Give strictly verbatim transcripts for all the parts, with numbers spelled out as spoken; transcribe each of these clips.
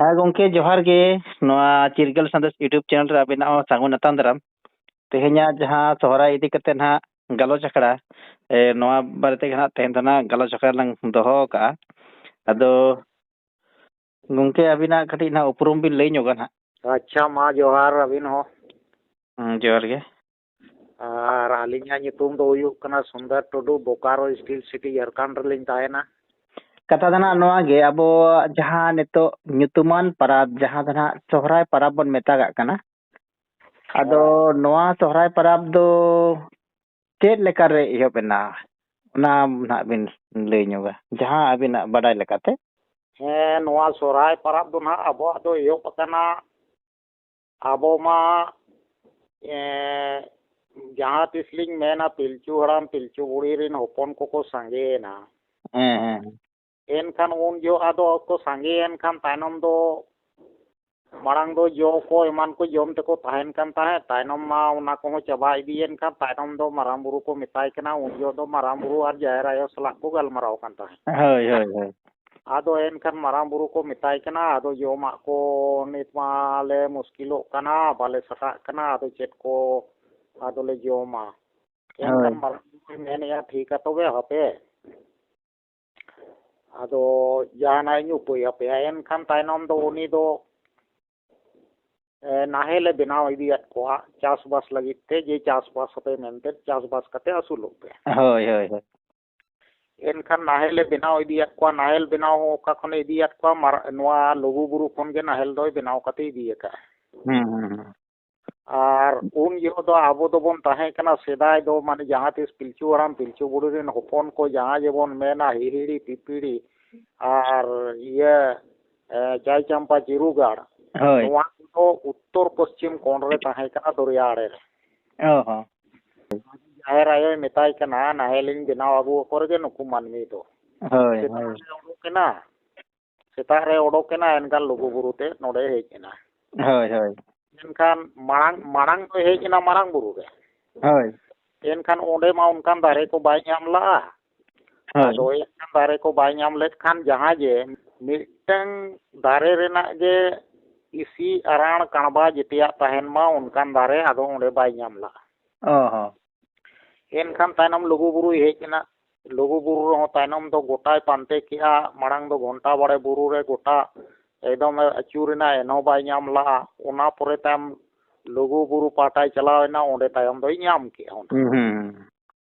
ᱦᱮᱸ ᱜᱚᱢᱠᱮ, ᱡᱚᱦᱟᱨ ᱜᱮ᱾ ᱱᱚᱣᱟ ᱪᱤᱨᱜᱟᱹᱞ ᱥᱟᱸᱫᱮᱥ YouTube channel ᱨᱮ ᱟᱹᱵᱤᱱᱟᱜ ᱦᱚᱸ ᱥᱟᱹᱜᱩᱱ ᱟᱛᱟᱝ ᱫᱟᱨᱟᱢ᱾ ᱛᱮᱦᱮᱧᱟᱜ ᱡᱟᱦᱟᱸ ᱥᱚᱦᱨᱟᱭ ᱤᱫᱤ ᱠᱟᱛᱮ ᱱᱟᱦᱟᱜ ᱜᱟᱞᱚᱪ ᱟᱠᱷᱲᱟ, ᱮ, ᱱᱚᱣᱟ ᱵᱟᱨᱮ ᱛᱮᱜᱮ ᱱᱟᱦᱟᱜ ᱛᱮᱦᱮᱧ ᱫᱚ ᱱᱟᱦᱟᱜ ᱜᱟᱞᱚᱪ ᱟᱠᱷᱲᱟ ᱞᱟᱝ ᱫᱚᱦᱚ ᱟᱠᱟᱜᱼᱟ᱾ ᱟᱫᱚ ᱜᱚᱢᱠᱮ, ᱟᱹᱵᱤᱱᱟᱜ ᱠᱟᱹᱴᱤᱡ ᱱᱟᱦᱟᱜ ᱩᱯᱨᱩᱢ ᱵᱤᱱ ᱞᱟᱹᱭ ᱧᱚᱜᱟ ᱱᱟᱦᱟᱜ᱾ ᱟᱪᱪᱷᱟ, ᱢᱟ ᱡᱚᱦᱟᱨ ᱟᱹᱵᱤᱱ ᱦᱚᱸ᱾ ᱦᱩᱸ, ᱡᱚᱦᱟᱨ ᱜᱮ᱾ ᱟᱨ ᱟᱹᱞᱤᱧᱟᱜ ᱧᱩᱛᱩᱢ ᱫᱚ ᱦᱩᱭᱩᱜ ᱠᱟᱱᱟ ᱥᱩᱱᱫᱚᱨ ᱴᱩᱰᱩ, ᱵᱳᱠᱟᱨᱳ ᱥᱴᱤᱞ ᱥᱤᱴᱤ, ᱡᱷᱟᱲᱠᱷᱚᱸᱰ ᱨᱮᱞᱤᱧ ᱛᱟᱦᱮᱱᱟ᱾ ᱠᱟᱛᱷᱟ ᱫᱚ ᱱᱟᱦᱟᱜ ᱱᱚᱣᱟ ᱜᱮ, ᱟᱵᱚ ᱡᱟᱦᱟᱸ ᱱᱤᱛᱚᱜ ᱧᱩᱛᱩᱢᱟᱱ ᱯᱟᱨᱟᱵᱽ, ᱡᱟᱦᱟᱸ ᱫᱚ ᱱᱟᱦᱟᱜ ᱥᱚᱦᱨᱟᱭ ᱯᱟᱨᱟᱵᱽ ᱵᱚᱱ ᱢᱮᱛᱟᱜᱟᱜ ᱠᱟᱱᱟ, ᱟᱫᱚ ᱦᱮᱸ᱾ ᱱᱚᱣᱟ ᱥᱚᱦᱨᱟᱭ ᱯᱟᱨᱟᱵᱽ ᱫᱚ ᱪᱮᱫ ᱞᱮᱠᱟᱨᱮ ᱮᱦᱚᱵ ᱮᱱᱟ, ᱚᱱᱟ ᱱᱟᱦᱟᱜ ᱵᱤᱱ ᱞᱟᱹᱭ ᱧᱚᱜᱟ, ᱡᱟᱦᱟᱸ ᱟᱹᱵᱤᱱᱟᱜ ᱵᱟᱰᱟᱭ ᱞᱮᱠᱟᱛᱮ? ᱦᱮᱸ, ᱱᱚᱣᱟ ᱥᱚᱦᱨᱟᱭ ᱯᱟᱨᱟᱵᱽ ᱫᱚ ᱱᱟᱦᱟᱜ ᱟᱵᱚᱣᱟᱜ ᱫᱚ ᱮᱦᱚᱵ ᱟᱠᱟᱱᱟ, ᱟᱵᱚ ᱢᱟ, ᱮᱸ, ᱡᱟᱦᱟᱸ ᱛᱤᱥ ᱞᱤᱧ ᱢᱮᱱᱟ, ᱯᱤᱞᱪᱩ ᱦᱟᱲᱟᱢ ᱯᱤᱞᱪᱩ ᱵᱩᱲᱦᱤ ᱨᱮᱱ ᱦᱚᱯᱚᱱ ᱠᱚᱠᱚ ᱥᱟᱸᱜᱮᱭᱮᱱᱟ᱾ ᱦᱮᱸ, ᱦᱮᱸ᱾ ᱮᱱᱠᱷᱟᱱ ᱩᱱ ᱡᱚᱦᱚᱜ ᱟᱫᱚ ᱠᱚ ᱥᱟᱸᱜᱮᱭᱮᱱ ᱠᱷᱟᱱ ᱛᱟᱭᱱᱚᱢ ᱫᱚ ᱢᱟᱲᱟᱝ ᱫᱚ ᱡᱚ ᱠᱚ ᱮᱢᱟᱱ ᱠᱚ ᱡᱚᱢ ᱛᱮᱠᱚ ᱛᱟᱦᱮᱱ ᱠᱟᱱ ᱛᱟᱦᱮᱸᱫ, ᱛᱟᱭᱱᱚᱢ ᱢᱟ ᱚᱱᱟ ᱠᱚᱦᱚᱸ ᱪᱟᱵᱟ ᱤᱫᱤᱭᱮᱱ ᱠᱷᱟᱱ ᱛᱟᱭᱱᱚᱢ ᱫᱚ ᱢᱟᱨᱟᱝ ᱵᱩᱨᱩ ᱠᱚ ᱢᱮᱛᱟᱭ ᱠᱟᱱᱟ᱾ ᱩᱱ ᱡᱚᱦᱚᱜ ᱫᱚ ᱢᱟᱨᱟᱝ ᱵᱩᱨᱩ ᱟᱨ ᱡᱟᱦᱮᱨ ᱟᱭᱳ ᱥᱟᱞᱟᱜ ᱠᱚ ᱜᱟᱞᱢᱟᱨᱟᱣ ᱠᱟᱱ ᱛᱟᱦᱮᱸᱫ᱾ ᱦᱳᱭ, ᱦᱳᱭ, ᱦᱳᱭ᱾ ᱟᱫᱚ ᱮᱱᱠᱷᱟᱱ ᱢᱟᱨᱟᱝ ᱵᱩᱨᱩ ᱠᱚ ᱢᱮᱛᱟᱭ ᱠᱟᱱᱟ, "ᱟᱫᱚ ᱡᱚᱢᱟᱜ ᱠᱚ ᱱᱤᱛ ᱢᱟ ᱞᱮ ᱢᱩᱥᱠᱤᱞᱚᱜ ᱠᱟᱱᱟ, ᱵᱟᱞᱮ ᱥᱟᱴᱟᱜ ᱠᱟᱱᱟ, ᱟᱫᱚ ᱪᱮᱫ ᱠᱚ ᱟᱫᱚᱞᱮ ᱡᱚᱢᱟ?" ᱮᱱᱠᱷᱟᱱ ᱦᱳᱭ᱾ ᱢᱟᱨᱟᱝ ᱵᱩᱨᱩᱭ ᱢᱮᱱᱮᱜᱼᱟ, "ᱴᱷᱤᱠᱟ ᱛᱚᱵᱮ, ᱦᱟᱯᱮ, ᱟᱫᱚ ᱡᱟᱦᱟᱱᱟᱜ ᱤᱧ ᱩᱯᱟᱹᱭ ᱟᱯᱮᱭᱟ᱾" ᱮᱱᱠᱷᱟᱱ ᱛᱟᱭᱱᱚᱢ ᱫᱚ ᱩᱱᱤ ᱫᱚ, ᱮ, ᱱᱟᱦᱮᱞᱮ ᱵᱮᱱᱟᱣ ᱤᱫᱤᱭᱟᱫ ᱠᱚᱣᱟ ᱪᱟᱥᱵᱟᱥ ᱞᱟᱹᱜᱤᱫ ᱛᱮ, ᱡᱮ ᱪᱟᱥᱵᱟᱥ ᱟᱯᱮ ᱢᱮᱱᱛᱮ, ᱪᱟᱥᱵᱟᱥ ᱠᱟᱛᱮ ᱟᱹᱥᱩᱞᱚᱜ ᱯᱮ᱾ ᱦᱳᱭ, ᱦᱳᱭ, ᱦᱳᱭ᱾ ᱮᱱᱠᱷᱟᱱ ᱱᱟᱦᱮᱞᱮ ᱵᱮᱱᱟᱣ ᱤᱫᱤᱭᱟᱫ ᱠᱚᱣᱟ᱾ ᱱᱟᱦᱮᱞ ᱵᱮᱱᱟᱣ ᱚᱠᱟ ᱠᱷᱚᱱᱮ ᱤᱫᱤᱭᱟᱫ ᱠᱚᱣᱟ? ᱢᱟᱨ-, ᱱᱚᱣᱟ ᱞᱩᱜᱩ ᱵᱩᱨᱩ ᱠᱷᱚᱱ ᱜᱮ ᱱᱟᱦᱮᱞ ᱫᱚᱭ ᱵᱮᱱᱟᱣ ᱠᱟᱛᱮ ᱤᱫᱤ ᱟᱠᱟᱫᱼᱟ᱾ ᱦᱩᱸ, ᱦᱩᱸ, ᱦᱩᱸ᱾ ᱟᱨ ᱩᱱ ᱡᱚᱦᱚᱜ ᱫᱚ ᱟᱵᱚ ᱫᱚᱵᱚᱱ ᱛᱟᱦᱮᱸ ᱠᱟᱱᱟ, ᱥᱮᱫᱟᱭ ᱫᱚ, ᱢᱟᱱᱮ, ᱡᱟᱦᱟᱸ ᱛᱤᱥ ᱯᱤᱞᱪᱩ ᱦᱟᱲᱟᱢ ᱯᱤᱞᱪᱩ ᱵᱩᱲᱦᱤ ᱨᱮᱱ ᱦᱚᱯᱚᱱ ᱠᱚ ᱡᱟᱦᱟᱸ ᱡᱮᱵᱚᱱ ᱢᱮᱱᱟ, ᱦᱤᱦᱤᱲᱤ ᱯᱤᱯᱤᱲᱤ ᱟᱨ ᱤᱭᱟᱹ, ᱮ, ᱪᱟᱭ ᱪᱟᱢᱯᱟ ᱪᱤᱨᱩ ᱜᱟᱲ, ᱦᱳᱭ᱾ ᱱᱚᱣᱟ ᱠᱚᱫᱚ ᱩᱛᱛᱚᱨ ᱯᱚᱥᱪᱤᱢ ᱠᱚᱬ ᱨᱮ ᱛᱟᱦᱮᱸ ᱠᱟᱱᱟ, ᱫᱚᱨᱭᱟ ᱟᱲᱮ ᱨᱮ᱾ ᱚ ᱦᱚᱸ᱾ ᱡᱟᱦᱮᱨ ᱟᱭᱳᱭ ᱢᱮᱛᱟᱭ ᱠᱟᱱᱟ, "ᱱᱟᱦᱮᱞᱤᱧ ᱵᱮᱱᱟᱣ ᱟᱹᱜᱩ ᱟᱠᱚ ᱨᱮᱜᱮ ᱱᱩᱠᱩ ᱢᱟᱹᱱᱢᱤ ᱫᱚ᱾" ᱦᱳᱭ, ᱥᱮᱛᱟᱜ ᱦᱳᱭ᱾ ᱨᱮ ᱚᱰᱚᱠ ᱮᱱᱟ, ᱥᱮᱛᱟᱜ ᱨᱮ ᱚᱰᱚᱠ ᱮᱱᱟ, ᱮᱱᱠᱷᱟᱱ ᱞᱩᱜᱩ ᱵᱩᱨᱩ ᱛᱮ ᱱᱚᱰᱮ ᱦᱮᱡ ᱮᱱᱟ᱾ ᱦᱳᱭ, ᱦᱳᱭ᱾ ᱢᱮᱱᱠᱷᱟᱱ ᱢᱟᱲᱟᱝ, ᱢᱟᱲᱟᱝ ᱫᱚᱭ ᱦᱮᱡ ᱮᱱᱟ ᱢᱟᱨᱟᱝ ᱵᱩᱨᱩ ᱨᱮ᱾ ᱦᱳᱭ᱾ ᱮᱱᱠᱷᱟᱱ ᱚᱸᱰᱮ ᱢᱟ ᱚᱱᱠᱟᱱ ᱫᱟᱨᱮ ᱠᱚ ᱵᱟᱭ ᱧᱟᱢ ᱞᱟᱜᱼᱟ᱾ ᱦᱳᱭ᱾ ᱟᱫᱚ ᱮᱱᱠᱷᱟᱱ ᱫᱟᱨᱮ ᱠᱚ ᱵᱟᱭ ᱧᱟᱢ ᱞᱮᱫ ᱠᱷᱟᱱ ᱡᱟᱦᱟᱸ ᱡᱮ ᱢᱤᱫᱴᱟᱝ ᱫᱟᱨᱮ ᱨᱮᱱᱟᱜ ᱜᱮ ᱤᱥᱤ ᱟᱨᱟᱬ ᱠᱟᱬᱵᱟ ᱡᱮᱛᱮᱭᱟᱜ ᱛᱟᱦᱮᱱ ᱢᱟ, ᱚᱱᱠᱟᱱ ᱫᱟᱨᱮ ᱟᱫᱚ ᱚᱸᱰᱮ ᱵᱟᱭ ᱧᱟᱢ ᱞᱟᱜᱼᱟ᱾ ᱚ ᱦᱚᱸ᱾ ᱮᱱᱠᱷᱟᱱ ᱛᱟᱭᱱᱚᱢ ᱞᱩᱜᱩ ᱵᱩᱨᱩᱭ ᱦᱮᱡ ᱮᱱᱟ᱾ ᱞᱩᱜᱩ ᱵᱩᱨᱩ ᱨᱮᱦᱚᱸ ᱛᱟᱭᱱᱚᱢ ᱫᱚ ᱜᱚᱴᱟᱭ ᱯᱟᱱᱛᱮ ᱠᱮᱜᱼᱟ᱾ ᱢᱟᱲᱟᱝ ᱫᱚ ᱜᱷᱚᱱᱴᱟ ᱵᱟᱲᱮ ᱵᱩᱨᱩ ᱨᱮ ᱜᱚᱴᱟ ᱮᱠᱫᱚᱢ ᱮ ᱟᱹᱪᱩᱨ ᱮᱱᱟ, ᱮᱱᱦᱚᱸ ᱵᱟᱭ ᱧᱟᱢ ᱞᱟᱜᱼᱟ᱾ ᱚᱱᱟ ᱯᱚᱨᱮ ᱛᱟᱭᱚᱢ ᱞᱩᱜᱩ ᱵᱩᱨᱩ ᱯᱟᱦᱴᱟᱭ ᱪᱟᱞᱟᱣ ᱮᱱᱟ, ᱚᱸᱰᱮ ᱛᱟᱭᱚᱢ ᱫᱚᱭ ᱧᱟᱢ ᱠᱮᱜᱼᱟ ᱚᱸᱰᱮ᱾ ᱦᱩᱸ, ᱦᱩᱸ᱾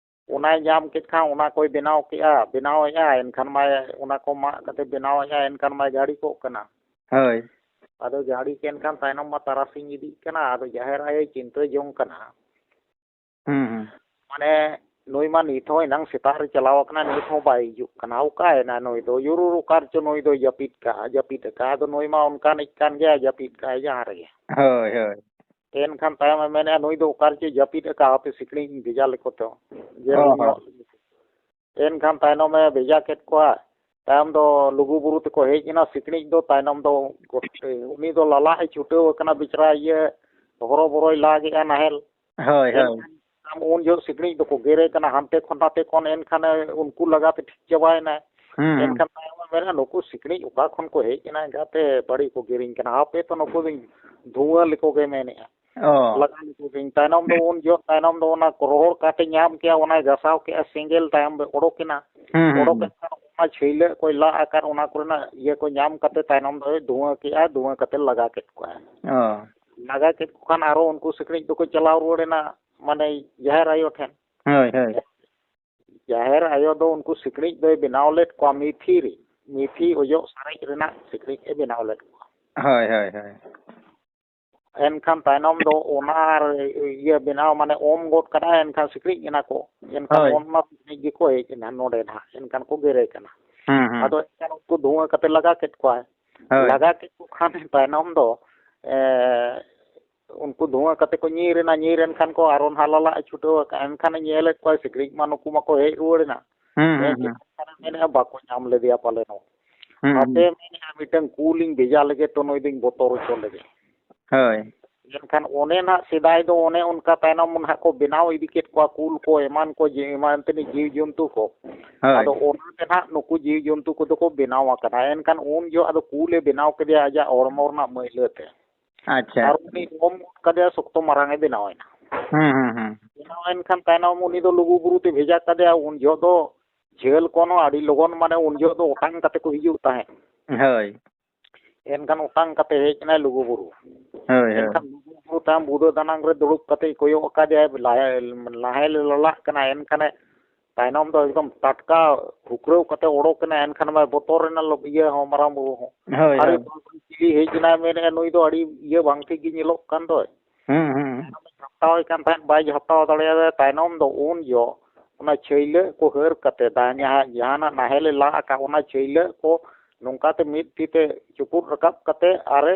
ᱚᱱᱟᱭ ᱧᱟᱢ ᱠᱮᱫ ᱠᱷᱟᱱ ᱚᱱᱟ ᱠᱚᱭ ᱵᱮᱱᱟᱣ ᱠᱮᱜᱼᱟ, ᱵᱮᱱᱟᱣᱮᱜᱼᱟ, ᱮᱱᱠᱷᱟᱱ ᱢᱟᱭ ᱚᱱᱟ ᱠᱚ ᱢᱟᱜ ᱠᱟᱛᱮ ᱵᱮᱱᱟᱣᱮᱜᱼᱟ, ᱮᱱᱠᱷᱟᱱ ᱢᱟᱭ ᱜᱟᱹᱲᱤ ᱠᱚᱜ ᱠᱟᱱᱟ᱾ ᱦᱳᱭ᱾ ᱟᱫᱚ ᱡᱟᱹᱲᱤ ᱠᱮᱱ ᱠᱷᱟᱱ ᱛᱟᱭᱱᱚᱢ ᱢᱟ ᱛᱟᱨᱟᱥᱤᱧ ᱤᱫᱤᱜ ᱠᱟᱱᱟ᱾ ᱟᱫᱚ ᱡᱟᱦᱮᱨ ᱟᱭᱳᱭ ᱪᱤᱱᱛᱟᱹ ᱡᱚᱝ ᱠᱟᱱᱟ, ᱦᱩᱸ, ᱦᱩᱸ᱾ ᱢᱟᱱᱮ, ᱱᱩᱭ ᱢᱟ ᱱᱤᱛ ᱦᱚᱸ ᱮᱱᱟᱝ ᱥᱮᱛᱟᱜ ᱨᱮ ᱪᱟᱞᱟᱣ ᱟᱠᱟᱱᱟ, ᱱᱤᱛ ᱦᱚᱸ ᱵᱟᱭ ᱦᱤᱡᱩᱜ ᱠᱟᱱᱟ᱾ ᱚᱠᱟᱭᱮᱱᱟ ᱱᱩᱭ ᱫᱚ? ᱡᱩᱨᱩᱨ ᱚᱠᱟ ᱨᱮᱪᱚ ᱱᱩᱭ ᱫᱚᱭ ᱡᱟᱹᱯᱤᱫ ᱠᱟᱜᱼᱟ, ᱡᱟᱹᱯᱤᱫ ᱟᱠᱟᱫᱼᱟ᱾ ᱟᱫᱚ ᱱᱩᱭ ᱢᱟ ᱚᱱᱠᱟᱱᱤᱡ ᱠᱟᱱ ᱜᱮᱭᱟ, ᱡᱟᱹᱯᱤᱫ ᱠᱟᱜᱼᱟᱭ ᱡᱟᱦᱟᱸ ᱨᱮᱜᱮ᱾ ᱦᱳᱭ, ᱦᱳᱭ᱾ ᱮᱱᱠᱷᱟᱱ ᱛᱟᱭᱚᱢᱮ ᱢᱮᱱᱮᱫᱼᱟ, ᱱᱩᱭ ᱫᱚ ᱚᱠᱟ ᱨᱮᱪᱚᱭ ᱡᱟᱹᱯᱤᱫ ᱟᱠᱟᱫᱼᱟ, ᱦᱟᱯᱮ ᱥᱤᱠᱲᱤᱡ ᱤᱧ ᱵᱷᱮᱡᱟ ᱞᱮᱠᱚ ᱛᱮ᱾ ᱡᱮ ᱚ ᱩᱱᱤ ᱦᱚᱸ᱾ ᱧᱚᱜ᱾ ᱮᱱᱠᱷᱟᱱ ᱛᱟᱭᱱᱚᱢᱮ ᱵᱷᱮᱡᱟ ᱠᱮᱫ ᱠᱚᱣᱟ᱾ ᱛᱟᱭᱚᱢ ᱫᱚ ᱞᱩᱜᱩ ᱵᱩᱨᱩ ᱛᱮᱠᱚ ᱦᱮᱡ ᱮᱱᱟ᱾ ᱥᱤᱠᱲᱤᱡ ᱫᱚ ᱛᱟᱭᱱᱚᱢ ᱫᱚ ᱜᱚᱴ-, ᱩᱱᱤ ᱫᱚ ᱞᱟᱞᱟᱜ ᱮ ᱪᱷᱩᱴᱟᱹᱣ ᱟᱠᱟᱱᱟ ᱵᱮᱪᱟᱨᱟ, ᱤᱭᱟᱹ ᱦᱚᱨᱚ ᱵᱚᱨᱚᱭ ᱞᱟᱜᱮᱜᱼᱟ ᱱᱟᱦᱮᱞ᱾ ᱦᱳᱭ, ᱦᱳᱭ᱾ ᱮᱱᱠᱷᱟᱱ ᱩᱱ ᱡᱚᱦᱚᱜ ᱥᱤᱠᱲᱤᱡ ᱫᱚᱠᱚ ᱜᱮᱨᱮ ᱠᱟᱱᱟ ᱦᱟᱱᱛᱮ ᱠᱷᱚᱱ ᱱᱟᱛᱮ ᱠᱷᱚᱱ, ᱮᱱᱠᱷᱟᱱ ᱩᱱᱠᱩ ᱞᱟᱜᱟᱛᱮ ᱴᱷᱤᱠ ᱪᱟᱵᱟᱭᱮᱱᱟᱭ᱾ ᱦᱩᱸ, ᱦᱩᱸ᱾ ᱮᱱᱠᱷᱟᱱ ᱛᱟᱭᱚᱢᱮ ᱢᱮᱱᱟ, "ᱱᱩᱠᱩ ᱥᱤᱠᱲᱤᱡ ᱚᱠᱟ ᱠᱷᱚᱱ ᱠᱚ ᱦᱮᱡ ᱮᱱᱟ ᱮᱸᱜᱟᱛᱮ, ᱵᱟᱹᱲᱤ ᱠᱚ ᱜᱮᱨᱤᱧ ᱠᱟᱱᱟ, ᱦᱟᱯᱮ ᱛᱚ ᱱᱩᱠᱩ ᱫᱚᱧ ᱫᱷᱩᱣᱟᱹ ᱞᱮᱠᱚ ᱜᱮ" ᱢᱮᱱᱮᱜᱼᱟ᱾ ᱚ᱾ ᱞᱟᱜᱟ ᱞᱮᱠᱚ ᱜᱮᱧ᱾ ᱛᱟᱭᱱᱚᱢ ᱫᱚ ᱩᱱ ᱡᱚᱦᱚᱜ ᱛᱟᱭᱱᱚᱢ ᱫᱚ ᱚᱱᱟ ᱠᱚ ᱨᱚᱦᱚᱲ ᱠᱟᱛᱮ ᱧᱟᱢ ᱠᱮᱜᱼᱟ, ᱚᱱᱟᱭ ᱜᱟᱥᱟᱣ ᱠᱮᱜᱼᱟ, ᱥᱮᱸᱜᱮᱞ ᱛᱟᱭᱚᱢ ᱫᱚ ᱚᱰᱚᱠᱮᱱᱟ᱾ ᱦᱩᱸ, ᱦᱩᱸ, ᱚᱰᱚᱠ ᱦᱩᱸ᱾ ᱮᱱ ᱠᱷᱟᱱ ᱚᱱᱟ ᱪᱷᱟᱹᱭᱞᱟᱹᱜ ᱠᱚᱭ ᱞᱟᱜ ᱟᱠᱟᱫ, ᱚᱱᱟ ᱠᱚᱨᱮᱱᱟᱜ ᱤᱭᱟᱹ ᱠᱚ ᱧᱟᱢ ᱠᱟᱛᱮ ᱛᱟᱭᱱᱚᱢ ᱫᱚᱭ ᱫᱷᱩᱣᱟᱹ ᱠᱮᱜᱼᱟ, ᱫᱷᱩᱣᱟᱹ ᱠᱟᱛᱮ ᱞᱟᱜᱟ ᱠᱮᱫ ᱠᱚᱣᱟᱭ᱾ ᱚ᱾ ᱞᱟᱜᱟ ᱠᱮᱫ ᱠᱚ ᱠᱷᱟᱱ ᱟᱨᱚ ᱩᱱᱠᱩ ᱥᱤᱠᱲᱤᱡ ᱫᱚᱠᱚ ᱪᱟᱞᱟᱣ ᱨᱩᱣᱟᱹᱲ ᱮᱱᱟ, ᱢᱟᱱᱮ, ᱡᱟᱦᱮᱨ ᱟᱭᱳ ᱴᱷᱮᱱ᱾ ᱦᱳᱭ, ᱦᱳᱭ᱾ ᱡᱟᱦᱮᱨ ᱟᱭᱳ ᱫᱚ ᱩᱱᱠᱩ ᱥᱤᱠᱲᱤᱡ ᱫᱚᱭ ᱵᱮᱱᱟᱣ ᱞᱮᱫ ᱠᱚᱣᱟ, ᱢᱤᱛᱷᱤ ᱨᱮ, ᱢᱤᱛᱷᱤ ᱚᱡᱚᱜ ᱥᱟᱨᱮᱡ ᱨᱮᱱᱟᱜ ᱥᱤᱠᱲᱤᱡ ᱮ ᱵᱮᱱᱟᱣ ᱞᱮᱫ ᱠᱚᱣᱟ᱾ ᱦᱳᱭ, ᱦᱳᱭ, ᱦᱳᱭ᱾ ᱮᱱᱠᱷᱟᱱ ᱛᱟᱭᱱᱚᱢ ᱫᱚ ᱚᱱᱟ ᱤᱭᱟᱹ ᱵᱮᱱᱟᱣ, ᱢᱟᱱᱮ, ᱚᱢ ᱜᱚᱫ ᱠᱟᱫᱟᱭ, ᱮᱱᱠᱷᱟᱱ ᱥᱤᱠᱲᱤᱡ ᱮᱱᱟ ᱠᱚ᱾ ᱮᱱᱠᱷᱟᱱ ᱦᱳᱭ᱾ ᱚᱱᱟ ᱥᱤᱠᱲᱤᱡ ᱜᱮᱠᱚ ᱦᱮᱡ ᱮᱱᱟ ᱱᱚᱰᱮ ᱱᱟᱦᱟᱜ, ᱮᱱᱠᱷᱟᱱ ᱠᱚ ᱜᱮᱨᱮ ᱠᱟᱱᱟ᱾ ᱦᱩᱸ, ᱦᱩᱸ᱾ ᱟᱫᱚ ᱮᱱᱠᱷᱟᱱ ᱩᱱᱠᱩ ᱫᱷᱩᱣᱟᱹ ᱠᱟᱛᱮ ᱞᱟᱜᱟ ᱠᱮᱫ ᱠᱚᱣᱟᱭ᱾ ᱦᱳᱭ᱾ ᱞᱟᱜᱟ ᱠᱮᱫ ᱠᱚ ᱠᱷᱟᱱ ᱛᱟᱭᱱᱚᱢ ᱫᱚ, ᱮ, ᱩᱱᱠᱩ ᱫᱷᱩᱣᱟᱹ ᱠᱟᱛᱮ ᱠᱚ ᱧᱤᱨ ᱮᱱᱟ, ᱧᱤᱨ ᱮᱱ ᱠᱷᱟᱱ ᱠᱚ ᱟᱨᱚ ᱱᱟᱦᱟᱜ ᱞᱟᱞᱟᱜ ᱮ ᱪᱷᱩᱴᱟᱹᱣ ᱟᱠᱟᱱ᱾ ᱮᱱᱠᱷᱟᱱ ᱮ ᱧᱮᱞᱮᱫ ᱠᱚᱣᱟ ᱥᱤᱠᱲᱤᱡ ᱢᱟ ᱱᱩᱠᱩ ᱢᱟᱠᱚ ᱦᱮᱡ ᱨᱩᱣᱟᱹᱲ ᱮᱱᱟ᱾ ᱦᱩᱸ, ᱦᱩᱸ, ᱦᱮᱡ ᱦᱩᱸ᱾ ᱮᱱ ᱠᱷᱟᱱ ᱢᱮᱱᱮᱫᱼᱟ, "ᱵᱟᱠᱚ ᱧᱟᱢ ᱞᱮᱫᱮᱭᱟ ᱯᱟᱞᱮ ᱱᱚ᱾ ᱦᱩᱸ, ᱦᱟᱯᱮ", ᱦᱩᱸ᱾ ᱢᱮᱱᱮᱫᱼᱟ, "ᱢᱤᱫᱴᱟᱝ ᱠᱩᱞᱤᱧ ᱵᱷᱮᱡᱟ ᱞᱮᱜᱮ ᱛᱚ, ᱱᱩᱭ ᱫᱚᱧ ᱵᱚᱛᱚᱨ ᱦᱚᱪᱚ ᱞᱮᱜᱮ᱾" ᱦᱳᱭ᱾ ᱮᱱᱠᱷᱟᱱ ᱚᱱᱮ ᱱᱟᱦᱟᱜ ᱥᱮᱫᱟᱭ ᱫᱚ ᱚᱱᱮ ᱚᱱᱠᱟ ᱛᱟᱭᱱᱚᱢ ᱱᱟᱦᱟᱜ ᱠᱚ ᱵᱮᱱᱟᱣ ᱤᱫᱤ ᱠᱮᱫ ᱠᱚᱣᱟ, ᱠᱩᱞ ᱠᱚ ᱮᱢᱟᱱ ᱠᱚ, ᱡᱮ ᱮᱢᱟᱱ ᱛᱮᱱᱤᱡ ᱡᱤᱣᱤ ᱡᱚᱱᱛᱩ ᱠᱚ᱾ ᱦᱳᱭ᱾ ᱟᱫᱚ ᱚᱱᱟᱛᱮ ᱱᱟᱦᱟᱜ ᱱᱩᱠᱩ ᱡᱤᱣᱤ ᱡᱚᱱᱛᱩ ᱠᱚᱫᱚ ᱠᱚ ᱵᱮᱱᱟᱣ ᱟᱠᱟᱱᱟ᱾ ᱮᱱᱠᱷᱟᱱ ᱩᱱ ᱡᱚᱦᱚᱜ ᱟᱫᱚ ᱠᱩᱞᱮ ᱵᱮᱱᱟᱣ ᱠᱮᱫᱮᱭᱟ ᱟᱡᱟᱜ ᱦᱚᱲᱢᱚ ᱨᱮᱱᱟᱜ ᱢᱟᱹᱭᱞᱟᱹ ᱛᱮ᱾ ᱟᱪᱪᱷᱟ᱾ ᱟᱨ ᱩᱱᱤ ᱚᱢ ᱜᱚᱫ ᱠᱟᱫᱮᱭᱟ, ᱥᱚᱠᱛᱚ ᱢᱟᱨᱟᱝ ᱮ ᱵᱮᱱᱟᱣ ᱮᱱᱟ᱾ ᱦᱩᱸ, ᱦᱩᱸ, ᱦᱩᱸ᱾ ᱵᱮᱱᱟᱣ ᱮᱱ ᱠᱷᱟᱱ ᱛᱟᱭᱱᱚᱢ ᱩᱱᱤ ᱫᱚ ᱞᱩᱜᱩ ᱵᱩᱨᱩ ᱛᱮ ᱵᱷᱮᱡᱟ ᱠᱟᱫᱮᱭᱟ᱾ ᱩᱱ ᱡᱚᱦᱚᱜ ᱫᱚ ᱡᱷᱟᱹᱞ ᱠᱷᱚᱱ ᱦᱚᱸ ᱟᱹᱰᱤ ᱞᱚᱜᱚᱱ, ᱢᱟᱱᱮ ᱩᱱ ᱡᱚᱦᱚᱜ ᱫᱚ ᱚᱴᱟᱝ ᱠᱟᱛᱮ ᱠᱚ ᱦᱤᱡᱩᱜ ᱛᱟᱦᱮᱸᱫ᱾ ᱦᱳᱭ᱾ ᱮᱱᱠᱷᱟᱱ ᱚᱴᱟᱝ ᱠᱟᱛᱮ ᱦᱮᱡ ᱮᱱᱟᱭ ᱞᱩᱜᱩ ᱵᱩᱨᱩ᱾ ᱦᱳᱭ, ᱦᱳᱭ᱾ ᱮᱱᱠᱷᱟᱱ ᱞᱩᱜᱩ ᱵᱩᱨᱩ ᱛᱟᱭᱚᱢ ᱵᱩᱫᱟᱹ ᱫᱟᱱᱟᱝ ᱨᱮ ᱫᱩᱲᱩᱵ ᱠᱟᱛᱮ ᱠᱚᱭᱚᱜ ᱟᱠᱟᱫᱮᱭᱟᱭ, ᱞᱟᱦᱮ, ᱞᱟᱦᱮ ᱞᱟᱞᱟᱜ ᱠᱟᱱᱟ᱾ ᱮᱱᱠᱷᱟᱱᱮ ᱛᱟᱭᱱᱚᱢ ᱫᱚ ᱮᱠᱫᱚᱢ ᱴᱟᱴᱠᱟ ᱦᱩᱠᱨᱟᱹᱣ ᱠᱟᱛᱮ ᱚᱰᱚᱠ ᱮᱱᱟ᱾ ᱮᱱᱠᱷᱟᱱ ᱢᱟ ᱵᱚᱛᱚᱨ ᱮᱱᱟ ᱞᱚ-, ᱤᱭᱟᱹ ᱦᱚᱸ, ᱢᱟᱨᱟᱝ ᱵᱩᱨᱩ ᱦᱚᱸ᱾ ᱦᱳᱭ, ᱟᱨᱮ ᱦᱳᱭ᱾ ᱵᱟᱵᱟ, ᱪᱤᱞᱤ ᱦᱮᱡ ᱮᱱᱟᱭ ᱢᱮᱱᱮᱫᱼᱟ, ᱱᱩᱭ ᱫᱚ ᱟᱹᱰᱤ ᱤᱭᱟᱹ ᱵᱟᱝ ᱴᱷᱤᱠ ᱜᱮ ᱧᱮᱞᱚᱜ ᱠᱟᱱ ᱫᱚᱭ᱾ ᱦᱩᱸ, ᱦᱩᱸ᱾ ᱡᱷᱟᱯᱴᱟᱣ ᱮ ᱠᱟᱱ ᱛᱟᱦᱮᱸᱫ, ᱵᱟᱭ ᱡᱷᱟᱯᱴᱟᱣ ᱫᱟᱲᱮᱭᱟᱫᱟ᱾ ᱛᱟᱭᱱᱚᱢ ᱫᱚ ᱩᱱ ᱡᱚ ᱚᱱᱟ ᱪᱷᱟᱹᱭᱞᱟᱹᱜ ᱠᱚ ᱦᱟᱹᱨ ᱠᱟᱛᱮ, ᱫᱟ-, ᱡᱟᱦᱟᱸ, ᱡᱟᱦᱟᱱᱟᱜ ᱱᱟᱦᱮᱞᱮ ᱞᱟ ᱟᱠᱟᱫ, ᱚᱱᱟ ᱪᱷᱟᱹᱭᱞᱟᱹᱜ ᱠᱚ ᱱᱚᱝᱠᱟ ᱛᱮ ᱢᱤᱫ ᱛᱤ ᱛᱮ ᱪᱩᱯᱩᱫ ᱨᱟᱠᱟᱵ ᱠᱟᱛᱮ ᱟᱨᱮ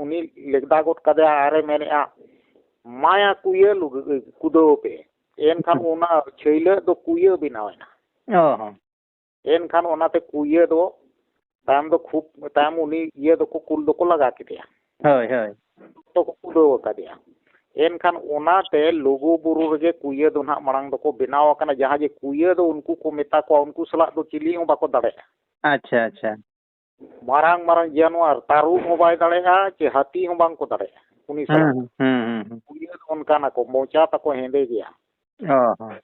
ᱩᱱᱤ ᱞᱮᱜᱫᱟ ᱜᱚᱫ ᱠᱟᱫᱮᱭᱟ ᱟᱨᱮ ᱢᱮᱱᱮᱫᱼᱟ, "ᱢᱟᱭᱟ ᱠᱩᱭᱟᱹ ᱞᱩᱜ-, ᱠᱩᱫᱟᱹᱣ ᱯᱮ᱾" ᱮᱱᱠᱷᱟᱱ ᱦᱩᱸ᱾ ᱚᱱᱟ ᱪᱷᱟᱹᱭᱞᱟᱹᱜ ᱫᱚ ᱠᱩᱭᱟᱹ ᱵᱮᱱᱟᱣ ᱮᱱᱟ᱾ ᱚ ᱦᱚᱸ᱾ ᱮᱱᱠᱷᱟᱱ ᱚᱱᱟᱛᱮ ᱠᱩᱭᱟᱹ ᱫᱚ ᱛᱟᱭᱚᱢ ᱫᱚ ᱠᱷᱩᱵ, ᱛᱟᱭᱚᱢ ᱩᱱᱤ ᱤᱭᱟᱹ ᱫᱚᱠᱚ, ᱠᱩᱞ ᱫᱚᱠᱚ ᱞᱟᱜᱟ ᱠᱮᱫᱮᱭᱟ᱾ ᱦᱳᱭ, ᱦᱳᱭ᱾ ᱫᱚᱠᱚ ᱠᱩᱫᱟᱹᱣ ᱟᱠᱟᱫᱮᱭᱟ᱾ ᱮᱱᱠᱷᱟᱱ ᱚᱱᱟᱛᱮ ᱞᱩᱜᱩ ᱵᱩᱨᱩ ᱨᱮᱜᱮ ᱠᱩᱭᱟᱹ ᱫᱚ ᱱᱟᱦᱟᱜ ᱢᱟᱲᱟᱝ ᱫᱚᱠᱚ ᱵᱮᱱᱟᱣ ᱟᱠᱟᱱᱟ, ᱡᱟᱦᱟᱸ ᱡᱮ ᱠᱩᱭᱟᱹ ᱫᱚ ᱩᱱᱠᱩ ᱠᱚ ᱢᱮᱛᱟ ᱠᱚᱣᱟ, ᱩᱱᱠᱩ ᱥᱟᱞᱟᱜ ᱫᱚ ᱪᱤᱞᱤ ᱦᱚᱸ ᱵᱟᱠᱚ ᱫᱟᱲᱮᱭᱟᱜᱼᱟ᱾ ᱟᱪᱪᱷᱟ, ᱟᱪᱪᱷᱟ᱾ ᱢᱟᱨᱟᱝ ᱢᱟᱨᱟᱝ ᱡᱟᱱᱣᱟᱨ, ᱛᱟᱹᱨᱩᱵ ᱦᱚᱸ ᱵᱟᱭ ᱫᱟᱲᱮᱭᱟᱜᱼᱟ, ᱪᱮ ᱦᱟᱹᱛᱤ ᱦᱚᱸ ᱵᱟᱝ ᱠᱚ ᱫᱟᱲᱮᱭᱟᱜᱼᱟ ᱩᱱᱤ ᱥᱟᱞᱟᱜ ᱦᱩᱸ, ᱫᱚ᱾ ᱦᱩᱸ, ᱦᱩᱸ, ᱦᱩᱸ᱾ ᱠᱩᱭᱟᱹ ᱫᱚ ᱚᱱᱠᱟᱱᱟ ᱠᱚ, ᱢᱚᱪᱟ ᱛᱟᱠᱚ ᱦᱮᱸᱫᱮ ᱜᱮᱭᱟ᱾ ᱚ ᱦᱚᱸ᱾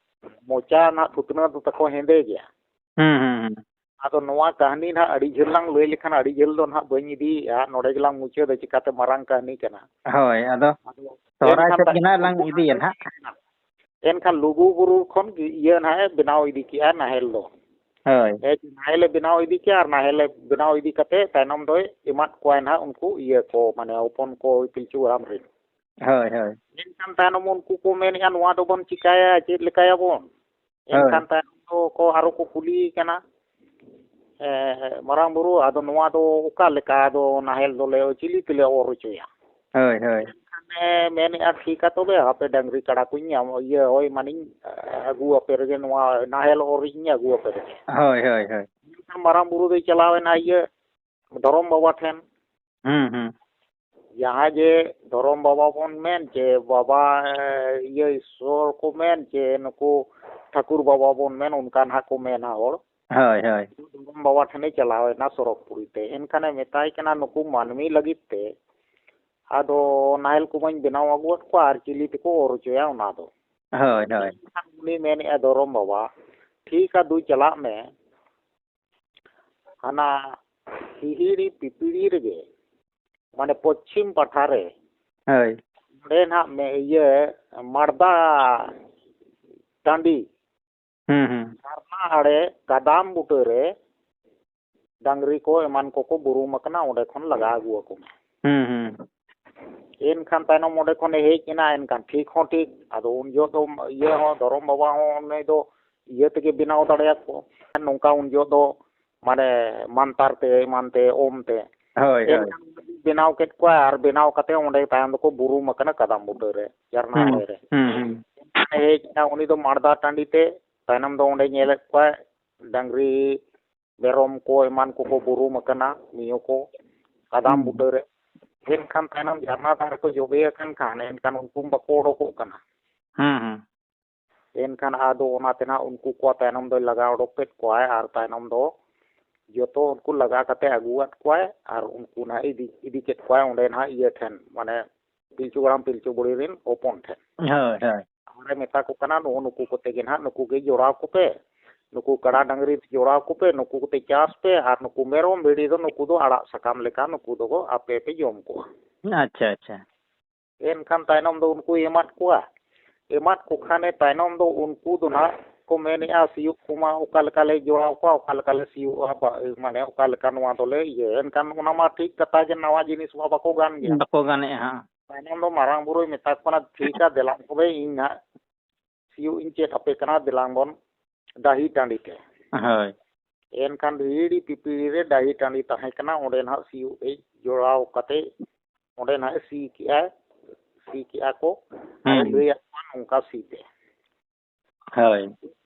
ᱢᱚᱪᱟ ᱱᱟᱦᱟᱜ ᱛᱷᱩᱛᱱᱟᱹ ᱫᱚ ᱛᱟᱠᱚ ᱦᱮᱸᱫᱮ ᱜᱮᱭᱟ᱾ ᱦᱩᱸ, ᱦᱩᱸ, ᱦᱩᱸ᱾ ᱟᱫᱚ ᱱᱚᱣᱟ ᱠᱟᱹᱦᱱᱤ ᱱᱟᱦᱟᱜ ᱟᱹᱰᱤ ᱡᱷᱟᱹᱞ ᱞᱟᱝ ᱞᱟᱹᱭ ᱞᱮᱠᱷᱟᱱ ᱟᱹᱰᱤ ᱡᱷᱟᱹᱞ ᱫᱚ ᱱᱟᱦᱟᱜ ᱵᱟᱹᱧ ᱤᱫᱤᱭᱮᱫᱼᱟ, ᱱᱚᱰᱮ ᱜᱮᱞᱟᱝ ᱢᱩᱪᱟᱹᱫᱟ, ᱪᱤᱠᱟᱛᱮ ᱢᱟᱨᱟᱝ ᱠᱟᱹᱦᱱᱤ ᱠᱟᱱᱟ᱾ ᱦᱳᱭ, ᱟᱫᱚ ᱟᱫᱚ ᱥᱚᱦᱨᱟᱭ ᱮᱱᱠᱷᱟᱱ ᱥᱮᱫ ᱜᱮ ᱛᱟᱭᱚᱢ ᱱᱟᱦᱟᱜ ᱞᱟᱝ ᱫᱚ ᱤᱫᱤᱭᱟ ᱱᱟᱦᱟᱜ᱾ ᱮᱱᱠᱷᱟᱱ ᱞᱩᱜᱩ ᱵᱩᱨᱩ ᱠᱷᱚᱱ ᱜᱮ ᱤᱭᱟᱹ ᱱᱟᱦᱟᱜ ᱮ ᱵᱮᱱᱟᱣ ᱤᱫᱤ ᱠᱮᱜᱼᱟ ᱱᱟᱦᱮᱞ ᱫᱚ᱾ ᱦᱳᱭ᱾ ᱦᱮᱸ, ᱱᱟᱦᱮᱞ ᱮ ᱵᱮᱱᱟᱣ ᱤᱫᱤ ᱠᱮᱜᱼᱟ ᱟᱨ ᱱᱟᱦᱮᱞ ᱮ ᱵᱮᱱᱟᱣ ᱤᱫᱤ ᱠᱟᱛᱮ ᱛᱟᱭᱱᱚᱢ ᱫᱚᱭ ᱮᱢᱟᱫ ᱠᱚᱣᱟᱭ ᱱᱟᱦᱟᱜ ᱩᱱᱠᱩ ᱤᱭᱟᱹ ᱠᱚ, ᱢᱟᱱᱮ ᱦᱚᱯᱚᱱ ᱠᱚ ᱯᱤᱞᱪᱩ ᱦᱟᱲᱟᱢ ᱨᱮᱱ᱾ ᱦᱳᱭ, ᱦᱳᱭ᱾ ᱢᱮᱱᱠᱷᱟᱱ ᱛᱟᱭᱱᱚᱢ ᱩᱱᱠᱩ ᱠᱚ ᱢᱮᱱᱮᱜᱼᱟ, "ᱱᱚᱣᱟ ᱫᱚᱵᱚᱱ ᱪᱤᱠᱟᱭᱟ, ᱪᱮᱫ ᱞᱮᱠᱟᱭᱟᱵᱚᱱ?" ᱦᱳᱭ᱾ ᱮᱱᱠᱷᱟᱱ ᱛᱟᱭᱱᱚᱢ ᱫᱚ ᱠᱚ ᱟᱨᱚ ᱠᱚ ᱠᱩᱞᱤᱭᱮ ᱠᱟᱱᱟ, ᱮ, "ᱢᱟᱨᱟᱝ ᱵᱩᱨᱩ, ᱟᱫᱚ ᱱᱚᱣᱟ ᱫᱚ ᱚᱠᱟ ᱞᱮᱠᱟ ᱟᱫᱚ ᱱᱟᱦᱮᱞ ᱫᱚᱞᱮ ᱪᱤᱞᱤ ᱛᱮᱞᱮ ᱚᱨ ᱦᱚᱪᱚᱭᱟ?" ᱦᱳᱭ, ᱦᱳᱭ᱾ ᱮᱱᱠᱷᱟᱱᱮ ᱢᱮᱱᱮᱜᱼᱟ, "ᱴᱷᱤᱠᱟ ᱛᱚᱵᱮ, ᱟᱯᱮ ᱰᱟᱝᱨᱤ ᱠᱟᱰᱟ ᱠᱚᱧ ᱧᱟᱢ, ᱤᱭᱟᱹ, ᱦᱳᱭ, ᱢᱟᱱᱮᱧ ᱟᱹᱜᱩ ᱟᱯᱮ ᱨᱮᱜᱮ, ᱱᱚᱣᱟ ᱱᱟᱦᱮᱞ ᱚᱨ ᱤᱧ ᱟᱹᱜᱩ ᱟᱯᱮ ᱨᱮᱜᱮ᱾" ᱦᱳᱭ, ᱦᱳᱭ, ᱦᱳᱭ᱾ ᱢᱮᱱᱠᱷᱟᱱ ᱢᱟᱨᱟᱝ ᱵᱩᱨᱩ ᱫᱚᱭ ᱪᱟᱞᱟᱣ ᱮᱱᱟ ᱤᱭᱟᱹ, ᱫᱷᱚᱨᱚᱢ ᱵᱟᱵᱟ ᱴᱷᱮᱱ᱾ ᱦᱩᱸ, ᱦᱩᱸ᱾ ᱡᱟᱦᱟᱸ ᱡᱮ ᱫᱷᱚᱨᱚᱢ ᱵᱟᱵᱟ ᱵᱚᱱ ᱢᱮᱱ, ᱪᱮ ᱵᱟᱵᱟ, ᱤᱭᱟᱹ, ᱤᱥᱥᱚᱨ ᱠᱚ ᱢᱮᱱ, ᱪᱮ ᱱᱩᱠᱩ ᱴᱷᱟᱹᱠᱩᱨ ᱵᱟᱵᱟ ᱵᱚᱱ ᱢᱮᱱ, ᱚᱱᱠᱟ ᱱᱟᱦᱟᱜ ᱠᱚ ᱢᱮᱱᱟ ᱦᱚᱲ᱾ ᱦᱳᱭ, ᱦᱳᱭ᱾ ᱫᱷᱚᱨᱚᱢ ᱵᱟᱵᱟ ᱴᱷᱮᱱᱮ ᱪᱟᱞᱟᱣ ᱮᱱᱟ ᱥᱚᱲᱚᱠ ᱯᱩᱨᱤ ᱛᱮ, ᱮᱱᱠᱷᱟᱱᱮ ᱢᱮᱛᱟᱭ ᱠᱟᱱᱟ, ᱱᱩᱠᱩ ᱢᱟᱹᱱᱢᱤ ᱞᱟᱹᱜᱤᱫ ᱛᱮ ᱟᱫᱚ ᱱᱟᱦᱮᱞ ᱠᱚᱢᱟᱧ ᱵᱮᱱᱟᱣ ᱟᱹᱜᱩᱣᱟᱫ ᱠᱚᱣᱟ, ᱟᱨ ᱪᱤᱞᱤ ᱛᱮᱠᱚ ᱚᱨ ᱦᱚᱪᱚᱭᱟ ᱚᱱᱟ ᱫᱚ? ᱦᱳᱭ, ᱦᱳᱭ᱾ ᱩᱱᱤ ᱢᱮᱱᱮᱫᱼᱟ, ᱫᱷᱚᱨᱚᱢ ᱵᱟᱵᱟ, ᱴᱷᱤᱠᱟ, ᱫᱩ ᱪᱟᱞᱟᱜ ᱢᱮ, ᱦᱟᱱᱟ ᱦᱤᱦᱤᱲᱤ ᱯᱤᱯᱤᱲᱤ ᱨᱮᱜᱮ, ᱢᱟᱱᱮ ᱯᱚᱪᱷᱤᱢ ᱯᱟᱦᱴᱟ ᱨᱮ, ᱦᱳᱭ᱾ ᱚᱸᱰᱮ ᱱᱟᱦᱟᱜ ᱢᱮ-, ᱤᱭᱟᱹ, ᱢᱟᱲᱫᱟ ᱴᱟᱺᱰᱤ, ᱦᱩᱸ, ᱦᱩᱸ᱾ ᱡᱷᱟᱨᱱᱟ ᱟᱲᱮ ᱠᱟᱫᱟᱢ ᱵᱩᱴᱟᱹ ᱨᱮ ᱰᱟᱝᱨᱤ ᱠᱚ ᱮᱢᱟᱱ ᱠᱚᱠᱚ ᱵᱩᱨᱩᱢ ᱟᱠᱟᱱᱟ, ᱚᱸᱰᱮ ᱠᱷᱚᱱ ᱞᱟᱜᱟ ᱟᱹᱜᱩ ᱟᱠᱚ ᱢᱮ᱾ ᱦᱩᱸ, ᱦᱩᱸ᱾ ᱮᱱᱠᱷᱟᱱ ᱛᱟᱭᱱᱚᱢ ᱚᱸᱰᱮ ᱠᱷᱚᱱᱮ ᱦᱮᱡ ᱮᱱᱟ, ᱮᱱᱠᱷᱟᱱ ᱴᱷᱤᱠ ᱦᱚᱸ ᱴᱷᱤᱠ᱾ ᱟᱫᱚ ᱩᱱ ᱡᱚᱦᱚᱜ ᱫᱚ ᱤᱭᱟᱹ ᱦᱚᱸ, ᱫᱷᱚᱨᱚᱢ ᱵᱟᱵᱟ ᱦᱚᱸ ᱩᱱᱤ ᱫᱚ ᱤᱭᱟᱹ ᱛᱮᱜᱮ ᱵᱮᱱᱟᱣ ᱫᱟᱲᱮᱭᱟᱠᱚ᱾ ᱱᱚᱝᱠᱟ ᱩᱱ ᱡᱚᱦᱚᱜ ᱫᱚ ᱢᱟᱱᱮ ᱢᱟᱱᱛᱟᱨ ᱛᱮ, ᱮᱢᱟᱱ ᱛᱮ, ᱳᱢ ᱛᱮ᱾ ᱦᱳᱭ, ᱦᱳᱭ᱾ ᱮᱱᱠᱷᱟᱱ ᱵᱮᱱᱟᱣ ᱠᱮᱫ ᱠᱚᱣᱟ ᱟᱨ ᱵᱮᱱᱟᱣ ᱠᱟᱛᱮ ᱚᱸᱰᱮ ᱛᱟᱭᱚᱢ ᱫᱚᱠᱚ ᱵᱩᱨᱩᱢ ᱟᱠᱟᱱᱟ ᱠᱟᱫᱟᱢ ᱵᱩᱴᱟᱹ ᱨᱮ, ᱡᱷᱟᱨᱱᱟ ᱦᱩᱸ, ᱟᱲᱮ ᱨᱮ᱾ ᱦᱩᱸ, ᱦᱩᱸ᱾ ᱦᱮᱡ ᱮᱱᱟ ᱩᱱᱤ ᱫᱚ ᱢᱟᱲᱫᱟ ᱴᱟᱺᱰᱤ ᱛᱮ, ᱛᱟᱭᱱᱚᱢ ᱫᱚ ᱚᱸᱰᱮ ᱧᱮᱞᱮᱫ ᱠᱚᱣᱟᱭ ᱰᱟᱝᱨᱤ, ᱢᱮᱨᱚᱢ ᱠᱚ ᱮᱢᱟᱱ ᱠᱚᱠᱚ ᱵᱩᱨᱩᱢ ᱟᱠᱟᱱᱟ, ᱢᱤᱭᱩ ᱠᱚ ᱠᱟᱫᱟᱢ ᱦᱩᱸ᱾ ᱵᱩᱴᱟᱹ ᱨᱮ᱾ ᱮᱱᱠᱷᱟᱱ ᱛᱟᱭᱱᱚᱢ ᱡᱷᱟᱨᱱᱟ ᱫᱟᱜ ᱨᱮᱠᱚ ᱡᱚᱵᱮ ᱟᱠᱟᱱ ᱠᱷᱟᱱ, ᱮᱱᱠᱷᱟᱱ ᱩᱱᱠᱩ ᱵᱟᱠᱚ ᱚᱰᱚᱠᱚᱜ ᱠᱟᱱᱟ᱾ ᱦᱩᱸ, ᱦᱩᱸ᱾ ᱮᱱᱠᱷᱟᱱ ᱟᱫᱚ ᱚᱱᱟᱛᱮ ᱱᱟᱦᱟᱜ ᱩᱱᱠᱩ ᱠᱚ ᱛᱟᱭᱱᱚᱢ ᱫᱚᱭ ᱞᱟᱜᱟ ᱚᱰᱚᱠ ᱠᱮᱫ ᱠᱚᱣᱟᱭ, ᱟᱨ ᱛᱟᱭᱱᱚᱢ ᱫᱚ ᱡᱚᱛᱚ ᱩᱱᱠᱩ ᱞᱟᱜᱟ ᱠᱟᱛᱮ ᱟᱹᱜᱩᱣᱟᱫ ᱠᱚᱣᱟᱭ, ᱟᱨ ᱩᱱᱠᱩ ᱱᱟᱦᱟᱜ ᱤᱫᱤ, ᱤᱫᱤ ᱠᱮᱫ ᱠᱚᱣᱟᱭ ᱚᱸᱰᱮ ᱱᱟᱦᱟᱜ ᱤᱭᱟᱹ ᱴᱷᱮᱱ, ᱢᱟᱱᱮ ᱯᱤᱞᱪᱩ ᱦᱟᱲᱟᱢ ᱯᱤᱞᱪᱩ ᱵᱩᱲᱦᱤ ᱨᱮᱱ ᱦᱚᱯᱚᱱ ᱴᱷᱮᱱ᱾ ᱦᱳᱭ, ᱦᱳᱭ᱾ ᱟᱨᱮ ᱢᱮᱛᱟ ᱠᱚ ᱠᱟᱱᱟ, "ᱱᱩᱜᱼᱩ ᱱᱩᱠᱩ ᱠᱚᱛᱮ ᱜᱮ ᱱᱟᱦᱟᱜ, ᱱᱩᱠᱩ ᱜᱮ ᱡᱚᱲᱟᱣ ᱠᱚᱯᱮ, ᱱᱩᱠᱩ ᱠᱟᱰᱟ ᱰᱟᱝᱨᱤ ᱡᱚᱲᱟᱣ ᱠᱚᱯᱮ, ᱱᱩᱠᱩ ᱠᱚᱛᱮ ᱪᱟᱥ ᱯᱮ, ᱟᱨ ᱱᱩᱠᱩ ᱢᱮᱨᱚᱢ ᱵᱷᱤᱰᱤ ᱫᱚ ᱱᱩᱠᱩ ᱫᱚ ᱟᱲᱟᱜ ᱥᱟᱠᱟᱢ ᱞᱮᱠᱟ, ᱱᱩᱠᱩ ᱫᱚ ᱟᱯᱮ ᱯᱮ ᱡᱚᱢ ᱠᱚᱣᱟ᱾" ᱟᱪᱪᱷᱟ, ᱟᱪᱪᱷᱟ᱾ ᱮᱱᱠᱷᱟᱱ ᱛᱟᱭᱱᱚᱢ ᱫᱚ ᱩᱱᱠᱩᱭ ᱮᱢᱟᱫ ᱠᱚᱣᱟ᱾ ᱮᱢᱟᱫ ᱠᱚ ᱠᱷᱟᱱᱮ ᱛᱟᱭᱱᱚᱢ ᱫᱚ ᱩᱱᱠᱩ ᱫᱚ ᱱᱟᱦᱟᱜ ᱠᱚ ᱢᱮᱱᱮᱜᱼᱟ, ᱥᱤᱭᱳᱜ ᱠᱚᱢᱟ ᱚᱠᱟ ᱞᱮᱠᱟ ᱞᱮ ᱡᱚᱲᱟᱣ ᱠᱚᱣᱟ, ᱚᱠᱟ ᱞᱮᱠᱟ ᱞᱮ ᱥᱤᱭᱳᱜᱼᱟ, ᱵᱟ-, ᱢᱟᱱᱮ ᱚᱠᱟ ᱞᱮᱠᱟ ᱱᱚᱣᱟ ᱫᱚᱞᱮ ᱤᱭᱟᱹᱭᱟ᱾ ᱮᱱᱠᱷᱟᱱ ᱚᱱᱟ ᱢᱟ ᱴᱷᱤᱠ ᱠᱟᱛᱷᱟ ᱜᱮ, ᱱᱟᱣᱟ ᱡᱤᱱᱤᱥ ᱢᱟ ᱵᱟᱠᱚ ᱜᱟᱱ ᱜᱮᱭᱟ᱾ ᱵᱟᱠᱚ ᱜᱟᱱᱮᱜᱼᱟ ᱦᱟᱸᱜ᱾ ᱛᱟᱭᱱᱚᱢ ᱫᱚ ᱢᱟᱨᱟᱝ ᱵᱩᱨᱩᱭ ᱢᱮᱛᱟ ᱠᱚ ᱠᱟᱱᱟ, "ᱴᱷᱤᱠᱟ, ᱫᱮᱞᱟ ᱛᱚᱵᱮ ᱤᱧ ᱱᱟᱦᱟᱜ ᱥᱤᱭᱳᱜ ᱤᱧ ᱪᱮᱫ ᱟᱯᱮ ᱠᱟᱱᱟ, ᱫᱮᱞᱟᱝ ᱵᱚᱱ ᱰᱟᱹᱦᱤ ᱴᱟᱺᱰᱤ ᱛᱮ᱾" ᱦᱳᱭ᱾ ᱮᱱᱠᱷᱟᱱ ᱦᱤᱦᱤᱲᱤ ᱯᱤᱯᱤᱲᱤ ᱨᱮ ᱰᱟᱹᱦᱤ ᱴᱟᱺᱰᱤ ᱛᱟᱦᱮᱸ ᱠᱟᱱᱟ, ᱚᱸᱰᱮ ᱱᱟᱦᱟᱜ ᱥᱤᱭᱳᱜ ᱮ ᱡᱚᱲᱟᱣ ᱠᱟᱛᱮ ᱚᱸᱰᱮ ᱱᱟᱦᱟᱜ ᱮ ᱥᱤ ᱠᱮᱜᱼᱟ, ᱥᱤ ᱠᱮᱜᱼᱟ ᱠᱚ, ᱟᱨ ᱮ ᱦᱩᱸ᱾ ᱞᱟᱹᱭᱟᱫ ᱠᱚᱣᱟ, "ᱱᱚᱝᱠᱟ ᱥᱤ ᱯᱮ᱾" ᱦᱳᱭ᱾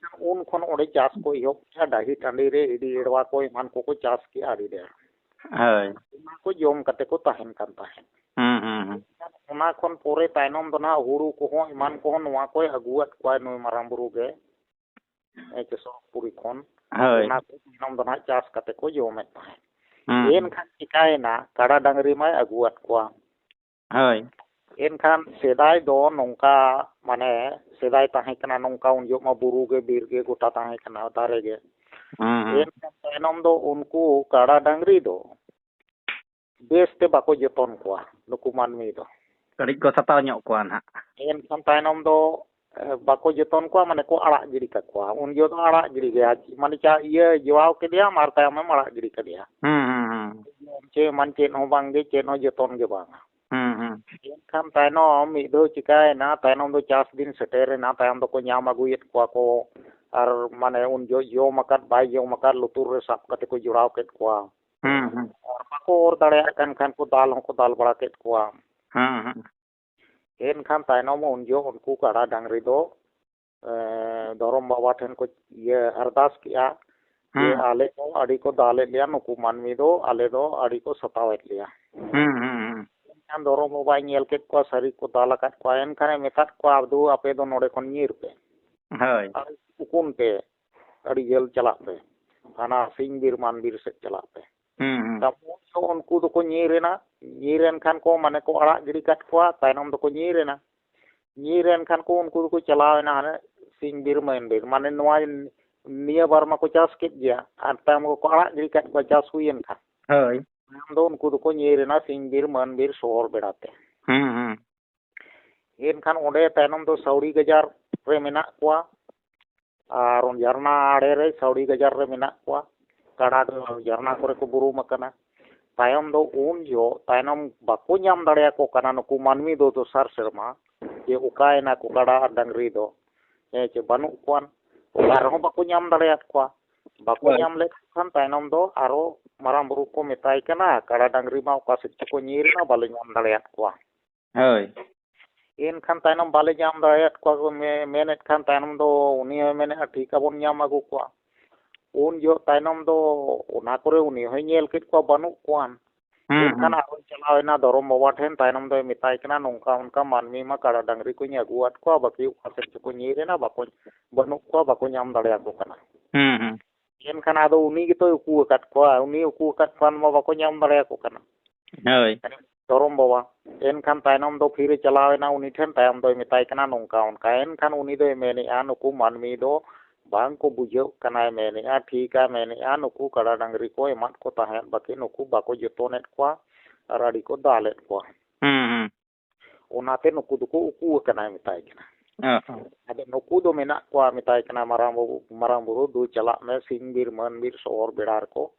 ᱩᱱ ᱠᱷᱚᱱ ᱚᱸᱰᱮ ᱪᱟᱥ ᱠᱚ ᱮᱦᱚᱵ ᱠᱮᱜᱼᱟ, ᱰᱟᱹᱦᱤ ᱴᱟᱺᱰᱤ ᱨᱮ ᱮᱰᱤ ᱮᱲᱣᱟ ᱠᱚ ᱮᱢᱟᱱ ᱠᱚᱠᱚ ᱪᱟᱥ ᱠᱮᱜᱼᱟ ᱟᱹᱰᱤ ᱰᱷᱮᱨ᱾ ᱦᱳᱭ᱾ ᱚᱱᱟ ᱠᱚ ᱡᱚᱢ ᱠᱟᱛᱮ ᱠᱚ ᱛᱟᱦᱮᱱ ᱠᱟᱱ ᱛᱟᱦᱮᱸᱫ᱾ ᱦᱩᱸ, ᱦᱩᱸ, ᱦᱩᱸ᱾ ᱚᱱᱟ ᱠᱷᱚᱱ ᱯᱚᱨᱮ ᱛᱟᱭᱱᱚᱢ ᱫᱚ ᱱᱟᱦᱟᱜ ᱦᱩᱲᱩ ᱠᱚᱦᱚᱸ ᱮᱢᱟᱱ ᱠᱚᱦᱚᱸ ᱱᱚᱣᱟ ᱠᱚᱭ ᱟᱹᱜᱩᱣᱟᱫ ᱠᱚᱣᱟ ᱱᱩᱭ ᱢᱟᱨᱟᱝ ᱵᱩᱨᱩ ᱜᱮ, ᱦᱮᱸ ᱪᱮ, ᱥᱚᱨᱚᱜᱽᱯᱩᱨᱤ ᱠᱷᱚᱱ᱾ ᱦᱳᱭ᱾ ᱚᱱᱟ ᱠᱚ ᱛᱟᱭᱱᱚᱢ ᱫᱚ ᱱᱟᱦᱟᱜ ᱪᱟᱥ ᱠᱟᱛᱮ ᱠᱚ ᱡᱚᱢᱮᱫ ᱛᱟᱦᱮᱸᱫ᱾ ᱦᱩᱸ᱾ ᱮᱱᱠᱷᱟᱱ ᱪᱤᱠᱟᱭᱮᱱᱟ, ᱠᱟᱰᱟ ᱰᱟᱝᱨᱤ ᱢᱟᱭ ᱟᱹᱜᱩᱣᱟᱫ ᱠᱚᱣᱟ᱾ ᱦᱳᱭ᱾ ᱮᱱᱠᱷᱟᱱ ᱥᱮᱫᱟᱭ ᱫᱚ ᱱᱚᱝᱠᱟ, ᱢᱟᱱᱮ, ᱥᱮᱫᱟᱭ ᱛᱟᱦᱮᱸ ᱠᱟᱱᱟ ᱱᱚᱝᱠᱟ, ᱩᱱ ᱡᱚᱦᱚᱜ ᱢᱟ ᱵᱩᱨᱩ ᱜᱮ, ᱵᱤᱨ ᱜᱮ ᱜᱚᱴᱟ ᱛᱟᱦᱮᱸ ᱠᱟᱱᱟ, ᱫᱟᱨᱮ ᱜᱮ᱾ ᱦᱩᱸ, ᱦᱩᱸ᱾ ᱮᱱᱠᱷᱟᱱ ᱛᱟᱭᱱᱚᱢ ᱫᱚ ᱩᱱᱠᱩ ᱠᱟᱰᱟ ᱰᱟᱝᱨᱤ ᱫᱚ ᱵᱮᱥ ᱛᱮ ᱵᱟᱠᱚ ᱡᱚᱛᱚᱱ ᱠᱚᱣᱟ ᱱᱩᱠᱩ ᱢᱟᱹᱱᱢᱤ ᱫᱚ᱾ ᱠᱟᱹᱴᱤᱡ ᱠᱚ ᱥᱟᱛᱟᱣ ᱧᱚᱜ ᱠᱚᱣᱟ ᱱᱟᱦᱟᱜ᱾ ᱮᱱᱠᱷᱟᱱ ᱛᱟᱭᱱᱚᱢ ᱫᱚ, ᱮ, ᱵᱟᱠᱚ ᱡᱚᱛᱚᱱ ᱠᱚᱣᱟ, ᱢᱟᱱᱮ ᱠᱚ ᱟᱲᱟᱜ ᱜᱤᱰᱤ ᱠᱟᱠᱚᱣᱟ᱾ ᱩᱱ ᱡᱚᱦᱚᱜ ᱫᱚ ᱟᱲᱟᱜ ᱜᱤᱰᱤ ᱜᱮ, ᱢᱟᱱᱮ ᱪᱟ-, ᱤᱭᱟᱹ ᱡᱚᱲᱟᱣ ᱠᱮᱫᱮᱭᱟᱢ ᱟᱨ ᱛᱟᱭᱚᱢᱮᱢ ᱟᱲᱟᱜ ᱜᱤᱰᱤ ᱠᱟᱫᱮᱭᱟ᱾ ᱦᱩᱸ, ᱦᱩᱸ, ᱦᱩᱸ᱾ ᱪᱮ ᱮᱢᱟᱱ ᱪᱮᱫ ᱦᱚᱸ ᱵᱟᱝ ᱜᱮ, ᱪᱮᱫ ᱦᱚᱸ ᱡᱚᱛᱚᱱ ᱜᱮ ᱵᱟᱝᱟ᱾ ᱦᱩᱸ, ᱦᱩᱸ᱾ ᱮᱱᱠᱷᱟᱱ ᱛᱟᱭᱱᱚᱢ ᱢᱤᱫ ᱫᱷᱟᱣ ᱪᱤᱠᱟᱭᱮᱱᱟ, ᱛᱟᱭᱱᱚᱢ ᱫᱚ ᱪᱟᱥ ᱫᱤᱱ ᱥᱮᱴᱮᱨᱮᱱᱟ, ᱛᱟᱭᱚᱢ ᱫᱚᱠᱚ ᱧᱟᱢ ᱟᱹᱜᱩᱭᱮᱫ ᱠᱚᱣᱟ ᱠᱚ, ᱟᱨ ᱢᱟᱱᱮ ᱩᱱ ᱡᱚᱦᱚᱜ ᱡᱚᱢ ᱟᱠᱟᱫ ᱵᱟᱭ ᱡᱚᱢ ᱟᱠᱟᱫ ᱞᱩᱛᱩᱨ ᱨᱮ ᱥᱟᱵ ᱠᱟᱛᱮ ᱠᱚ ᱡᱚᱲᱟᱣ ᱠᱮᱫ ᱠᱚᱣᱟ᱾ ᱦᱩᱸ, ᱦᱩᱸ᱾ ᱟᱨ ᱵᱟᱠᱚ ᱚᱨ ᱫᱟᱲᱮᱭᱟᱜ ᱠᱟᱱ ᱠᱷᱟᱱ ᱠᱚ ᱫᱟᱞ ᱦᱚᱸᱠᱚ ᱫᱟᱞ ᱵᱟᱲᱟ ᱠᱮᱫ ᱠᱚᱣᱟ᱾ ᱦᱩᱸ, ᱦᱩᱸ᱾ ᱮᱱᱠᱷᱟᱱ ᱛᱟᱭᱱᱚᱢ ᱩᱱ ᱡᱚᱦᱚᱜ ᱩᱱᱠᱩ ᱠᱟᱰᱟ ᱰᱟᱝᱨᱤ ᱫᱚ, ᱮ, ᱫᱷᱚᱨᱚᱢ ᱵᱟᱵᱟ ᱴᱷᱮᱱ ᱠᱚ ᱤᱭᱟᱹ ᱟᱨᱫᱟᱥ ᱠᱮᱜᱼᱟ ᱡᱮ, ᱦᱩᱸ᱾ "ᱟᱞᱮ ᱫᱚ ᱟᱹᱰᱤ ᱠᱚ ᱫᱟᱞᱮᱫ ᱞᱮᱭᱟ, ᱱᱩᱠᱩ ᱢᱟᱹᱱᱢᱤ ᱫᱚ ᱟᱞᱮ ᱫᱚ ᱟᱹᱰᱤ ᱠᱚ ᱥᱟᱛᱟᱣᱮᱫ ᱞᱮᱭᱟ᱾" ᱦᱩᱸ, ᱦᱩᱸ, ᱦᱩᱸ᱾ ᱮᱱᱠᱷᱟᱱ ᱫᱷᱚᱨᱚᱢ ᱵᱟᱵᱟᱭ ᱧᱮᱞ ᱠᱮᱫ ᱠᱚᱣᱟ, ᱥᱟᱹᱨᱤ ᱠᱚ ᱫᱟᱞ ᱟᱠᱟᱫ ᱠᱚᱣᱟ᱾ ᱮᱱᱠᱷᱟᱱᱮ ᱢᱮᱛᱟᱫ ᱠᱚᱣᱟ, "ᱟᱫᱚ ᱟᱯᱮ ᱫᱚ ᱱᱚᱰᱮ ᱠᱷᱚᱱ ᱧᱤᱨ ᱯᱮ᱾ ᱦᱳᱭ᱾ ᱟᱨ ᱩᱠᱩᱱ ᱯᱮ, ᱟᱹᱰᱤ ᱡᱷᱟᱹᱞ ᱪᱟᱞᱟᱜ ᱯᱮ, ᱦᱟᱱᱟ ᱥᱤᱧ ᱵᱤᱨ ᱢᱟᱱ ᱵᱤᱨ ᱥᱮᱫ ᱪᱟᱞᱟᱜ ᱯᱮ᱾" ᱦᱩᱸ, ᱦᱩᱸ᱾ ᱛᱟᱨᱯᱚᱨ ᱫᱚ ᱩᱱᱠᱩ ᱫᱚᱠᱚ ᱧᱤᱨ ᱮᱱᱟ᱾ ᱧᱤᱨ ᱮᱱ ᱠᱷᱟᱱ ᱠᱚ, ᱢᱟᱱᱮ ᱠᱚ ᱟᱲᱟᱜ ᱜᱤᱰᱤ ᱠᱟᱫ ᱠᱚᱣᱟ, ᱛᱟᱭᱱᱚᱢ ᱫᱚᱠᱚ ᱧᱤᱨ ᱮᱱᱟ᱾ ᱧᱤᱨ ᱮᱱ ᱠᱷᱟᱱ ᱠᱚ ᱩᱱᱠᱩ ᱫᱚᱠᱚ ᱪᱟᱞᱟᱣ ᱮᱱᱟ ᱦᱟᱱᱮ ᱥᱤᱧ ᱵᱤᱨ ᱢᱟᱹᱭᱤᱱ ᱵᱤᱨ, ᱢᱟᱱᱮ ᱱᱚᱣᱟ ᱱᱤᱭᱟᱹ ᱵᱟᱨ ᱢᱟᱠᱚ ᱪᱟᱥ ᱠᱮᱫ ᱜᱮᱭᱟ, ᱟᱨ ᱛᱟᱭᱚᱢ ᱠᱚᱠᱚ ᱟᱲᱟᱜ ᱜᱤᱰᱤ ᱠᱟᱫ ᱠᱚᱣᱟ ᱪᱟᱥ ᱦᱩᱭᱮᱱ ᱠᱷᱟᱱ᱾ ᱦᱳᱭ᱾ ᱛᱟᱭᱚᱢ ᱫᱚ ᱩᱱᱠᱩ ᱫᱚᱠᱚ ᱧᱤᱨ ᱮᱱᱟ ᱥᱤᱧ ᱵᱤᱨ ᱢᱟᱹᱱ ᱵᱤᱨ ᱥᱚᱦᱚᱨ ᱵᱮᱲᱟ ᱛᱮ᱾ ᱦᱩᱸ, ᱦᱩᱸ᱾ ᱮᱱᱠᱷᱟᱱ ᱚᱸᱰᱮ ᱛᱟᱭᱱᱚᱢ ᱫᱚ ᱥᱟᱹᱣᱲᱤ ᱜᱟᱡᱟᱲ ᱨᱮ ᱢᱮᱱᱟᱜ ᱠᱚᱣᱟ, ᱟᱨ ᱡᱷᱟᱨᱱᱟ ᱟᱲᱮ ᱨᱮ ᱥᱟᱹᱣᱲᱤ ᱜᱟᱡᱟᱲ ᱨᱮ ᱢᱮᱱᱟᱜ ᱠᱚᱣᱟ᱾ ᱠᱟᱰᱟ ᱫᱚ ᱡᱷᱟᱨᱱᱟ ᱠᱚᱨᱮ ᱠᱚ ᱵᱩᱨᱩᱢ ᱟᱠᱟᱱᱟ᱾ ᱛᱟᱭᱚᱢ ᱫᱚ ᱩᱱ ᱡᱚᱦᱚᱜ ᱛᱟᱭᱱᱚᱢ ᱵᱟᱠᱚ ᱧᱟᱢ ᱫᱟᱲᱮᱭᱟᱠᱚ ᱠᱟᱱᱟ ᱱᱩᱠᱩ ᱢᱟᱹᱱᱢᱤ ᱫᱚ ᱫᱚᱥᱟᱨ ᱥᱮᱨᱢᱟ, ᱡᱮ ᱚᱠᱟᱭᱮᱱᱟ ᱠᱚ ᱠᱟᱰᱟ ᱟᱨ ᱰᱟᱝᱨᱤ ᱫᱚ, ᱦᱮᱸ ᱪᱮ, ᱵᱟᱹᱱᱩᱜ ᱠᱚᱣᱟ᱾ ᱚᱠᱟ ᱨᱮᱦᱚᱸ ᱵᱟᱠᱚ ᱧᱟᱢ ᱫᱟᱲᱮᱭᱟᱫ ᱠᱚᱣᱟ᱾ ᱵᱟᱠᱚ ᱦᱳᱭ᱾ ᱧᱟᱢ ᱞᱮᱫ ᱠᱚ ᱠᱷᱟᱱ ᱛᱟᱭᱱᱚᱢ ᱫᱚ ᱟᱨᱚ ᱢᱟᱨᱟᱝ ᱵᱩᱨᱩ ᱠᱚ ᱢᱮᱛᱟᱭ ᱠᱟᱱᱟ, "ᱠᱟᱰᱟ ᱰᱟᱝᱨᱤ ᱢᱟ ᱚᱠᱟ ᱥᱮᱫ ᱪᱚᱠᱚ ᱧᱤᱨ ᱮᱱᱟ, ᱵᱟᱞᱮ ᱧᱟᱢ ᱫᱟᱲᱮᱭᱟᱫ ᱠᱚᱣᱟ᱾" ᱦᱳᱭ᱾ ᱮᱱᱠᱷᱟᱱ ᱛᱟᱭᱱᱚᱢ ᱵᱟᱞᱮ ᱧᱟᱢ ᱫᱟᱲᱮᱭᱟᱫ ᱠᱚᱣᱟ ᱠᱚ, ᱢᱮ-, ᱢᱮᱱᱮᱫ ᱠᱷᱟᱱ ᱛᱟᱭᱱᱚᱢ ᱫᱚ ᱩᱱᱤ ᱦᱚᱸᱭ ᱢᱮᱱᱮᱫᱼᱟ, "ᱴᱷᱤᱠ ᱟᱵᱚᱱ ᱧᱟᱢ ᱟᱹᱜᱩ ᱠᱚᱣᱟ᱾" ᱩᱱ ᱡᱚᱦᱚᱜ ᱛᱟᱭᱱᱚᱢ ᱫᱚ ᱚᱱᱟ ᱠᱚᱨᱮ ᱩᱱᱤ ᱦᱚᱸᱭ ᱧᱮᱞ ᱠᱮᱫ ᱠᱚᱣᱟ, ᱵᱟᱹᱱᱩᱜ ᱠᱚᱣᱟ᱾ ᱦᱩᱸ, ᱮᱱᱠᱷᱟᱱ ᱦᱩᱸ᱾ ᱟᱨᱦᱚᱸᱭ ᱪᱟᱞᱟᱣ ᱮᱱᱟ ᱫᱷᱚᱨᱚᱢ ᱵᱟᱵᱟ ᱴᱷᱮᱱ, ᱛᱟᱭᱱᱚᱢ ᱫᱚᱭ ᱢᱮᱛᱟᱭ ᱠᱟᱱᱟ, "ᱱᱚᱝᱠᱟ ᱚᱱᱠᱟ ᱢᱟᱹᱱᱢᱤ ᱢᱟ ᱠᱟᱰᱟ ᱰᱟᱝᱨᱤ ᱠᱚᱧ ᱟᱹᱜᱩᱣᱟᱫ ᱠᱚᱣᱟ, ᱵᱟᱹᱠᱤ ᱚᱠᱟ ᱥᱮᱫ ᱪᱚᱠᱚ ᱧᱤᱨ ᱮᱱᱟ, ᱵᱟᱠᱚ, ᱵᱟᱹᱱᱩᱜ ᱠᱚᱣᱟ, ᱵᱟᱠᱚ ᱧᱟᱢ ᱫᱟᱲᱮᱭᱟᱠᱚ ᱠᱟᱱᱟ᱾" ᱦᱩᱸ, ᱦᱩᱸ᱾ ᱮᱱᱠᱷᱟᱱ ᱟᱫᱚ ᱩᱱᱤ ᱜᱮᱛᱚᱭ ᱩᱠᱩ ᱟᱠᱟᱫ ᱠᱚᱣᱟ, ᱩᱱᱤ ᱩᱠᱩ ᱟᱠᱟᱫ ᱠᱷᱟᱱ ᱢᱟ ᱵᱟᱠᱚ ᱧᱟᱢ ᱫᱟᱲᱮᱭᱟᱠᱚ ᱠᱟᱱᱟ᱾ ᱦᱳᱭ᱾ ᱫᱷᱚᱨᱚᱢ ᱵᱟᱵᱟ᱾ ᱮᱱᱠᱷᱟᱱ ᱛᱟᱭᱱᱚᱢ ᱫᱚ ᱯᱷᱤᱨᱮ ᱪᱟᱞᱟᱣ ᱮᱱᱟ ᱩᱱᱤ ᱴᱷᱮᱱ, ᱛᱟᱭᱚᱢ ᱫᱚᱭ ᱢᱮᱛᱟᱭ ᱠᱟᱱᱟ ᱱᱚᱝᱠᱟ ᱚᱱᱠᱟ᱾ ᱮᱱᱠᱷᱟᱱ ᱩᱱᱤ ᱫᱚᱭ ᱢᱮᱱᱮᱫᱼᱟ, ᱱᱩᱠᱩ ᱢᱟᱹᱱᱢᱤ ᱫᱚ ᱵᱟᱝ ᱠᱚ ᱵᱩᱡᱷᱟᱹᱜ ᱠᱟᱱᱟᱭ ᱢᱮᱱᱮᱫᱼᱟ, ᱴᱷᱤᱠᱟ ᱢᱮᱱᱮᱫᱼᱟ, ᱱᱩᱠᱩ ᱠᱟᱰᱟ ᱰᱟᱝᱨᱤ ᱠᱚ ᱮᱢᱟᱫ ᱠᱚ ᱛᱟᱦᱮᱸᱫ, ᱵᱟᱹᱠᱤ ᱱᱩᱠᱩ ᱵᱟᱠᱚ ᱡᱚᱛᱚᱱᱮᱫ ᱠᱚᱣᱟ ᱟᱨ ᱟᱹᱰᱤ ᱠᱚ ᱫᱟᱞᱮᱫ ᱠᱚᱣᱟ᱾ ᱦᱩᱸ, ᱦᱩᱸ᱾ ᱚᱱᱟᱛᱮ ᱱᱩᱠᱩ ᱫᱚᱠᱚ ᱩᱠᱩ ᱟᱠᱟᱱᱟᱭ ᱢᱮᱛᱟᱭ ᱠᱟᱱᱟ᱾ ᱚ ᱦᱚᱸ᱾ ᱟᱫᱚ ᱱᱩᱠᱩ ᱫᱚ ᱢᱮᱱᱟᱜ ᱠᱚᱣᱟ ᱢᱮᱛᱟᱭ ᱠᱟᱱᱟ, ᱢᱟᱨᱟᱝ ᱵᱟᱹᱵᱩ, ᱢᱟᱨᱟᱝ ᱵᱩᱨᱩ, ᱫᱩ ᱪᱟᱞᱟᱜ ᱢᱮ, ᱥᱤᱧ ᱵᱤᱨ ᱢᱟᱹᱱ ᱵᱤᱨ ᱥᱚᱦᱚᱨ ᱵᱮᱲᱟ ᱨᱮᱠᱚ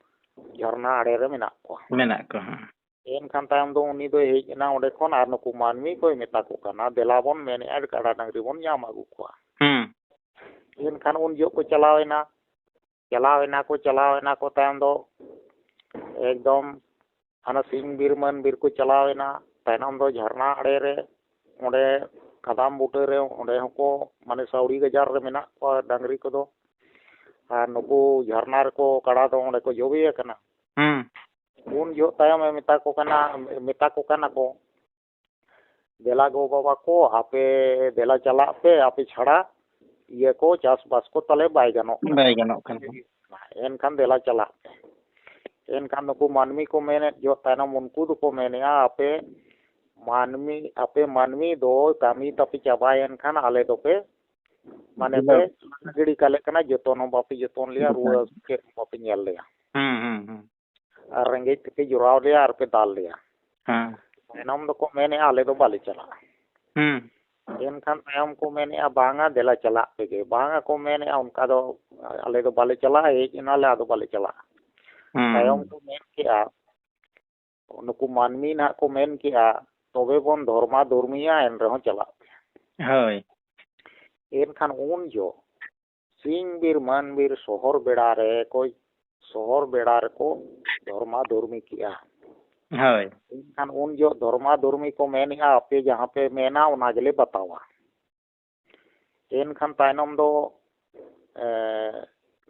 ᱡᱷᱟᱨᱱᱟ ᱟᱲᱮ ᱨᱮ ᱢᱮᱱᱟᱜ ᱠᱚᱣᱟ᱾ ᱢᱮᱱᱟᱜ ᱠᱚᱣᱟ, ᱦᱮᱸ᱾ ᱮᱱᱠᱷᱟᱱ ᱛᱟᱭᱚᱢ ᱫᱚ ᱩᱱᱤ ᱫᱚᱭ ᱦᱮᱡ ᱮᱱᱟ ᱚᱸᱰᱮ ᱠᱷᱚᱱ ᱟᱨ ᱱᱩᱠᱩ ᱢᱟᱹᱱᱢᱤ ᱠᱚᱭ ᱢᱮᱛᱟ ᱠᱚ ᱠᱟᱱᱟ, "ᱫᱮᱞᱟ ᱵᱚᱱ ᱢᱮᱱᱮᱫᱼᱟ, ᱠᱟᱰᱟ ᱰᱟᱝᱨᱤ ᱵᱚᱱ ᱧᱟᱢ ᱟᱹᱜᱩ ᱠᱚᱣᱟ᱾" ᱦᱩᱸ᱾ ᱮᱱᱠᱷᱟᱱ ᱩᱱ ᱡᱚᱦᱚᱜ ᱠᱚ ᱪᱟᱞᱟᱣ ᱮᱱᱟ, ᱪᱟᱞᱟᱣ ᱮᱱᱟ ᱠᱚ, ᱪᱟᱞᱟᱣ ᱮᱱᱟ ᱠᱚ ᱛᱟᱭᱚᱢ ᱫᱚ ᱮᱠᱫᱚᱢ ᱦᱟᱱᱟ ᱥᱤᱧ ᱵᱤᱨ ᱢᱟᱹᱱ ᱵᱤᱨ ᱠᱚ ᱪᱟᱞᱟᱣ ᱮᱱᱟ᱾ ᱛᱟᱭᱱᱚᱢ ᱫᱚ ᱡᱷᱟᱨᱱᱟ ᱟᱲᱮ ᱨᱮ, ᱚᱸᱰᱮ ᱠᱟᱫᱟᱢ ᱵᱩᱴᱟᱹ ᱨᱮ, ᱚᱸᱰᱮ ᱦᱚᱸᱠᱚ ᱢᱟᱱᱮ ᱥᱟᱹᱣᱲᱤ ᱜᱟᱡᱟᱲ ᱨᱮ ᱢᱮᱱᱟᱜ ᱠᱚᱣᱟ ᱰᱟᱝᱨᱤ ᱠᱚᱫᱚ᱾ ᱟᱨ ᱱᱩᱠᱩ ᱡᱷᱟᱨᱱᱟ ᱨᱮᱠᱚ ᱠᱟᱰᱟ ᱫᱚ ᱚᱸᱰᱮ ᱠᱚ ᱡᱚᱵᱮ ᱟᱠᱟᱱᱟ᱾ ᱦᱩᱸ᱾ ᱩᱱ ᱡᱚᱦᱚᱜ ᱛᱟᱭᱚᱢ ᱮ ᱢᱮᱛᱟ ᱠᱚ ᱠᱟᱱᱟ, ᱢᱮᱛᱟ ᱠᱚ ᱠᱟᱱᱟ ᱠᱚ, "ᱫᱮᱞᱟ ᱜᱚ ᱵᱟᱵᱟ ᱠᱚ, ᱟᱯᱮ ᱫᱮᱞᱟ ᱪᱟᱞᱟᱜ ᱯᱮ, ᱟᱯᱮ ᱪᱷᱟᱲᱟ ᱤᱭᱟᱹ ᱠᱚ ᱪᱟᱥᱵᱟᱥ ᱠᱚ ᱛᱟᱞᱮ ᱵᱟᱭ ᱜᱟᱱᱚᱜ ᱠᱟᱱᱟ᱾ ᱵᱟᱭ ᱜᱟᱱᱚᱜ ᱠᱟᱱᱟ᱾ ᱮᱱᱠᱷᱟᱱ ᱫᱮᱞᱟ ᱪᱟᱞᱟᱜ ᱯᱮ᱾" ᱮᱱᱠᱷᱟᱱ ᱱᱩᱠᱩ ᱢᱟᱹᱱᱢᱤ ᱠᱚ ᱢᱮᱱᱮᱫ ᱡᱚᱦᱚᱜ ᱛᱟᱭᱱᱚᱢ ᱩᱱᱠᱩ ᱫᱚᱠᱚ ᱢᱮᱱᱮᱫᱼᱟ, "ᱟᱯᱮ ᱢᱟᱹᱱᱢᱤ, ᱟᱯᱮ ᱢᱟᱹᱱᱢᱤ ᱫᱚ ᱠᱟᱹᱢᱤ ᱛᱟᱯᱮ ᱪᱟᱵᱟᱭᱮᱱ ᱠᱷᱟᱱ ᱟᱞᱮ ᱫᱚᱯᱮ ᱢᱟᱱᱮ ᱯᱮ ᱜᱤᱰᱤ ᱠᱟᱞᱮ ᱠᱟᱱᱟ, ᱡᱚᱛᱚᱱ ᱦᱚᱸ ᱵᱟᱯᱮ ᱡᱚᱛᱚᱱ ᱞᱮᱭᱟ, ᱨᱩᱣᱟᱹ ᱦᱟᱹᱥᱩ ᱪᱮᱫ ᱦᱚᱸ ᱵᱟᱯᱮ ᱧᱮᱞ ᱞᱮᱭᱟ᱾ ᱦᱩᱸ, ᱦᱩᱸ, ᱦᱩᱸ᱾ ᱟᱨ ᱨᱮᱸᱜᱮᱡ ᱛᱮᱯᱮ ᱡᱚᱨᱟᱣ ᱞᱮᱭᱟ ᱟᱨ ᱯᱮ ᱫᱟᱞ ᱞᱮᱭᱟ᱾" ᱦᱮᱸ᱾ ᱛᱟᱭᱱᱚᱢ ᱫᱚᱠᱚ ᱢᱮᱱᱮᱫᱼᱟ, "ᱟᱞᱮ ᱫᱚ ᱵᱟᱞᱮ ᱪᱟᱞᱟᱜᱼᱟ᱾" ᱦᱩᱸ᱾ ᱮᱱᱠᱷᱟᱱ ᱛᱟᱭᱚᱢ ᱠᱚ ᱢᱮᱱᱮᱫᱼᱟ, "ᱵᱟᱝᱟ, ᱫᱮᱞᱟ ᱪᱟᱞᱟᱜ ᱯᱮᱜᱮ᱾" ᱵᱟᱝᱟ ᱠᱚ ᱢᱮᱱᱮᱫᱼᱟ, "ᱚᱱᱠᱟ ᱫᱚ ᱟᱞᱮ ᱫᱚ ᱵᱟᱞᱮ ᱪᱟᱞᱟᱜᱼᱟ, ᱦᱮᱡ ᱮᱱᱟᱞᱮ, ᱟᱫᱚ ᱵᱟᱞᱮ ᱪᱟᱞᱟᱜᱼᱟ᱾" ᱦᱩᱸ᱾ ᱛᱟᱭᱚᱢ ᱠᱚ ᱢᱮᱱ ᱠᱮᱜᱼᱟ, ᱱᱩᱠᱩ ᱢᱟᱹᱱᱢᱤ ᱱᱟᱦᱟᱜ ᱠᱚ ᱢᱮᱱ ᱠᱮᱜᱼᱟ, "ᱛᱚᱵᱮ ᱵᱚᱱ ᱫᱷᱚᱨᱢᱟ ᱫᱷᱚᱨᱢᱤᱭᱟ, ᱮᱱ ᱨᱮᱦᱚᱸ ᱪᱟᱞᱟᱜ ᱯᱮ᱾" ᱦᱳᱭ᱾ ᱮᱱᱠᱷᱟᱱ ᱩᱱ ᱡᱚᱦᱚᱜ ᱥᱤᱧ ᱵᱤᱨ ᱢᱟᱹᱱ ᱵᱤᱨ ᱥᱚᱦᱚᱨ ᱵᱮᱲᱟ ᱨᱮ ᱠᱚ, ᱥᱚᱦᱚᱨ ᱵᱮᱲᱟ ᱨᱮᱠᱚ ᱫᱷᱚᱨᱢᱟ ᱫᱷᱚᱨᱢᱤ ᱠᱮᱜᱼᱟ᱾ ᱦᱳᱭ᱾ ᱮᱱᱠᱷᱟᱱ ᱩᱱ ᱡᱚᱦᱚᱜ ᱫᱷᱚᱨᱢᱟ ᱫᱷᱚᱨᱢᱤ ᱠᱚ ᱢᱮᱱᱮᱜᱼᱟ, "ᱟᱯᱮ ᱡᱟᱦᱟᱸ ᱯᱮ ᱢᱮᱱᱟ ᱚᱱᱟ ᱜᱮᱞᱮ ᱵᱟᱛᱟᱣᱟ᱾" ᱮᱱᱠᱷᱟᱱ ᱛᱟᱭᱱᱚᱢ ᱫᱚ, ᱮ,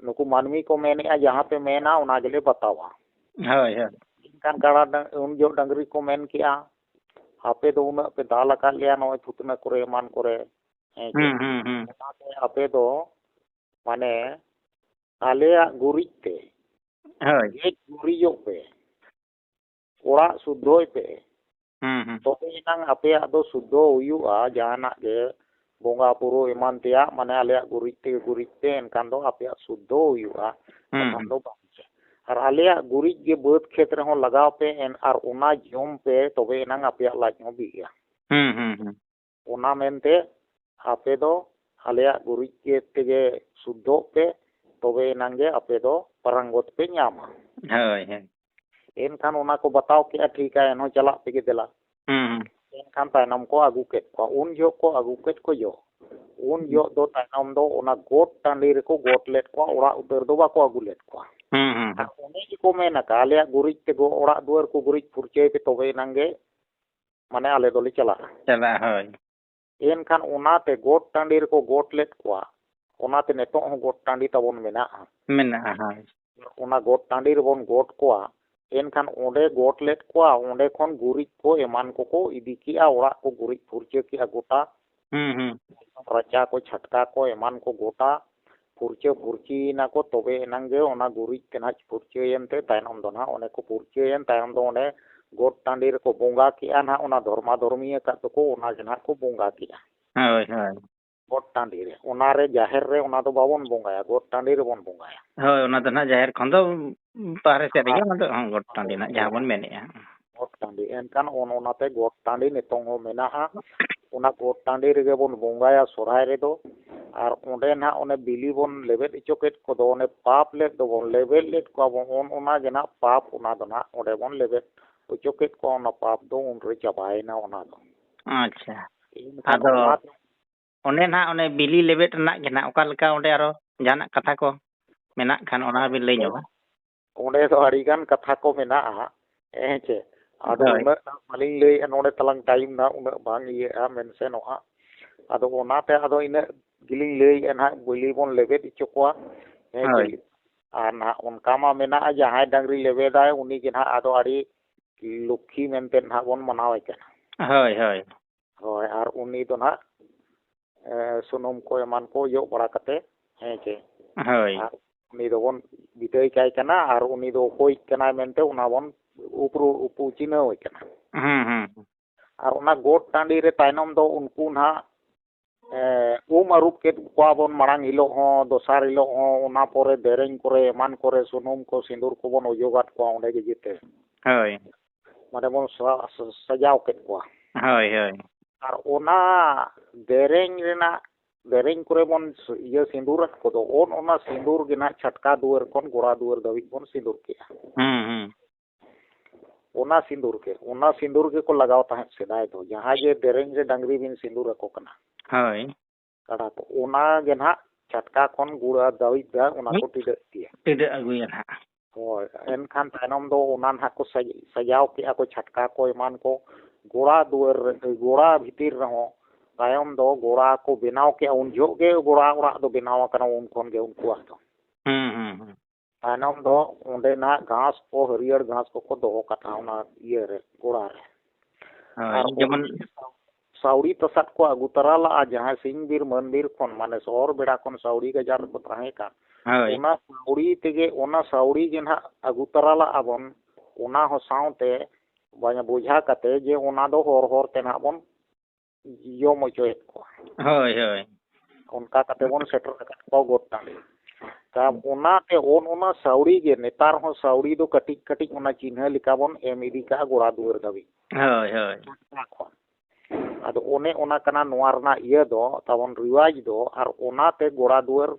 ᱱᱩᱠᱩ ᱢᱟᱹᱱᱢᱤ ᱠᱚ ᱢᱮᱱᱮᱜᱼᱟ, "ᱡᱟᱦᱟᱸ ᱯᱮ ᱢᱮᱱᱟ ᱚᱱᱟ ᱜᱮᱞᱮ ᱵᱟᱛᱟᱣᱟ᱾" ᱦᱳᱭ, ᱦᱳᱭ᱾ ᱮᱱᱠᱷᱟᱱ ᱠᱟᱲᱟ ᱰᱟᱝ-, ᱩᱱ ᱡᱚᱦᱚᱜ ᱰᱟᱹᱝᱨᱤ ᱠᱚ ᱢᱮᱱ ᱠᱮᱜᱼᱟ, "ᱟᱯᱮ ᱫᱚ ᱩᱱᱟᱹᱜ ᱯᱮ ᱫᱟᱞ ᱟᱠᱟᱫ ᱞᱮᱭᱟ ᱱᱚᱜᱼᱚᱭ ᱯᱷᱩᱛᱱᱟᱹ ᱠᱚᱨᱮ ᱮᱢᱟᱱ ᱠᱚᱨᱮ, ᱦᱮᱸ ᱪᱮ? ᱦᱩᱸ, ᱦᱩᱸ, ᱦᱩᱸ᱾ ᱚᱱᱟᱛᱮ ᱟᱯᱮ ᱫᱚ ᱢᱟᱱᱮ ᱟᱞᱮᱭᱟᱜ ᱜᱩᱨᱤᱡ ᱛᱮ ᱦᱳᱭ᱾ ᱜᱮᱡ ᱜᱩᱨᱤᱡᱚᱜ ᱯᱮ, ᱚᱲᱟᱜ ᱥᱩᱫᱽᱫᱷᱚᱭ ᱯᱮ, ᱦᱩᱸ, ᱦᱩᱸ᱾ ᱛᱚᱵᱮ ᱮᱱᱟᱝ ᱟᱯᱮᱭᱟᱜ ᱫᱚ ᱥᱩᱫᱽᱫᱷᱚ ᱦᱩᱭᱩᱜᱼᱟ, ᱡᱟᱦᱟᱱᱟᱜ ᱜᱮ ᱵᱚᱸᱜᱟ ᱵᱩᱨᱩ ᱮᱢᱟᱱ ᱛᱮᱭᱟᱜ, ᱢᱟᱱᱮ ᱟᱞᱮᱭᱟᱜ ᱜᱩᱨᱤᱡ ᱛᱮᱜᱮ ᱜᱩᱨᱤᱡ ᱯᱮ, ᱮᱱᱠᱷᱟᱱ ᱫᱚ ᱟᱯᱮᱭᱟᱜ ᱥᱩᱫᱽᱫᱷᱚ ᱦᱩᱭᱩᱜᱼᱟ, ᱦᱩᱸ, ᱵᱟᱠᱷᱟᱱ ᱦᱩᱸ᱾ ᱫᱚ ᱵᱟᱝ ᱪᱮ᱾ ᱟᱨ ᱟᱞᱮᱭᱟᱜ ᱜᱩᱨᱤᱡ ᱜᱮ ᱵᱟᱹᱫᱽ ᱠᱷᱮᱛ ᱨᱮᱦᱚᱸ ᱞᱟᱜᱟᱣ ᱯᱮ, ᱮᱱ-, ᱟᱨ ᱚᱱᱟ ᱡᱚᱢ ᱯᱮ, ᱛᱚᱵᱮ ᱮᱱᱟᱝ ᱟᱯᱮᱭᱟᱜ ᱞᱟᱡ ᱦᱚᱸ ᱵᱤᱜᱼᱟ᱾ ᱦᱩᱸ, ᱦᱩᱸ, ᱦᱩᱸ᱾ ᱚᱱᱟ ᱢᱮᱱᱛᱮ ᱟᱯᱮ ᱫᱚ ᱟᱞᱮᱭᱟᱜ ᱜᱩᱨᱤᱡ ᱜᱮ ᱛᱮᱜᱮ ᱥᱩᱫᱽᱫᱷᱚᱜ ᱯᱮ, ᱛᱚᱵᱮ ᱮᱱᱟᱝ ᱜᱮ ᱟᱯᱮ ᱫᱚ ᱯᱟᱨᱟᱝᱜᱚᱛ ᱯᱮ ᱧᱟᱢᱟ᱾ ᱦᱳᱭ, ᱦᱳᱭ᱾ ᱮᱱᱠᱷᱟᱱ ᱚᱱᱟ ᱠᱚ ᱵᱟᱛᱟᱣ ᱠᱮᱜᱼᱟ, ᱴᱷᱤᱠᱟ, ᱮᱱᱦᱚᱸ ᱪᱟᱞᱟᱜ ᱯᱮᱜᱮ ᱫᱮᱞᱟ᱾ ᱦᱩᱸ, ᱦᱩᱸ᱾ ᱮᱱᱠᱷᱟᱱ ᱛᱟᱭᱱᱚᱢ ᱠᱚ ᱟᱹᱜᱩ ᱠᱮᱫ ᱠᱚᱣᱟ᱾ ᱩᱱ ᱡᱚᱦᱚᱜ ᱠᱚ ᱟᱹᱜᱩ ᱠᱮᱫ ᱠᱚ ᱡᱚᱦᱚᱜ, ᱩᱱ ᱦᱩᱸ᱾ ᱡᱚᱦᱚᱜ ᱫᱚ ᱛᱟᱭᱱᱚᱢ ᱫᱚ ᱚᱱᱟ ᱜᱚᱴ ᱴᱟᱺᱰᱤ ᱨᱮᱠᱚ ᱜᱚᱴ ᱞᱮᱫ ᱠᱚᱣᱟ, ᱚᱲᱟᱜ ᱩᱛᱟᱹᱨ ᱫᱚ ᱵᱟᱠᱚ ᱟᱹᱜᱩ ᱞᱮᱫ ᱠᱚᱣᱟ᱾ ᱦᱩᱸ, ᱦᱩᱸ, ᱟᱨ ᱦᱩᱸ᱾ ᱚᱱᱮ ᱡᱮᱠᱚ ᱢᱮᱱ ᱟᱠᱟᱫ, ᱟᱞᱮᱭᱟᱜ ᱜᱩᱨᱤᱡ ᱛᱮᱜᱮ ᱚᱲᱟᱜ ᱫᱩᱣᱟᱹᱨ ᱠᱚ ᱜᱩᱨᱤᱡ ᱯᱷᱩᱨᱪᱟᱹᱭ ᱯᱮ, ᱛᱚᱵᱮ ᱮᱱᱟᱝ ᱜᱮ ᱢᱟᱱᱮ ᱟᱞᱮ ᱫᱚᱞᱮ ᱪᱟᱞᱟᱜᱼᱟ᱾ ᱪᱟᱞᱟᱜᱼᱟ, ᱦᱳᱭ᱾ ᱮᱱᱠᱷᱟᱱ ᱚᱱᱟᱛᱮ ᱜᱚᱴ ᱴᱟᱺᱰᱤ ᱨᱮᱠᱚ ᱜᱚᱴ ᱞᱮᱫ ᱠᱚᱣᱟ, ᱚᱱᱟᱛᱮ ᱱᱤᱛᱚᱜ ᱦᱚᱸ ᱜᱚᱴ ᱴᱟᱺᱰᱤ ᱛᱟᱵᱚᱱ ᱢᱮᱱᱟᱜᱼᱟ᱾ ᱢᱮᱱᱟᱜᱼᱟ, ᱦᱳᱭ᱾ ᱚᱱᱟ ᱜᱚᱴ ᱴᱟᱺᱰᱤ ᱨᱮᱵᱚᱱ ᱜᱚᱴ ᱠᱚᱣᱟ, ᱮᱱᱠᱷᱟᱱ ᱚᱸᱰᱮ ᱜᱚᱴ ᱞᱮᱫ ᱠᱚᱣᱟ, ᱚᱸᱰᱮ ᱠᱷᱚᱱ ᱜᱩᱨᱤᱡ ᱠᱚ ᱮᱢᱟᱱ ᱠᱚᱠᱚ ᱤᱫᱤ ᱠᱮᱜᱼᱟ, ᱚᱲᱟᱜ ᱠᱚ ᱜᱩᱨᱤᱡ ᱯᱷᱩᱨᱪᱟᱹ ᱠᱮᱜᱼᱟ ᱜᱚᱴᱟ᱾ ᱦᱩᱸ, ᱦᱩᱸ᱾ ᱨᱟᱪᱟ ᱠᱚ, ᱪᱷᱟᱴᱠᱟ ᱠᱚ ᱮᱢᱟᱱ ᱠᱚ ᱜᱚᱴᱟ ᱯᱷᱩᱨᱪᱟᱹ ᱯᱷᱩᱨᱪᱤᱭᱮᱱᱟ ᱠᱚ, ᱛᱚᱵᱮ ᱮᱱᱟᱝ ᱜᱮ ᱚᱱᱟ ᱜᱩᱨᱤᱡ ᱛᱮ ᱱᱟᱦᱟᱜ ᱯᱷᱩᱨᱪᱟᱹᱭᱮᱱ ᱛᱮ, ᱛᱟᱭᱱᱚᱢ ᱫᱚ ᱱᱟᱦᱟᱜ ᱚᱱᱮ ᱠᱚ ᱯᱷᱩᱨᱪᱟᱹᱭᱮᱱ ᱛᱟᱭᱚᱢ ᱫᱚ ᱚᱸᱰᱮ ᱜᱚᱴ ᱴᱟᱺᱰᱤ ᱨᱮᱠᱚ ᱵᱚᱸᱜᱟ ᱠᱮᱜᱼᱟ ᱱᱟᱦᱟᱜ, ᱚᱱᱟ ᱫᱷᱚᱨᱢᱟ ᱫᱷᱚᱨᱢᱤ ᱟᱠᱟᱫ ᱫᱚᱠᱚ, ᱚᱱᱟ ᱜᱮ ᱱᱟᱦᱟᱜ ᱠᱚ ᱵᱚᱸᱜᱟ ᱠᱮᱜᱼᱟ᱾ ᱦᱳᱭ, ᱦᱳᱭ᱾ ᱜᱚᱴ ᱴᱟᱺᱰᱤ ᱨᱮ, ᱚᱱᱟ ᱨᱮ ᱡᱟᱦᱮᱨ ᱨᱮ ᱚᱱᱟ ᱫᱚ ᱵᱟᱵᱚᱱ ᱵᱚᱸᱜᱟᱭᱟ, ᱜᱚᱴ ᱴᱟᱺᱰᱤ ᱨᱮᱵᱚᱱ ᱵᱚᱸᱜᱟᱭᱟ᱾ ᱦᱳᱭ, ᱚᱱᱟ ᱫᱚ ᱱᱟᱦᱟᱜ ᱡᱟᱦᱮᱨ ᱠᱷᱚᱱ ᱫᱚ ᱵᱟᱦᱨᱮ ᱥᱮᱫ ᱨᱮᱜᱮ ᱦᱳᱭ᱾ ᱚᱱᱟ ᱫᱚ, ᱦᱚᱸ, ᱜᱚᱴ ᱴᱟᱺᱰᱤ ᱱᱟᱦᱟᱜ ᱡᱟᱦᱟᱸ ᱵᱚᱱ ᱢᱮᱱᱮᱜᱼᱟ᱾ ᱜᱚᱴ ᱴᱟᱺᱰᱤ, ᱮᱱᱠᱷᱟᱱ ᱚᱱ-, ᱚᱱᱟᱛᱮ ᱜᱚᱴ ᱴᱟᱺᱰᱤ ᱱᱤᱛᱚᱝ ᱦᱚᱸ ᱢᱮᱱᱟᱜᱼᱟ᱾ ᱚᱱᱟ ᱜᱚᱴ ᱴᱟᱺᱰᱤ ᱨᱮᱜᱮ ᱵᱚᱱ ᱵᱚᱸᱜᱟᱭᱟ ᱥᱚᱨᱦᱟᱭ ᱨᱮᱫᱚ᱾ ᱟᱨ ᱚᱸᱰᱮ ᱱᱟᱦᱟᱜ ᱚᱱᱮ ᱵᱤᱞᱤ ᱵᱚᱱ ᱞᱮᱵᱮᱫ ᱦᱚᱪᱚ ᱠᱮᱫ ᱠᱚᱫᱚ, ᱚᱱᱮ ᱯᱟᱯ ᱞᱮᱫ ᱫᱚᱵᱚᱱ, ᱞᱮᱵᱮᱫ ᱞᱮᱫ ᱠᱚᱣᱟ ᱵᱚᱱ, ᱚᱱ-, ᱚᱱᱟ ᱜᱮ ᱱᱟᱦᱟᱜ ᱯᱟᱯ, ᱚᱱᱟ ᱫᱚ ᱱᱟᱦᱟᱜ ᱚᱸᱰᱮ ᱵᱚᱱ ᱞᱮᱵᱮᱫ ᱦᱚᱪᱚ ᱠᱮᱫ ᱠᱚᱣᱟ, ᱚᱱᱟ ᱯᱟᱯ ᱫᱚ ᱩᱱᱨᱮ ᱪᱟᱵᱟᱭᱮᱱᱟ ᱚᱱᱟ ᱫᱚ᱾ ᱟᱪᱪᱷᱟ᱾ ᱮᱱᱠᱷᱟᱱ ᱟᱫᱚ ᱚᱱᱟ ᱚᱱᱮ ᱱᱟᱦᱟᱜ ᱚᱱᱮ ᱵᱤᱞᱤ ᱞᱮᱵᱮᱫ ᱨᱮᱱᱟᱜ ᱜᱮ ᱱᱟᱦᱟᱜ ᱚᱠᱟ ᱞᱮᱠᱟ ᱚᱸᱰᱮ ᱟᱨᱚ ᱡᱟᱦᱟᱱᱟᱜ ᱠᱟᱛᱷᱟ ᱠᱚ ᱢᱮᱱᱟᱜ ᱠᱷᱟᱱ ᱚᱱᱟ ᱦᱚᱸᱵᱤᱱ ᱞᱟᱹᱭ ᱧᱚᱜᱟ᱾ ᱚᱸᱰᱮ ᱫᱚ ᱟᱹᱰᱤᱜᱟᱱ ᱠᱟᱛᱷᱟ ᱠᱚ ᱢᱮᱱᱟᱜᱼᱟ, ᱦᱮᱸ ᱪᱮ? ᱟᱫᱚ ᱦᱳᱭ᱾ ᱩᱱᱟᱹᱜ ᱱᱟᱜ ᱵᱟᱹᱞᱤᱧ ᱞᱟᱹᱭᱮᱫᱼᱟ, ᱱᱚᱰᱮ ᱛᱟᱞᱟᱝ ᱴᱟᱭᱤᱢ ᱱᱟᱜ ᱩᱱᱟᱹᱜ ᱵᱟᱝ ᱤᱭᱟᱹᱜᱼᱟ, ᱢᱮᱱᱥᱮᱱᱚᱜᱼᱟ᱾ ᱟᱫᱚ ᱚᱱᱟᱛᱮ ᱟᱫᱚ ᱤᱱᱟᱹᱜ ᱜᱮᱞᱤᱧ ᱞᱟᱹᱭᱮᱫᱼᱟ ᱱᱟᱜ, ᱵᱤᱞᱤ ᱵᱚᱱ ᱞᱮᱵᱮᱫ ᱦᱚᱪᱚ ᱠᱚᱣᱟ, ᱦᱮᱸ ᱦᱳᱭ᱾ ᱪᱮ? ᱟᱨ ᱱᱟᱦᱟᱜ ᱚᱱᱠᱟ ᱢᱟ ᱢᱮᱱᱟᱜᱼᱟ, ᱡᱟᱦᱟᱸᱭ ᱰᱟᱝᱨᱤ ᱞᱮᱵᱮᱫᱟᱭ, ᱩᱱᱤ ᱜᱮ ᱱᱟᱦᱟᱜ ᱟᱫᱚ ᱟᱹᱰᱤ ᱞᱚᱠᱠᱷᱤ ᱢᱮᱱᱛᱮ ᱱᱟᱦᱟᱜ ᱵᱚᱱ ᱢᱟᱱᱟᱣᱮ ᱠᱟᱱᱟ᱾ ᱦᱳᱭ, ᱦᱳᱭ᱾ ᱦᱳᱭ, ᱟᱨ ᱩᱱᱤ ᱫᱚ ᱱᱟᱦᱟᱜ, ᱮ, ᱥᱩᱱᱩᱢ ᱠᱚ ᱮᱢᱟᱱ ᱠᱚ ᱚᱡᱚᱜ ᱵᱟᱲᱟ ᱠᱟᱛᱮ, ᱦᱮᱸ ᱪᱮ? ᱦᱳᱭ᱾ ᱟᱨ ᱩᱱᱤ ᱫᱚᱵᱚᱱ ᱵᱤᱫᱟᱹᱭ ᱠᱟᱭ ᱠᱟᱱᱟ, ᱟᱨ ᱩᱱᱤ ᱫᱚ ᱚᱠᱚᱭᱤᱡ ᱠᱟᱱᱟᱭ ᱢᱮᱱᱛᱮ ᱚᱱᱟ ᱵᱚᱱ ᱩᱯᱨᱩ-, ᱩᱯᱩ ᱪᱤᱱᱦᱟᱹᱣᱮ ᱠᱟᱱᱟ᱾ ᱦᱩᱸ, ᱦᱩᱸ᱾ ᱟᱨ ᱚᱱᱟ ᱜᱚᱴ ᱴᱟᱺᱰᱤ ᱨᱮ ᱛᱟᱭᱱᱚᱢ ᱫᱚ ᱩᱱᱠᱩ ᱱᱟᱦᱟᱜ, ᱮ, ᱩᱢ ᱟᱹᱨᱩᱵ ᱠᱮᱫ ᱠᱚᱣᱟ ᱵᱚᱱ ᱢᱟᱲᱟᱝ ᱦᱤᱞᱳᱜ ᱦᱚᱸ, ᱫᱚᱥᱟᱨ ᱦᱤᱞᱳᱜ ᱦᱚᱸ, ᱚᱱᱟ ᱯᱚᱨᱮ ᱫᱮᱨᱮᱧ ᱠᱚᱨᱮ ᱮᱢᱟᱱ ᱠᱚᱨᱮ ᱥᱩᱱᱩᱢ ᱠᱚ ᱥᱤᱸᱫᱩᱨ ᱠᱚᱵᱚᱱ ᱚᱡᱚᱜᱟᱫ ᱠᱚᱣᱟ ᱚᱸᱰᱮ ᱜᱮ ᱡᱮᱛᱮ᱾ ᱦᱳᱭ᱾ ᱢᱟᱱᱮ ᱵᱚᱱ ᱥᱟ-, ᱥᱟ-, ᱥᱟᱡᱟᱣ ᱠᱮᱫ ᱠᱚᱣᱟ᱾ ᱦᱳᱭ, ᱦᱳᱭ᱾ ᱟᱨ ᱚᱱᱟ ᱫᱮᱨᱮᱧ ᱨᱮᱱᱟᱜ, ᱫᱮᱨᱮᱧ ᱠᱚᱨᱮ ᱵᱚᱱ ᱥ-, ᱤᱭᱟᱹ ᱥᱤᱸᱫᱩᱨᱟᱫ ᱠᱚᱫᱚ, ᱚᱱ ᱚᱱᱟ ᱥᱤᱸᱫᱩᱨ ᱜᱮ ᱱᱟᱦᱟᱜ ᱪᱷᱟᱴᱠᱟ ᱫᱩᱣᱟᱹᱨ ᱠᱷᱚᱱ ᱜᱚᱲᱟ ᱫᱩᱣᱟᱹᱨ ᱫᱷᱟᱹᱵᱤᱡ ᱵᱚᱱ ᱥᱤᱸᱫᱩᱨ ᱠᱮᱜᱼᱟ᱾ ᱦᱩᱸ, ᱦᱩᱸ᱾ ᱚᱱᱟ ᱥᱤᱸᱫᱩᱨ ᱜᱮ, ᱚᱱᱟ ᱥᱤᱸᱫᱩᱨ ᱜᱮᱠᱚ ᱞᱟᱜᱟᱣ ᱛᱟᱦᱮᱸᱫ ᱥᱮᱫᱟᱭ ᱫᱚ, ᱡᱟᱦᱟᱸ ᱡᱮ ᱫᱮᱨᱮᱧ ᱨᱮ ᱰᱟᱝᱨᱤ ᱵᱤᱱ ᱥᱤᱸᱫᱩᱨ ᱟᱠᱚ ᱠᱟᱱᱟ᱾ ᱦᱳᱭ᱾ ᱠᱟᱰᱟ ᱠᱚ, ᱚᱱᱟ ᱜᱮ ᱱᱟᱦᱟᱜ ᱪᱷᱟᱴᱠᱟ ᱠᱷᱚᱱ ᱜᱚᱲᱟ ᱫᱷᱟᱹᱵᱤᱡ ᱫᱚ ᱚᱱᱟ ᱠᱚ ᱢᱤᱫ ᱴᱤᱰᱟᱹᱜ ᱜᱮᱭᱟ᱾ ᱴᱤᱰᱟᱹᱜ ᱟᱹᱜᱩᱭᱟ ᱱᱟᱦᱟᱜ᱾ ᱦᱳᱭ, ᱮᱱᱠᱷᱟᱱ ᱛᱟᱭᱱᱚᱢ ᱫᱚ ᱚᱱᱟ ᱱᱟᱦᱟᱜ ᱠᱚ ᱥᱟᱡ-, ᱥᱟᱡᱟᱣ ᱠᱮᱜᱼᱟ ᱠᱚ ᱪᱷᱟᱴᱠᱟ ᱠᱚ ᱮᱢᱟᱱ ᱠᱚ, ᱜᱚᱲᱟ ᱫᱩᱣᱟᱹᱨ ᱨᱮ, ᱜᱚᱲᱟ ᱵᱷᱤᱛᱤᱨ ᱨᱮᱦᱚᱸ ᱛᱟᱭᱚᱢ ᱫᱚ ᱜᱚᱲᱟ ᱠᱚ ᱵᱮᱱᱟᱣ ᱠᱮᱜᱼᱟ᱾ ᱩᱱ ᱡᱚᱦᱚᱜ ᱜᱮ ᱜᱚᱲᱟ ᱚᱲᱟᱜ ᱫᱚ ᱵᱮᱱᱟᱣ ᱟᱠᱟᱱᱟ, ᱩᱱ ᱠᱷᱚᱱ ᱜᱮ ᱩᱱᱠᱩᱣᱟᱜ ᱫᱚ᱾ ᱦᱩᱸ, ᱦᱩᱸ, ᱦᱩᱸ᱾ ᱛᱟᱭᱱᱚᱢ ᱫᱚ ᱚᱸᱰᱮᱱᱟᱜ ᱜᱷᱟᱥ ᱠᱚ, ᱦᱟᱹᱨᱭᱟᱹᱲ ᱜᱷᱟᱥ ᱠᱚᱠᱚ ᱫᱚᱦᱚ ᱠᱟᱜᱼᱟ ᱚᱱᱟ ᱤᱭᱟᱹ ᱨᱮ, ᱜᱚᱲᱟ ᱨᱮ᱾ ᱦᱳᱭ, ᱟᱨ ᱡᱮᱢᱚᱱ ᱚᱸᱰᱮ ᱥᱟᱹᱣᱲᱤ ᱛᱟᱥᱟᱫ ᱠᱚ ᱟᱹᱜᱩ ᱛᱚᱨᱟ ᱞᱟᱜᱼᱟ, ᱡᱟᱦᱟᱸᱭ ᱥᱤᱧ ᱵᱤᱨ ᱢᱟᱹᱱ ᱵᱤᱨ ᱠᱷᱚᱱ, ᱢᱟᱱᱮ ᱥᱚᱦᱚᱨ ᱵᱮᱲᱟ ᱠᱷᱚᱱ ᱥᱟᱹᱣᱲᱤ ᱜᱟᱡᱟᱲ ᱨᱮᱠᱚ ᱛᱟᱦᱮᱸ ᱠᱟᱱ᱾ ᱦᱳᱭ᱾ ᱚᱱᱟ ᱥᱟᱹᱣᱲᱤ ᱛᱮᱜᱮ, ᱚᱱᱟ ᱥᱟᱹᱣᱲᱤ ᱜᱮ ᱱᱟᱦᱟᱜ ᱟᱹᱜᱩ ᱛᱚᱨᱟ ᱞᱟᱜᱼᱟ ᱵᱚᱱ, ᱚᱱᱟ ᱦᱚᱸ ᱥᱟᱶᱛᱮ ᱵᱚᱡᱷᱟ ᱠᱟᱛᱮ ᱡᱮ ᱚᱱᱟ ᱫᱚ ᱦᱚᱨ ᱦᱚᱨ ᱛᱮ ᱱᱟᱦᱟᱜ ᱵᱚᱱ ᱡᱚᱢ ᱦᱚᱪᱚᱭᱮᱫ ᱠᱚᱣᱟ᱾ ᱦᱳᱭ, ᱦᱳᱭ᱾ ᱚᱱᱠᱟ ᱠᱟᱛᱮ ᱵᱚᱱ ᱥᱮᱴᱮᱨ ᱟᱠᱟᱫ ᱠᱚᱣᱟ ᱜᱚᱴ ᱴᱟᱺᱰᱤ᱾ ᱛᱟ ᱦᱩᱸ᱾ ᱚᱱᱟᱛᱮ ᱚᱱ ᱚᱱᱟ ᱥᱟᱹᱣᱲᱤ ᱜᱮ, ᱱᱮᱛᱟᱨ ᱦᱚᱸ ᱥᱟᱹᱣᱲᱤ ᱫᱚ ᱠᱟᱹᱴᱤᱡ ᱠᱟᱹᱴᱤᱡ ᱚᱱᱟ ᱪᱤᱱᱦᱟᱹ ᱞᱮᱠᱟ ᱵᱚᱱ ᱮᱢ ᱤᱫᱤ ᱠᱟᱜᱼᱟ ᱜᱚᱲᱟ ᱫᱩᱣᱟᱹᱨ ᱫᱷᱟᱹᱵᱤᱡ᱾ ᱦᱳᱭ, ᱦᱳᱭ᱾ ᱚᱱᱟ ᱠᱷᱚᱱ᱾ ᱟᱫᱚ ᱚᱱᱮ ᱚᱱᱟ ᱠᱟᱱᱟ ᱱᱚᱣᱟ ᱨᱮᱱᱟᱜ ᱤᱭᱟᱹ ᱫᱚ, ᱛᱟᱵᱚᱱ ᱨᱤᱣᱟᱡᱽ ᱫᱚ, ᱟᱨ ᱚᱱᱟᱛᱮ ᱜᱚᱲᱟ ᱫᱩᱣᱟᱹᱨ,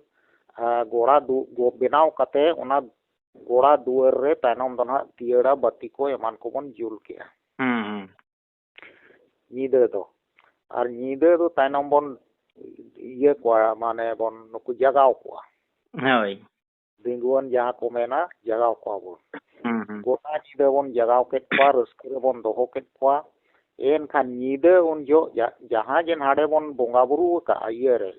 ᱟ, ᱜᱚᱲᱟ ᱫᱩ-, ᱜᱚ-, ᱵᱮᱱᱟᱣ ᱠᱟᱛᱮ ᱚᱱᱟ ᱜᱚᱲᱟ ᱫᱩᱣᱟᱹᱨ ᱨᱮ ᱛᱟᱭᱱᱚᱢ ᱫᱚ ᱱᱟᱦᱟᱜ ᱫᱤᱭᱟᱹᱲᱟ ᱵᱟᱹᱛᱤ ᱠᱚ ᱮᱢᱟᱱ ᱠᱚᱵᱚᱱ ᱡᱩᱞ ᱠᱮᱜᱼᱟ᱾ ᱦᱩᱸ, ᱦᱩᱸ᱾ ᱧᱤᱫᱟᱹ ᱫᱚ᱾ ᱟᱨ ᱧᱤᱫᱟᱹ ᱫᱚ ᱛᱟᱭᱱᱚᱢ ᱵᱚᱱ ᱤᱭᱟᱹ ᱠᱚᱣᱟ, ᱢᱟᱱᱮ ᱵᱚᱱ ᱱᱩᱠᱩ ᱡᱟᱜᱟᱣ ᱠᱚᱣᱟ᱾ ᱦᱳᱭ᱾ ᱫᱤᱸᱜᱩᱣᱟᱱ ᱡᱟᱦᱟᱸ ᱠᱚ ᱢᱮᱱᱟ, ᱡᱟᱜᱟᱣ ᱠᱚᱣᱟ ᱵᱚᱱ᱾ ᱦᱩᱸ, ᱦᱩᱸ᱾ ᱜᱚᱴᱟ ᱧᱤᱫᱟᱹ ᱵᱚᱱ ᱡᱟᱜᱟᱣ ᱠᱮᱫ ᱠᱚᱣᱟ, ᱨᱟᱹᱥᱠᱟᱹ ᱨᱮᱵᱚᱱ ᱫᱚᱦᱚ ᱠᱮᱫ ᱠᱚᱣᱟ᱾ ᱮᱱᱠᱷᱟᱱ ᱧᱤᱫᱟᱹ ᱩᱱ ᱡᱚᱦᱚᱜ ᱡᱟ-, ᱡᱟᱦᱟᱸ ᱡᱮ ᱱᱟᱰᱮ ᱵᱚᱱ ᱵᱚᱸᱜᱟ ᱵᱩᱨᱩ ᱟᱠᱟᱫᱼᱟ ᱤᱭᱟᱹ ᱨᱮ,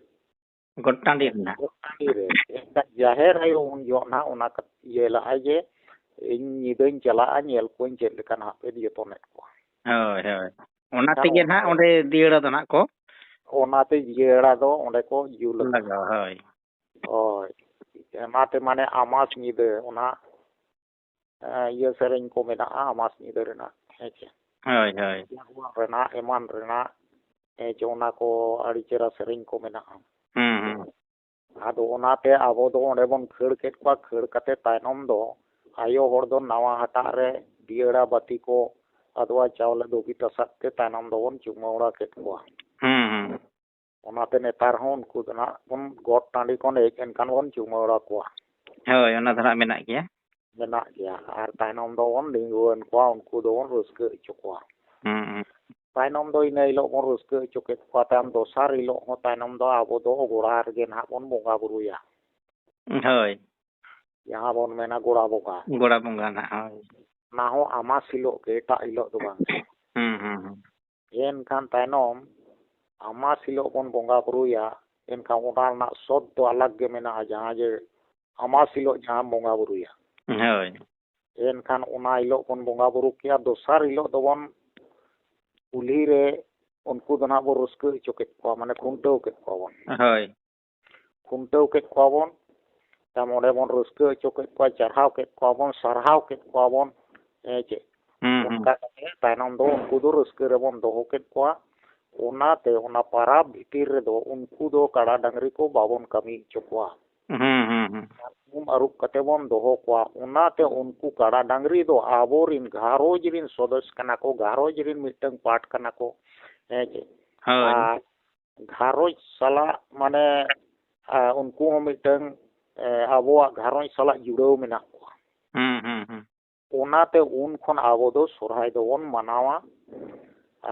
ᱜᱚᱴ ᱴᱟᱺᱰᱤ ᱨᱮᱱᱟᱜ᱾ ᱜᱚᱴ ᱴᱟᱺᱰᱤ ᱨᱮ᱾ ᱮᱱᱠᱷᱟᱱ ᱡᱟᱦᱮᱨ ᱟᱭᱳ ᱩᱱ ᱡᱚᱦᱚᱜ ᱱᱟᱦᱟᱜ ᱚᱱᱟ ᱠᱟᱛ-, ᱤᱭᱟᱹ ᱞᱟᱜᱼᱟᱭ ᱡᱮ, "ᱤᱧ ᱧᱤᱫᱟᱹᱧ ᱪᱟᱞᱟᱜᱼᱟ, ᱧᱮᱞ ᱠᱚᱣᱟᱧ ᱪᱮᱫ ᱞᱮᱠᱟ ᱱᱟᱦᱟᱜ ᱯᱮ ᱡᱚᱛᱚᱱᱮᱫ ᱠᱚᱣᱟ᱾" ᱦᱳᱭ, ᱦᱳᱭ᱾ ᱚᱱᱟ ᱮᱱᱠᱷᱟᱱ ᱛᱮᱜᱮ ᱚᱱᱟ ᱱᱟᱦᱟᱜ ᱫᱚ, ᱚᱸᱰᱮ ᱫᱤᱭᱟᱹᱲᱟ ᱫᱚ ᱱᱟᱦᱟᱜ ᱠᱚ ᱚᱱᱟᱛᱮ ᱡᱤᱭᱟᱹᱲᱟ ᱫᱚ ᱚᱸᱰᱮ ᱠᱚ ᱡᱩᱞ ᱟᱠᱟᱫᱼᱟ᱾ ᱞᱟᱜᱟᱣᱟ, ᱦᱳᱭ᱾ ᱦᱳᱭ᱾ ᱚᱱᱟᱛᱮ ᱢᱟᱱᱮ ᱟᱢᱟᱥ ᱧᱤᱫᱟᱹ ᱚᱱᱟ, ᱮᱸ, ᱤᱭᱟᱹ ᱥᱮᱨᱮᱧ ᱠᱚ ᱢᱮᱱᱟᱜᱼᱟ, ᱟᱢᱟᱥ ᱧᱤᱫᱟᱹ ᱨᱮᱱᱟᱜ, ᱦᱮᱸ ᱪᱮ? ᱦᱳᱭ, ᱦᱳᱭ᱾ ᱡᱟᱜᱩᱣᱟᱨ ᱨᱮᱱᱟᱜ, ᱮᱢᱟᱱ ᱨᱮᱱᱟᱜ, ᱦᱮᱸ ᱪᱮ, ᱚᱱᱟ ᱠᱚ ᱟᱹᱰᱤ ᱪᱮᱦᱨᱟ ᱥᱮᱨᱮᱧ ᱠᱚ ᱢᱮᱱᱟᱜᱼᱟ᱾ ᱦᱩᱸ, ᱦᱩᱸ᱾ ᱟᱫᱚ ᱚᱱᱟᱛᱮ ᱟᱵᱚ ᱫᱚ ᱚᱸᱰᱮ ᱵᱚᱱ ᱠᱷᱟᱹᱲ ᱠᱮᱫ ᱠᱚᱣᱟ, ᱠᱷᱟᱹᱲ ᱠᱟᱛᱮ ᱛᱟᱭᱱᱚᱢ ᱫᱚ ᱟᱭᱳ ᱦᱚᱲ ᱫᱚ ᱱᱟᱣᱟ ᱦᱟᱴᱟᱜ ᱨᱮ ᱫᱤᱭᱟᱹᱲᱟ ᱵᱟᱹᱛᱤ ᱠᱚ, ᱟᱫᱣᱟ ᱪᱟᱣᱞᱮ ᱫᱷᱩᱵᱤ ᱛᱟᱥᱟᱫ ᱛᱮ ᱛᱟᱭᱱᱚᱢ ᱫᱚᱵᱚᱱ ᱪᱩᱢᱟᱹᱲᱟ ᱠᱮᱫ ᱠᱚᱣᱟ᱾ ᱦᱩᱸ, ᱦᱩᱸ᱾ ᱚᱱᱟᱛᱮ ᱱᱮᱛᱟᱨ ᱦᱚᱸ ᱩᱱᱠᱩ ᱫᱚ ᱱᱟᱜ ᱵᱚᱱ ᱜᱚᱴ ᱴᱟᱺᱰᱤ ᱠᱷᱚᱱ ᱦᱮᱡ ᱮᱱᱠᱷᱟᱱ ᱵᱚᱱ ᱪᱩᱢᱟᱹᱲᱟ ᱠᱚᱣᱟ᱾ ᱦᱳᱭ, ᱚᱱᱟ ᱫᱚ ᱱᱟᱜ ᱢᱮᱱᱟᱜ ᱜᱮᱭᱟ᱾ ᱢᱮᱱᱟᱜ ᱜᱮᱭᱟ᱾ ᱟᱨ ᱛᱟᱭᱱᱚᱢ ᱫᱚᱵᱚᱱ ᱰᱷᱤᱸᱜᱩᱣᱟᱹᱱ ᱠᱚᱣᱟ, ᱩᱱᱠᱩ ᱫᱚᱵᱚᱱ ᱨᱟᱹᱥᱠᱟᱹ ᱦᱚᱪᱚ ᱠᱚᱣᱟ᱾ ᱦᱩᱸ, ᱦᱩᱸ᱾ ᱛᱟᱭᱱᱚᱢ ᱫᱚ ᱤᱱᱟᱹ ᱦᱤᱞᱳᱜ ᱵᱚᱱ ᱨᱟᱹᱥᱠᱟᱹ ᱦᱚᱪᱚ ᱠᱮᱫ ᱠᱚᱣᱟ, ᱛᱟᱭᱚᱢ ᱫᱚᱥᱟᱨ ᱦᱤᱞᱳᱜ ᱦᱚᱸ ᱛᱟᱭᱱᱚᱢ ᱫᱚ ᱟᱵᱚ ᱫᱚ ᱜᱚᱲᱟ ᱨᱮᱜᱮ ᱱᱟᱦᱟᱜ ᱵᱚᱱ ᱵᱚᱸᱜᱟ ᱵᱩᱨᱩᱭᱟ᱾ ᱦᱳᱭ᱾ ᱡᱟᱦᱟᱸ ᱵᱚᱱ ᱢᱮᱱᱟ ᱜᱚᱲᱟ ᱵᱚᱸᱜᱟ᱾ ᱜᱚᱲᱟ ᱵᱚᱸᱜᱟ ᱱᱟᱦᱟᱜ, ᱦᱳᱭ᱾ ᱚᱱᱟ ᱦᱚᱸ ᱟᱢᱟᱥ ᱦᱤᱞᱳᱜ ᱜᱮ, ᱮᱴᱟᱜ ᱦᱤᱞᱳᱜ ᱫᱚ ᱵᱟᱝ᱾ ᱦᱩᱸ, ᱦᱩᱸ, ᱦᱩᱸ᱾ ᱮᱱᱠᱷᱟᱱ ᱛᱟᱭᱱᱚᱢ ᱟᱢᱟᱥ ᱦᱤᱞᱳᱜ ᱵᱚᱱ ᱵᱚᱸᱜᱟ ᱵᱩᱨᱩᱭᱟ, ᱮᱱᱠᱷᱟᱱ ᱚᱱᱟ ᱨᱮᱱᱟᱜ ᱥᱚᱛ ᱫᱚ ᱟᱞᱟᱜᱽ ᱜᱮ ᱢᱮᱱᱟᱜᱼᱟ, ᱡᱟᱦᱟᱸ ᱡᱮ ᱟᱢᱟᱥ ᱦᱤᱞᱳᱜ ᱡᱟᱦᱟᱸᱢ ᱵᱚᱸᱜᱟ ᱵᱩᱨᱩᱭᱟ᱾ ᱦᱳᱭ᱾ ᱮᱱᱠᱷᱟᱱ ᱚᱱᱟ ᱦᱤᱞᱳᱜ ᱵᱚᱱ ᱵᱚᱸᱜᱟ ᱵᱩᱨᱩ ᱠᱮᱜᱼᱟ, ᱫᱚᱥᱟᱨ ᱦᱤᱞᱳᱜ ᱫᱚᱵᱚᱱ ᱠᱩᱞᱦᱤ ᱨᱮ ᱩᱱᱠᱩ ᱫᱚ ᱱᱟᱦᱟᱜ ᱵᱚᱱ ᱨᱟᱹᱥᱠᱟᱹ ᱦᱚᱪᱚ ᱠᱮᱫ ᱠᱚᱣᱟ, ᱢᱟᱱᱮ ᱠᱷᱩᱱᱴᱟᱹᱣ ᱠᱮᱫ ᱠᱚᱣᱟ ᱵᱚᱱ᱾ ᱦᱳᱭ᱾ ᱠᱷᱩᱱᱴᱟᱹᱣ ᱠᱮᱫ ᱠᱚᱣᱟ ᱵᱚᱱ, ᱛᱟᱭᱚᱢ ᱚᱸᱰᱮ ᱵᱚᱱ ᱨᱟᱹᱥᱠᱟᱹ ᱦᱚᱪᱚ ᱠᱮᱫ ᱠᱚᱣᱟ, ᱪᱟᱨᱦᱟᱣ ᱠᱮᱫ ᱠᱚᱣᱟ ᱵᱚᱱ, ᱥᱟᱨᱦᱟᱣ ᱠᱮᱫ ᱠᱚᱣᱟ ᱵᱚᱱ, ᱦᱮᱸ ᱪᱮ? ᱦᱩᱸ, ᱦᱩᱸ᱾ ᱚᱱᱠᱟ ᱠᱟᱛᱮ ᱛᱟᱭᱱᱚᱢ ᱫᱚ ᱩᱱᱠᱩ ᱫᱚ ᱨᱟᱹᱥᱠᱟᱹ ᱨᱮᱵᱚᱱ ᱫᱚᱦᱚ ᱠᱮᱫ ᱠᱚᱣᱟ᱾ ᱚᱱᱟᱛᱮ ᱚᱱᱟ ᱯᱟᱨᱟᱵᱽ ᱵᱷᱤᱛᱤᱨ ᱨᱮᱫᱚ ᱩᱱᱠᱩ ᱫᱚ ᱠᱟᱰᱟ ᱰᱟᱝᱨᱤ ᱠᱚ ᱵᱟᱵᱚᱱ ᱠᱟᱹᱢᱤ ᱦᱚᱪᱚ ᱠᱚᱣᱟ᱾ ᱦᱩᱸ, ᱦᱩᱸ, ᱦᱩᱸ᱾ ᱩᱢ ᱟᱹᱨᱩᱵ ᱠᱟᱛᱮ ᱵᱚᱱ ᱫᱚᱦᱚ ᱠᱚᱣᱟ᱾ ᱚᱱᱟᱛᱮ ᱩᱱᱠᱩ ᱠᱟᱰᱟ ᱰᱟᱝᱨᱤ ᱫᱚ ᱟᱵᱚᱨᱤᱱ ᱜᱷᱟᱨᱚᱸᱡᱽ ᱨᱤᱱ ᱥᱚᱫᱚᱥ ᱠᱟᱱᱟ ᱠᱚ, ᱜᱷᱟᱨᱚᱸᱡᱽ ᱨᱤᱱ ᱢᱤᱫᱴᱟᱝ ᱯᱟᱴ ᱠᱟᱱᱟ ᱠᱚ, ᱦᱮᱸ ᱪᱮ? ᱦᱳᱭ᱾ ᱟᱨ ᱜᱷᱟᱨᱚᱸᱡᱽ ᱥᱟᱞᱟᱜ, ᱢᱟᱱᱮ, ᱟ, ᱩᱱᱠᱩ ᱦᱚᱸ ᱢᱤᱫᱴᱟᱝ, ᱮ, ᱟᱵᱚᱣᱟᱜ ᱜᱷᱟᱨᱚᱸᱡᱽ ᱥᱟᱞᱟᱜ ᱡᱩᱲᱟᱹᱣ ᱢᱮᱱᱟᱜ ᱠᱚᱣᱟ᱾ ᱦᱩᱸ, ᱦᱩᱸ, ᱦᱩᱸ᱾ ᱚᱱᱟᱛᱮ ᱩᱱ ᱠᱷᱚᱱ ᱟᱵᱚ ᱫᱚ ᱥᱚᱨᱦᱟᱭ ᱫᱚᱵᱚᱱ ᱢᱟᱱᱟᱣᱟ᱾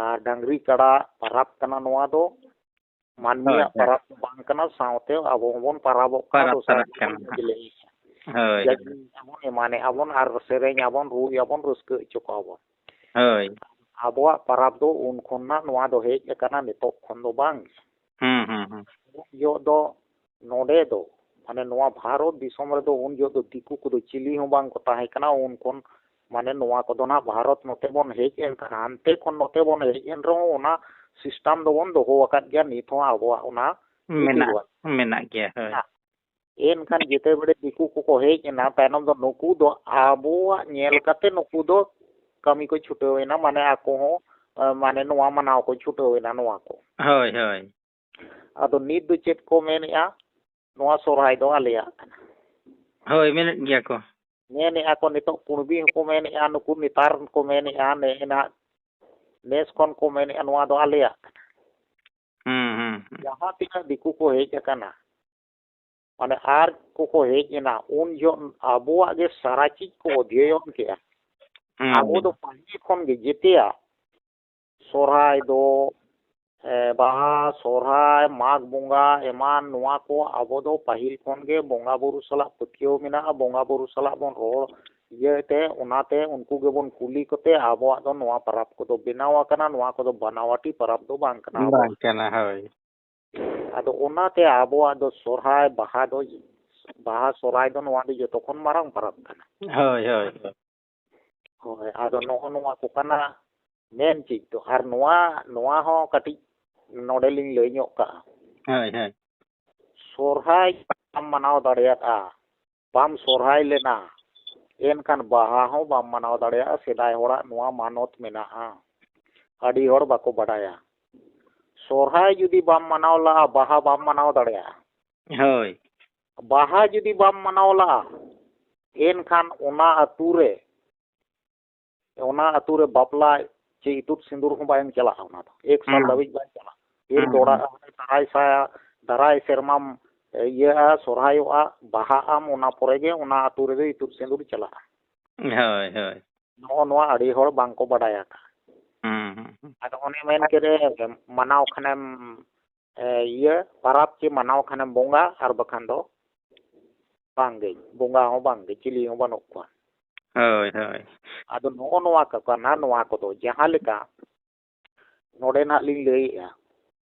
ᱟᱨ ᱰᱟᱝᱨᱤ ᱠᱟᱰᱟ ᱯᱟᱨᱟᱵᱽ ᱠᱟᱱᱟ ᱱᱚᱣᱟ ᱫᱚ, ᱢᱟᱹᱱᱢᱤᱭᱟᱜ ᱦᱳᱭ, ᱦᱳᱭ᱾ ᱯᱟᱨᱟᱵᱽ ᱫᱚ ᱵᱟᱝ ᱠᱟᱱᱟ, ᱥᱟᱶᱛᱮ ᱟᱵᱚ ᱦᱚᱸᱵᱚᱱ ᱯᱟᱨᱟᱵᱚᱜ ᱠᱟᱱᱟ, ᱯᱟᱨᱟᱵᱽ ᱫᱚᱥᱟᱨ ᱛᱟᱞᱟᱜ ᱫᱚᱵᱚᱱ ᱠᱟᱱᱟ ᱦᱟᱸᱜ᱾ ᱡᱟᱡᱽᱞᱮᱭᱮᱫᱼᱟ᱾ ᱦᱳᱭ, ᱦᱳᱭ᱾ ᱡᱟᱡᱽᱞᱮᱭᱮᱫᱼᱟ ᱵᱚᱱ, ᱮᱢᱟᱱᱮᱫᱼᱟ ᱵᱚᱱ, ᱟᱨ ᱥᱮᱨᱮᱧ ᱟᱵᱚᱱ, ᱨᱩᱭ ᱟᱵᱚᱱ, ᱨᱟᱹᱥᱠᱟᱹ ᱦᱚᱪᱚ ᱠᱚᱣᱟ ᱵᱚᱱ᱾ ᱦᱳᱭ᱾ ᱟᱵᱚᱣᱟᱜ ᱯᱟᱨᱟᱵᱽ ᱫᱚ ᱩᱱ ᱠᱷᱚᱱ ᱱᱟᱜ ᱱᱚᱣᱟ ᱫᱚ ᱦᱮᱡ ᱟᱠᱟᱱᱟ, ᱱᱤᱛᱚᱜ ᱠᱷᱚᱱ ᱫᱚ ᱵᱟᱝ᱾ ᱦᱩᱸ, ᱦᱩᱸ, ᱦᱩᱸ᱾ ᱩᱱ ᱡᱚᱦᱚᱜ ᱫᱚ ᱱᱚᱰᱮ ᱫᱚ, ᱢᱟᱱᱮ, ᱱᱚᱣᱟ ᱵᱷᱟᱨᱚᱛ ᱫᱤᱥᱚᱢ ᱨᱮᱫᱚ ᱩᱱ ᱡᱚᱦᱚᱜ ᱫᱚ ᱫᱤᱠᱩ ᱠᱚᱫᱚ ᱪᱤᱞᱤ ᱦᱚᱸ ᱵᱟᱝ ᱠᱚ ᱛᱟᱦᱮᱸ ᱠᱟᱱᱟ᱾ ᱩᱱ ᱠᱷᱚᱱ, ᱢᱟᱱᱮ, ᱱᱚᱣᱟ ᱠᱚᱫᱚ ᱱᱟᱦᱟᱜ ᱵᱷᱟᱨᱚᱛ ᱱᱚᱛᱮ ᱵᱚᱱ ᱦᱮᱡ ᱮᱱ ᱠᱷᱟᱱ, ᱦᱟᱱᱛᱮ ᱠᱷᱚᱱ ᱱᱚᱛᱮ ᱵᱚᱱ ᱦᱮᱡ ᱮᱱ ᱨᱮᱦᱚᱸ, ᱚᱱᱟ system ᱫᱚᱵᱚᱱ ᱫᱚᱦᱚ ᱟᱠᱟᱫ ᱜᱮᱭᱟ ᱱᱤᱛ ᱦᱚᱸ ᱟᱵᱚᱣᱟᱜ ᱚᱱᱟ ᱨᱤᱛᱤ ᱢᱮᱱᱟᱜ, ᱨᱮᱣᱟᱡᱽ ᱢᱮᱱᱟᱜ ᱜᱮᱭᱟ, ᱦᱳᱭ᱾ ᱢᱮᱱᱟᱜ᱾ ᱮᱱᱠᱷᱟᱱ ᱡᱮᱛᱮ ᱵᱮᱲᱮ ᱫᱤᱠᱩ ᱠᱚᱠᱚ ᱦᱮᱡ ᱮᱱᱟ, ᱛᱟᱭᱱᱚᱢ ᱫᱚ ᱱᱩᱠᱩ ᱫᱚ ᱟᱵᱚᱣᱟᱜ ᱧᱮᱞ ᱠᱟᱛᱮ ᱱᱩᱠᱩ ᱫᱚ ᱠᱟᱹᱢᱤ ᱠᱚ ᱪᱷᱩᱴᱟᱹᱣ ᱮᱱᱟ, ᱢᱟᱱᱮ, ᱟᱠᱚ ᱦᱚᱸ, ᱮ, ᱢᱟᱱᱮ, ᱱᱚᱣᱟ ᱢᱟᱱᱟᱣ ᱠᱚ ᱪᱷᱩᱴᱟᱹᱣ ᱮᱱᱟ, ᱱᱚᱣᱟ ᱠᱚ᱾ ᱦᱳᱭ, ᱦᱳᱭ᱾ ᱟᱫᱚ ᱱᱤᱛ ᱫᱚ ᱪᱮᱫ ᱠᱚ ᱢᱮᱱᱮᱜᱼᱟ? ᱱᱚᱣᱟ ᱥᱚᱨᱦᱟᱭ ᱫᱚ ᱟᱞᱮᱭᱟᱜ ᱠᱟᱱᱟ᱾ ᱦᱳᱭ, ᱢᱮᱱᱮᱫ ᱜᱮᱭᱟ ᱠᱚ᱾ ᱢᱮᱱᱮᱜᱼᱟ ᱠᱚ, ᱱᱤᱛᱚᱜ ᱠᱩᱬᱵᱤ ᱦᱚᱸᱠᱚ ᱢᱮᱱᱮᱜᱼᱟ, ᱱᱩᱠᱩ ᱱᱮᱛᱟᱨ ᱠᱚ ᱢᱮᱱᱮᱜᱼᱟ, ᱱᱮ-, ᱱᱟᱦᱟᱜ ᱱᱮᱥ ᱠᱷᱚᱱ ᱠᱚ ᱢᱮᱱᱮᱜᱼᱟ, ᱱᱚᱣᱟ ᱫᱚ ᱟᱞᱮᱭᱟᱜ ᱠᱟᱱᱟ᱾ ᱦᱩᱸ, ᱦᱩᱸ, ᱦᱩᱸ᱾ ᱡᱟᱦᱟᱸ ᱛᱤᱱᱟᱹᱜ ᱫᱤᱠᱩ ᱠᱚ ᱦᱮᱡ ᱟᱠᱟᱱᱟ, ᱢᱟᱱᱮ, ᱟᱨ ᱠᱚᱠᱚ ᱦᱮᱡ ᱮᱱᱟ, ᱩᱱ ᱡᱚᱦᱚᱜ ᱟᱵᱚᱣᱟᱜ ᱜᱮ ᱥᱟᱨᱟ ᱪᱤᱡᱽ ᱠᱚ ᱚᱫᱷᱭᱚᱭᱚᱱ ᱠᱮᱜᱼᱟ᱾ ᱦᱩᱸ, ᱟᱵᱚ ᱫᱚ ᱦᱩᱸ᱾ ᱯᱟᱹᱦᱤᱞ ᱠᱷᱚᱱ ᱜᱮ ᱡᱮᱛᱮᱭᱟᱜ ᱥᱚᱨᱦᱟᱭ ᱫᱚ, ᱮ, ᱵᱟᱦᱟ, ᱥᱚᱨᱦᱟᱭ, ᱢᱟᱜᱽ ᱵᱚᱸᱜᱟ ᱮᱢᱟᱱ, ᱱᱚᱣᱟ ᱠᱚ ᱟᱵᱚ ᱫᱚ ᱯᱟᱹᱦᱤᱞ ᱠᱷᱚᱱ ᱜᱮ ᱵᱚᱸᱜᱟ ᱵᱩᱨᱩ ᱥᱟᱞᱟᱜ ᱯᱟᱹᱛᱭᱟᱹᱣ ᱢᱮᱱᱟᱜᱼᱟ, ᱵᱚᱸᱜᱟ ᱵᱩᱨᱩ ᱥᱟᱞᱟᱜ ᱵᱚᱱ ᱨᱚᱲ ᱤᱭᱟᱹᱭ ᱛᱮ, ᱚᱱᱟᱛᱮ ᱩᱱᱠᱩ ᱜᱮᱵᱚᱱ ᱠᱩᱞᱤ ᱠᱚᱛᱮ ᱟᱵᱚᱣᱟᱜ ᱫᱚ ᱱᱚᱣᱟ ᱯᱟᱨᱟᱵᱽ ᱠᱚᱫᱚ ᱵᱮᱱᱟᱣ ᱟᱠᱟᱱᱟ᱾ ᱱᱚᱣᱟ ᱠᱚᱫᱚ ᱵᱟᱱᱟᱣᱟᱴᱤ ᱯᱟᱨᱟᱵᱽ ᱫᱚ ᱵᱟᱝ ᱠᱟᱱᱟ ᱟᱵᱚᱣᱟᱜ᱾ ᱵᱟᱝ ᱠᱟᱱᱟ, ᱦᱳᱭ᱾ ᱟᱫᱚ ᱚᱱᱟᱛᱮ ᱟᱵᱚᱣᱟᱜ ᱫᱚ ᱥᱚᱨᱦᱟᱭ, ᱵᱟᱦᱟ ᱫᱚ, ᱵᱟᱦᱟ, ᱥᱚᱨᱦᱟᱭ ᱫᱚ ᱱᱚᱣᱟ ᱫᱚ ᱡᱚᱛᱚ ᱠᱷᱚᱱ ᱢᱟᱨᱟᱝ ᱯᱟᱨᱟᱵᱽ ᱠᱟᱱᱟ᱾ ᱦᱳᱭ, ᱦᱳᱭ, ᱦᱳᱭ᱾ ᱦᱳᱭ, ᱟᱫᱚ ᱱᱚᱜᱼᱚ ᱱᱚᱣᱟ ᱠᱚ ᱠᱟᱱᱟ ᱢᱮᱱ ᱪᱮᱫ ᱫᱚ᱾ ᱟᱨ ᱱᱚᱣᱟ, ᱱᱚᱣᱟ ᱦᱚᱸ ᱠᱟᱹᱴᱤᱡ ᱱᱚᱰᱮ ᱞᱤᱧ ᱞᱟᱹᱭ ᱧᱚᱜ ᱠᱟᱜᱼᱟ᱾ ᱦᱳᱭ, ᱦᱳᱭ᱾ ᱥᱚᱨᱦᱟᱭ ᱵᱟᱢ ᱢᱟᱱᱟᱣ ᱫᱟᱲᱮᱭᱟᱫᱼᱟ, ᱵᱟᱢ ᱥᱚᱨᱦᱟᱭ ᱞᱮᱱᱟ, ᱮᱱᱠᱷᱟᱱ ᱵᱟᱦᱟ ᱦᱚᱸ ᱵᱟᱢ ᱢᱟᱱᱟᱣ ᱫᱟᱲᱮᱭᱟᱜᱼᱟ᱾ ᱥᱮᱫᱟᱭ ᱦᱚᱲᱟᱜ ᱱᱚᱣᱟ ᱢᱟᱱᱚᱛ ᱢᱮᱱᱟᱜᱼᱟ, ᱟᱹᱰᱤ ᱦᱚᱲ ᱵᱟᱠᱚ ᱵᱟᱰᱟᱭᱟ᱾ ᱥᱚᱨᱦᱟᱭ ᱡᱩᱫᱤ ᱵᱟᱢ ᱢᱟᱱᱟᱣ ᱞᱟᱜᱼᱟ, ᱵᱟᱦᱟ ᱵᱟᱢ ᱢᱟᱱᱟᱣ ᱫᱟᱲᱮᱭᱟᱜᱼᱟ᱾ ᱦᱳᱭ᱾ ᱵᱟᱦᱟ ᱡᱩᱫᱤ ᱵᱟᱢ ᱢᱟᱱᱟᱣ ᱞᱟᱜᱼᱟ, ᱮᱱᱠᱷᱟᱱ ᱚᱱᱟ ᱟᱹᱛᱩ ᱨᱮ, ᱚᱱᱟ ᱟᱹᱛᱩ ᱨᱮ ᱵᱟᱯᱞᱟ ᱪᱮ ᱤᱛᱩᱫ ᱥᱤᱸᱫᱩᱨ ᱦᱚᱸ ᱵᱟᱝ ᱪᱟᱞᱟᱜᱼᱟ᱾ ᱚᱱᱟ ᱫᱚ ᱮᱠ ᱥᱟᱞ ᱦᱩᱸ᱾ ᱫᱷᱟᱹᱵᱤᱡ ᱵᱟᱝ ᱪᱟᱞᱟᱜᱼᱟ᱾ ᱮᱨ ᱦᱩᱸ, ᱫᱚᱲᱟ, ᱦᱩᱸ᱾ ᱫᱟᱨᱟᱭ ᱥᱟ-, ᱫᱟᱨᱟᱭ ᱥᱮᱨᱢᱟᱢ ᱤᱭᱟᱹᱜᱼᱟ, ᱥᱚᱨᱦᱟᱭᱚᱜᱼᱟ, ᱵᱟᱦᱟᱜ ᱟᱢ, ᱚᱱᱟ ᱯᱚᱨᱮ ᱜᱮ ᱚᱱᱟ ᱟᱹᱛᱩ ᱨᱮᱫᱚ ᱤᱛᱩᱫ ᱥᱤᱸᱫᱩᱨ ᱪᱟᱞᱟᱜᱼᱟ᱾ ᱦᱳᱭ, ᱦᱳᱭ᱾ ᱱᱚᱜᱼᱚ ᱱᱚᱣᱟ ᱟᱹᱰᱤ ᱦᱚᱲ ᱵᱟᱝ ᱠᱚ ᱵᱟᱰᱟᱭᱟ᱾ ᱦᱩᱸ, ᱦᱩᱸ, ᱦᱩᱸ᱾ ᱟᱫᱚ ᱚᱱᱮ ᱢᱮᱱ ᱠᱮᱫ ᱨᱮ, ᱢᱟᱱᱟᱣ ᱠᱷᱟᱱᱮᱢ, ᱮ, ᱤᱭᱟᱹ, ᱯᱟᱨᱟᱵᱽ ᱪᱮ ᱢᱟᱱᱟᱣ ᱠᱷᱟᱱᱮᱢ ᱵᱚᱸᱜᱟ, ᱟᱨ ᱵᱟᱠᱷᱟᱱ ᱫᱚ ᱵᱟᱝᱜᱮ, ᱵᱚᱸᱜᱟ ᱦᱚᱸ ᱵᱟᱝᱜᱮ, ᱪᱤᱞᱤ ᱦᱚᱸ ᱵᱟᱹᱱᱩᱜ ᱠᱚᱣᱟ᱾ ᱦᱳᱭ, ᱦᱳᱭ᱾ ᱟᱫᱚ ᱱᱚᱜᱼᱚ ᱱᱚᱣᱟ ᱠᱚ ᱠᱟᱱᱟ, ᱱᱚᱣᱟ ᱠᱚᱫᱚ ᱡᱟᱦᱟᱸ ᱞᱮᱠᱟ ᱱᱚᱰᱮ ᱱᱟᱦᱟᱜ ᱞᱤᱧ ᱞᱟᱹᱭᱮᱜᱼᱟ,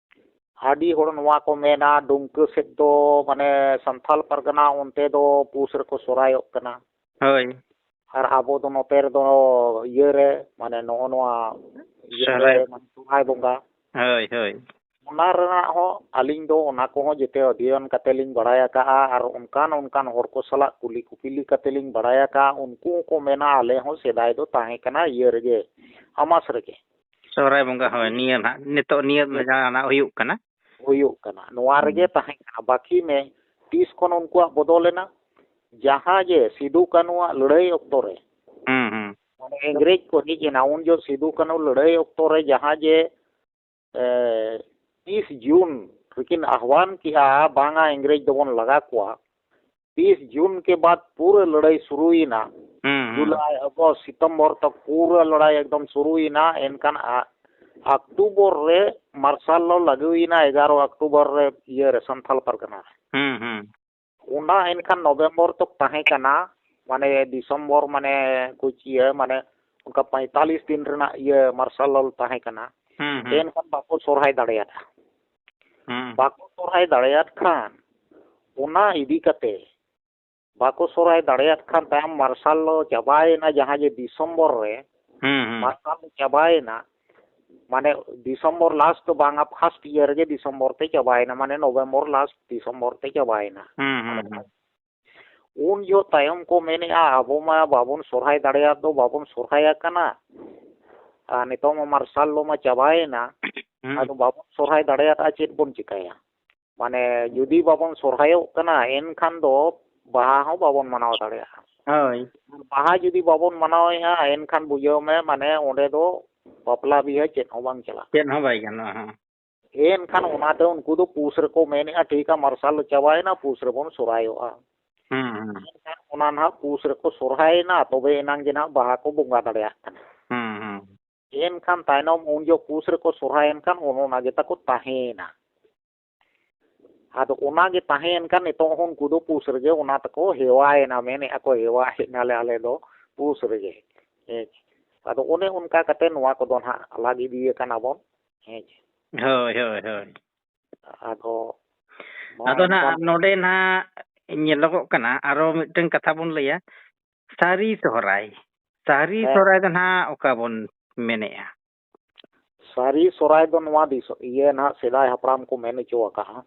ᱟᱹᱰᱤ ᱦᱚᱲ ᱱᱚᱣᱟ ᱠᱚ ᱢᱮᱱᱟ, ᱰᱩᱢᱠᱟᱹ ᱥᱮᱫ ᱫᱚ, ᱢᱟᱱᱮ, ᱥᱟᱱᱛᱟᱞ ᱯᱟᱨᱜᱟᱱᱟ ᱚᱱᱛᱮ ᱫᱚ ᱯᱩᱥ ᱨᱮᱠᱚ ᱥᱚᱨᱦᱟᱭᱚᱜ ᱠᱟᱱᱟ᱾ ᱦᱳᱭ᱾ ᱟᱨ ᱟᱵᱚ ᱫᱚ ᱱᱚᱛᱮ ᱨᱮᱫᱚ ᱤᱭᱟᱹ ᱨᱮ, ᱢᱟᱱᱮ, ᱱᱚᱜᱼᱚ ᱱᱚᱣᱟ ᱤᱭᱟᱹ ᱨᱮ, ᱥᱚᱦᱨᱟᱭ᱾ ᱢᱟᱱᱮ, ᱥᱚᱨᱦᱟᱭ ᱵᱚᱸᱜᱟ᱾ ᱦᱳᱭ, ᱦᱳᱭ᱾ ᱚᱱᱟ ᱨᱮᱱᱟᱜ ᱦᱚᱸ ᱟᱹᱞᱤᱧ ᱫᱚ ᱚᱱᱟ ᱠᱚᱦᱚᱸ ᱡᱮᱛᱮ ᱚᱫᱷᱭᱚᱭᱚᱱ ᱠᱟᱛᱮ ᱞᱤᱧ ᱵᱟᱲᱟᱭ ᱟᱠᱟᱜᱼᱟ, ᱟᱨ ᱚᱱᱠᱟᱱ ᱚᱱᱠᱟᱱ ᱦᱚᱲ ᱠᱚ ᱥᱟᱞᱟᱜ ᱠᱩᱞᱤ ᱠᱩᱯᱞᱤ ᱠᱟᱛᱮ ᱞᱤᱧ ᱵᱟᱲᱟᱭ ᱟᱠᱟᱜᱼᱟ, ᱩᱱᱠᱩ ᱦᱚᱸᱠᱚ ᱢᱮᱱᱟ, ᱟᱞᱮ ᱦᱚᱸ ᱥᱮᱫᱟᱭ ᱫᱚ ᱛᱟᱦᱮᱸ ᱠᱟᱱᱟ ᱤᱭᱟᱹ ᱨᱮᱜᱮ, ᱟᱢᱟᱥ ᱨᱮᱜᱮ᱾ ᱥᱚᱦᱨᱟᱭ ᱵᱚᱸᱜᱟ, ᱦᱳᱭ, ᱱᱤᱭᱟᱹ ᱱᱟᱦᱟᱜ ᱱᱤᱛᱚᱜ ᱱᱤᱭᱟᱹ ᱡᱟᱦᱟᱸ ᱱᱟᱜ ᱦᱩᱭᱩᱜ ᱠᱟᱱᱟ᱾ ᱦᱩᱭᱩᱜ ᱠᱟᱱᱟ, ᱱᱚᱣᱟ ᱨᱮᱜᱮ ᱦᱩᱸ᱾ ᱛᱟᱦᱮᱸ ᱠᱟᱱᱟ᱾ ᱵᱟᱹᱠᱤ ᱢᱮ ᱛᱤᱥ ᱠᱷᱚᱱ ᱩᱱᱠᱩᱣᱟᱜ ᱵᱚᱫᱚᱞ ᱮᱱᱟ? ᱡᱟᱦᱟᱸ ᱡᱮ ᱥᱤᱫᱩ ᱠᱟᱹᱱᱩᱣᱟᱜ ᱞᱟᱹᱲᱦᱟᱹᱭ ᱚᱠᱛᱚ ᱨᱮ, ᱦᱩᱸ, ᱦᱩᱸ᱾ ᱢᱟᱱᱮ, ᱤᱝᱨᱮᱡᱽ ᱠᱚ ᱦᱮᱡ ᱮᱱᱟ, ᱩᱱ ᱡᱚᱦᱚᱜ ᱥᱤᱫᱩ ᱠᱟᱹᱱᱩ ᱞᱟᱹᱲᱦᱟᱹᱭ ᱚᱠᱛᱚ ᱨᱮ ᱡᱟᱦᱟᱸ ᱡᱮ, ᱮ, ᱛᱤᱥ ᱡᱩᱱ ᱨᱮᱠᱤᱱ ᱟᱦᱣᱟᱱ ᱠᱮᱜᱼᱟ, ᱵᱟᱝᱟ ᱤᱝᱨᱮᱡᱽ ᱫᱚᱵᱚᱱ ᱞᱟᱜᱟ ᱠᱚᱣᱟ, ᱛᱤᱥ ᱡᱩᱱ ᱠᱮ ᱵᱟᱫ ᱯᱩᱨᱟᱹ ᱞᱟᱹᱲᱦᱟᱹᱭ ᱥᱩᱨᱩᱭᱮᱱᱟ᱾ ᱦᱩᱸ, ᱦᱩᱸ᱾ ᱡᱩᱞᱟᱭ, ᱟᱜᱚᱥᱴ, ᱥᱤᱛᱚᱢᱵᱚᱨ ᱛᱚᱠ ᱯᱩᱨᱟᱹ ᱞᱟᱹᱲᱦᱟᱹᱭ ᱮᱠᱫᱚᱢ ᱥᱩᱨᱩᱭᱮᱱᱟ᱾ ᱮᱱᱠᱷᱟᱱ ᱟ-, ᱚᱠᱴᱳᱵᱚᱨ ᱨᱮ ᱢᱟᱨᱥᱟᱞ ᱞᱚ ᱞᱟᱹᱜᱩᱭᱮᱱᱟ ᱮᱜᱟᱨᱚ ᱚᱠᱴᱳᱵᱚᱨ ᱨᱮ, ᱤᱭᱟᱹ ᱨᱮ, ᱥᱟᱱᱛᱟᱞ ᱯᱟᱨᱜᱟᱱᱟ ᱨᱮ᱾ ᱦᱩᱸ, ᱦᱩᱸ᱾ ᱚᱱᱟ ᱮᱱᱠᱷᱟᱱ ᱱᱚᱵᱷᱮᱢᱵᱚᱨ ᱛᱚᱠ ᱛᱟᱦᱮᱸ ᱠᱟᱱᱟ, ᱢᱟᱱᱮ, ᱰᱤᱥᱮᱢᱵᱚᱨ, ᱢᱟᱱᱮ, ᱠᱩᱪ ᱤᱭᱟᱹ, ᱢᱟᱱᱮ, ᱚᱱᱠᱟ ᱯᱚᱸᱭᱛᱟᱞᱤᱥ ᱫᱤᱱ ᱨᱮᱱᱟᱜ ᱤᱭᱟᱹ ᱢᱟᱨᱥᱟᱞ ᱞᱚ ᱛᱟᱦᱮᱸ ᱠᱟᱱᱟ᱾ ᱦᱩᱸ, ᱦᱩᱸ᱾ ᱮᱱᱠᱷᱟᱱ ᱵᱟᱠᱚ ᱥᱚᱨᱦᱟᱭ ᱫᱟᱲᱮᱭᱟᱫᱟ᱾ ᱦᱩᱸ᱾ ᱵᱟᱠᱚ ᱥᱚᱨᱦᱟᱭ ᱫᱟᱲᱮᱭᱟᱫ ᱠᱷᱟᱱ, ᱚᱱᱟ ᱤᱫᱤ ᱠᱟᱛᱮ ᱵᱟᱠᱚ ᱥᱚᱨᱦᱟᱭ ᱫᱟᱲᱮᱭᱟᱫ ᱠᱷᱟᱱ, ᱛᱟᱭᱚᱢ ᱢᱟᱨᱥᱟᱞ ᱞᱚ ᱪᱟᱵᱟᱭᱮᱱᱟ, ᱡᱟᱦᱟᱸ ᱡᱮ ᱰᱤᱥᱮᱢᱵᱚᱨ ᱨᱮ ᱦᱩᱸ, ᱦᱩᱸ᱾ ᱢᱟᱨᱥᱟᱞ ᱞᱚ ᱪᱟᱵᱟᱭᱮᱱᱟ, ᱢᱟᱱᱮ, ᱰᱤᱥᱮᱢᱵᱚᱨ ᱞᱟᱥᱴ ᱫᱚ ᱵᱟᱝᱟ, ᱯᱷᱟᱥᱴ ᱤᱭᱟᱹ ᱨᱮᱜᱮ ᱰᱤᱥᱮᱢᱵᱚᱨ ᱛᱮ ᱪᱟᱵᱟᱭᱮᱱᱟ, ᱢᱟᱱᱮ, ᱱᱚᱵᱷᱮᱢᱵᱚᱨ ᱞᱟᱥᱴ ᱰᱤᱥᱮᱢᱵᱚᱨ ᱛᱮ ᱪᱟᱵᱟᱭᱮᱱᱟ᱾ ᱦᱩᱸ, ᱦᱩᱸ, ᱦᱩᱸ᱾ ᱩᱱ ᱡᱚᱦᱚᱜ ᱛᱟᱭᱚᱢ ᱠᱚ ᱢᱮᱱᱮᱜᱼᱟ, ᱟᱵᱚ ᱢᱟ ᱵᱟᱵᱚᱱ ᱥᱚᱨᱦᱟᱭ ᱫᱟᱲᱮᱭᱟᱜ ᱫᱚ, ᱵᱟᱵᱚᱱ ᱥᱚᱨᱦᱟᱭ ᱟᱠᱟᱱᱟ᱾ ᱟᱨ ᱱᱤᱛᱚᱜ ᱢᱟ ᱢᱟᱨᱥᱟᱞ ᱞᱚ ᱢᱟ ᱪᱟᱵᱟᱭᱮᱱᱟ, ᱦᱩᱸ᱾ ᱟᱫᱚ ᱵᱟᱵᱚᱱ ᱥᱚᱨᱦᱟᱭ ᱫᱟᱲᱮᱭᱟᱜᱼᱟ, ᱪᱮᱫ ᱵᱚᱱ ᱪᱤᱠᱟᱹᱭᱟ? ᱢᱟᱱᱮ, ᱡᱩᱫᱤ ᱵᱟᱵᱚᱱ ᱥᱚᱨᱦᱟᱭᱚᱜ ᱠᱟᱱᱟ, ᱮᱱᱠᱷᱟᱱ ᱫᱚ ᱵᱟᱦᱟ ᱦᱚᱸ ᱵᱟᱵᱚᱱ ᱢᱟᱱᱟᱣ ᱫᱟᱲᱮᱭᱟᱜᱼᱟ᱾ ᱦᱳᱭ᱾ ᱵᱟᱦᱟ ᱡᱩᱫᱤ ᱵᱟᱵᱚᱱ ᱢᱟᱱᱟᱣᱮᱫᱼᱟ, ᱮᱱᱠᱷᱟᱱ ᱵᱩᱡᱷᱟᱹᱣ ᱢᱮ, ᱢᱟᱱᱮ, ᱚᱸᱰᱮ ᱫᱚ ᱵᱟᱯᱞᱟ ᱵᱤᱦᱟᱹ ᱪᱮᱫ ᱦᱚᱸ ᱵᱟᱝ ᱪᱟᱞᱟᱜᱼᱟ᱾ ᱪᱮᱫ ᱦᱚᱸ ᱵᱟᱭ ᱜᱟᱱᱚᱜᱼᱟ, ᱦᱚᱸ᱾ ᱮᱱᱠᱷᱟᱱ ᱚᱱᱟᱛᱮ ᱩᱱᱠᱩ ᱫᱚ ᱯᱩᱥ ᱨᱮᱠᱚ ᱢᱮᱱᱮᱫᱼᱟ, ᱴᱷᱤᱠᱟ, ᱢᱟᱨᱥᱟᱞ ᱪᱟᱵᱟᱭᱮᱱᱟ, ᱯᱩᱥ ᱨᱮᱵᱚᱱ ᱥᱚᱨᱦᱟᱭᱚᱜᱼᱟ᱾ ᱦᱩᱸ, ᱦᱩᱸ᱾ ᱮᱱᱠᱷᱟᱱ ᱚᱱᱟ ᱱᱟᱦᱟᱜ ᱯᱩᱥ ᱨᱮᱠᱚ ᱥᱚᱨᱦᱟᱭᱮᱱᱟ, ᱛᱚᱵᱮ ᱮᱱᱟᱝ ᱜᱮ ᱱᱟᱦᱟᱜ ᱵᱟᱦᱟ ᱠᱚ ᱵᱚᱸᱜᱟ ᱫᱟᱲᱮᱭᱟᱜ ᱠᱟᱱᱟ᱾ ᱦᱩᱸ, ᱦᱩᱸ᱾ ᱮᱱᱠᱷᱟᱱ ᱛᱟᱭᱱᱚᱢ ᱩᱱ ᱡᱚᱦᱚᱜ ᱯᱩᱥ ᱨᱮᱠᱚ ᱥᱚᱨᱦᱟᱭᱮᱱ ᱠᱷᱟᱱ ᱚᱱ-, ᱚᱱᱟ ᱜᱮ ᱛᱟᱠᱚ ᱛᱟᱦᱮᱸᱭᱮᱱᱟ᱾ ᱟᱫᱚ ᱚᱱᱟ ᱜᱮ ᱛᱟᱦᱮᱸᱭᱮᱱ ᱠᱷᱟᱱ ᱱᱤᱛᱚᱜ ᱦᱚᱸ ᱩᱱᱠᱩ ᱫᱚ ᱯᱩᱥ ᱨᱮᱜᱮ ᱚᱱᱟ ᱛᱟᱠᱚ ᱦᱮᱣᱟᱭᱮᱱᱟ, ᱢᱮᱱᱮᱫᱼᱟ ᱠᱚ, "ᱦᱮᱣᱟᱭᱮᱱᱟᱞᱮ ᱟᱞᱮ ᱫᱚ ᱯᱩᱥ ᱨᱮᱜᱮ᱾" ᱦᱮᱸ᱾ ᱟᱫᱚ ᱚᱱᱮ ᱚᱱᱠᱟ ᱠᱟᱛᱮ ᱱᱚᱣᱟ ᱠᱚᱫᱚ ᱱᱟᱦᱟᱜ ᱟᱞᱟᱜᱽ ᱤᱫᱤᱭ ᱟᱠᱟᱱᱟ ᱵᱚᱱ᱾ ᱦᱮᱸ᱾ ᱦᱳᱭ, ᱦᱳᱭ, ᱦᱳᱭ᱾ ᱟᱫᱚ ᱱᱚᱣᱟ ᱟᱫᱚ ᱱᱟᱦᱟᱜ ᱚᱱᱠᱟᱱ ᱱᱚᱰᱮ ᱱᱟᱦᱟᱜ ᱧᱮᱞᱚᱜᱚᱜ ᱠᱟᱱᱟ, ᱟᱨᱚ ᱢᱤᱫᱴᱟᱝ ᱠᱟᱛᱷᱟ ᱵᱚᱱ ᱞᱟᱹᱭᱟ, ᱥᱟᱹᱨᱤ ᱥᱚᱦᱨᱟᱭ᱾ ᱥᱟᱹᱨᱤ ᱦᱮᱸ᱾ ᱥᱚᱦᱨᱟᱭ ᱫᱚ ᱱᱟᱦᱟᱜ ᱚᱠᱟ ᱵᱚᱱ ᱢᱮᱱᱮᱜᱼᱟ? ᱥᱟᱹᱨᱤ ᱥᱚᱦᱨᱟᱭ ᱫᱚ ᱱᱚᱣᱟ ᱫᱤᱥᱚᱢ ᱤᱭᱟᱹ ᱱᱟᱦᱟᱜ ᱥᱮᱫᱟᱭ ᱦᱟᱯᱲᱟᱢ ᱠᱚ ᱢᱮᱱ ᱦᱚᱪᱚ ᱟᱠᱟᱫᱼᱟ᱾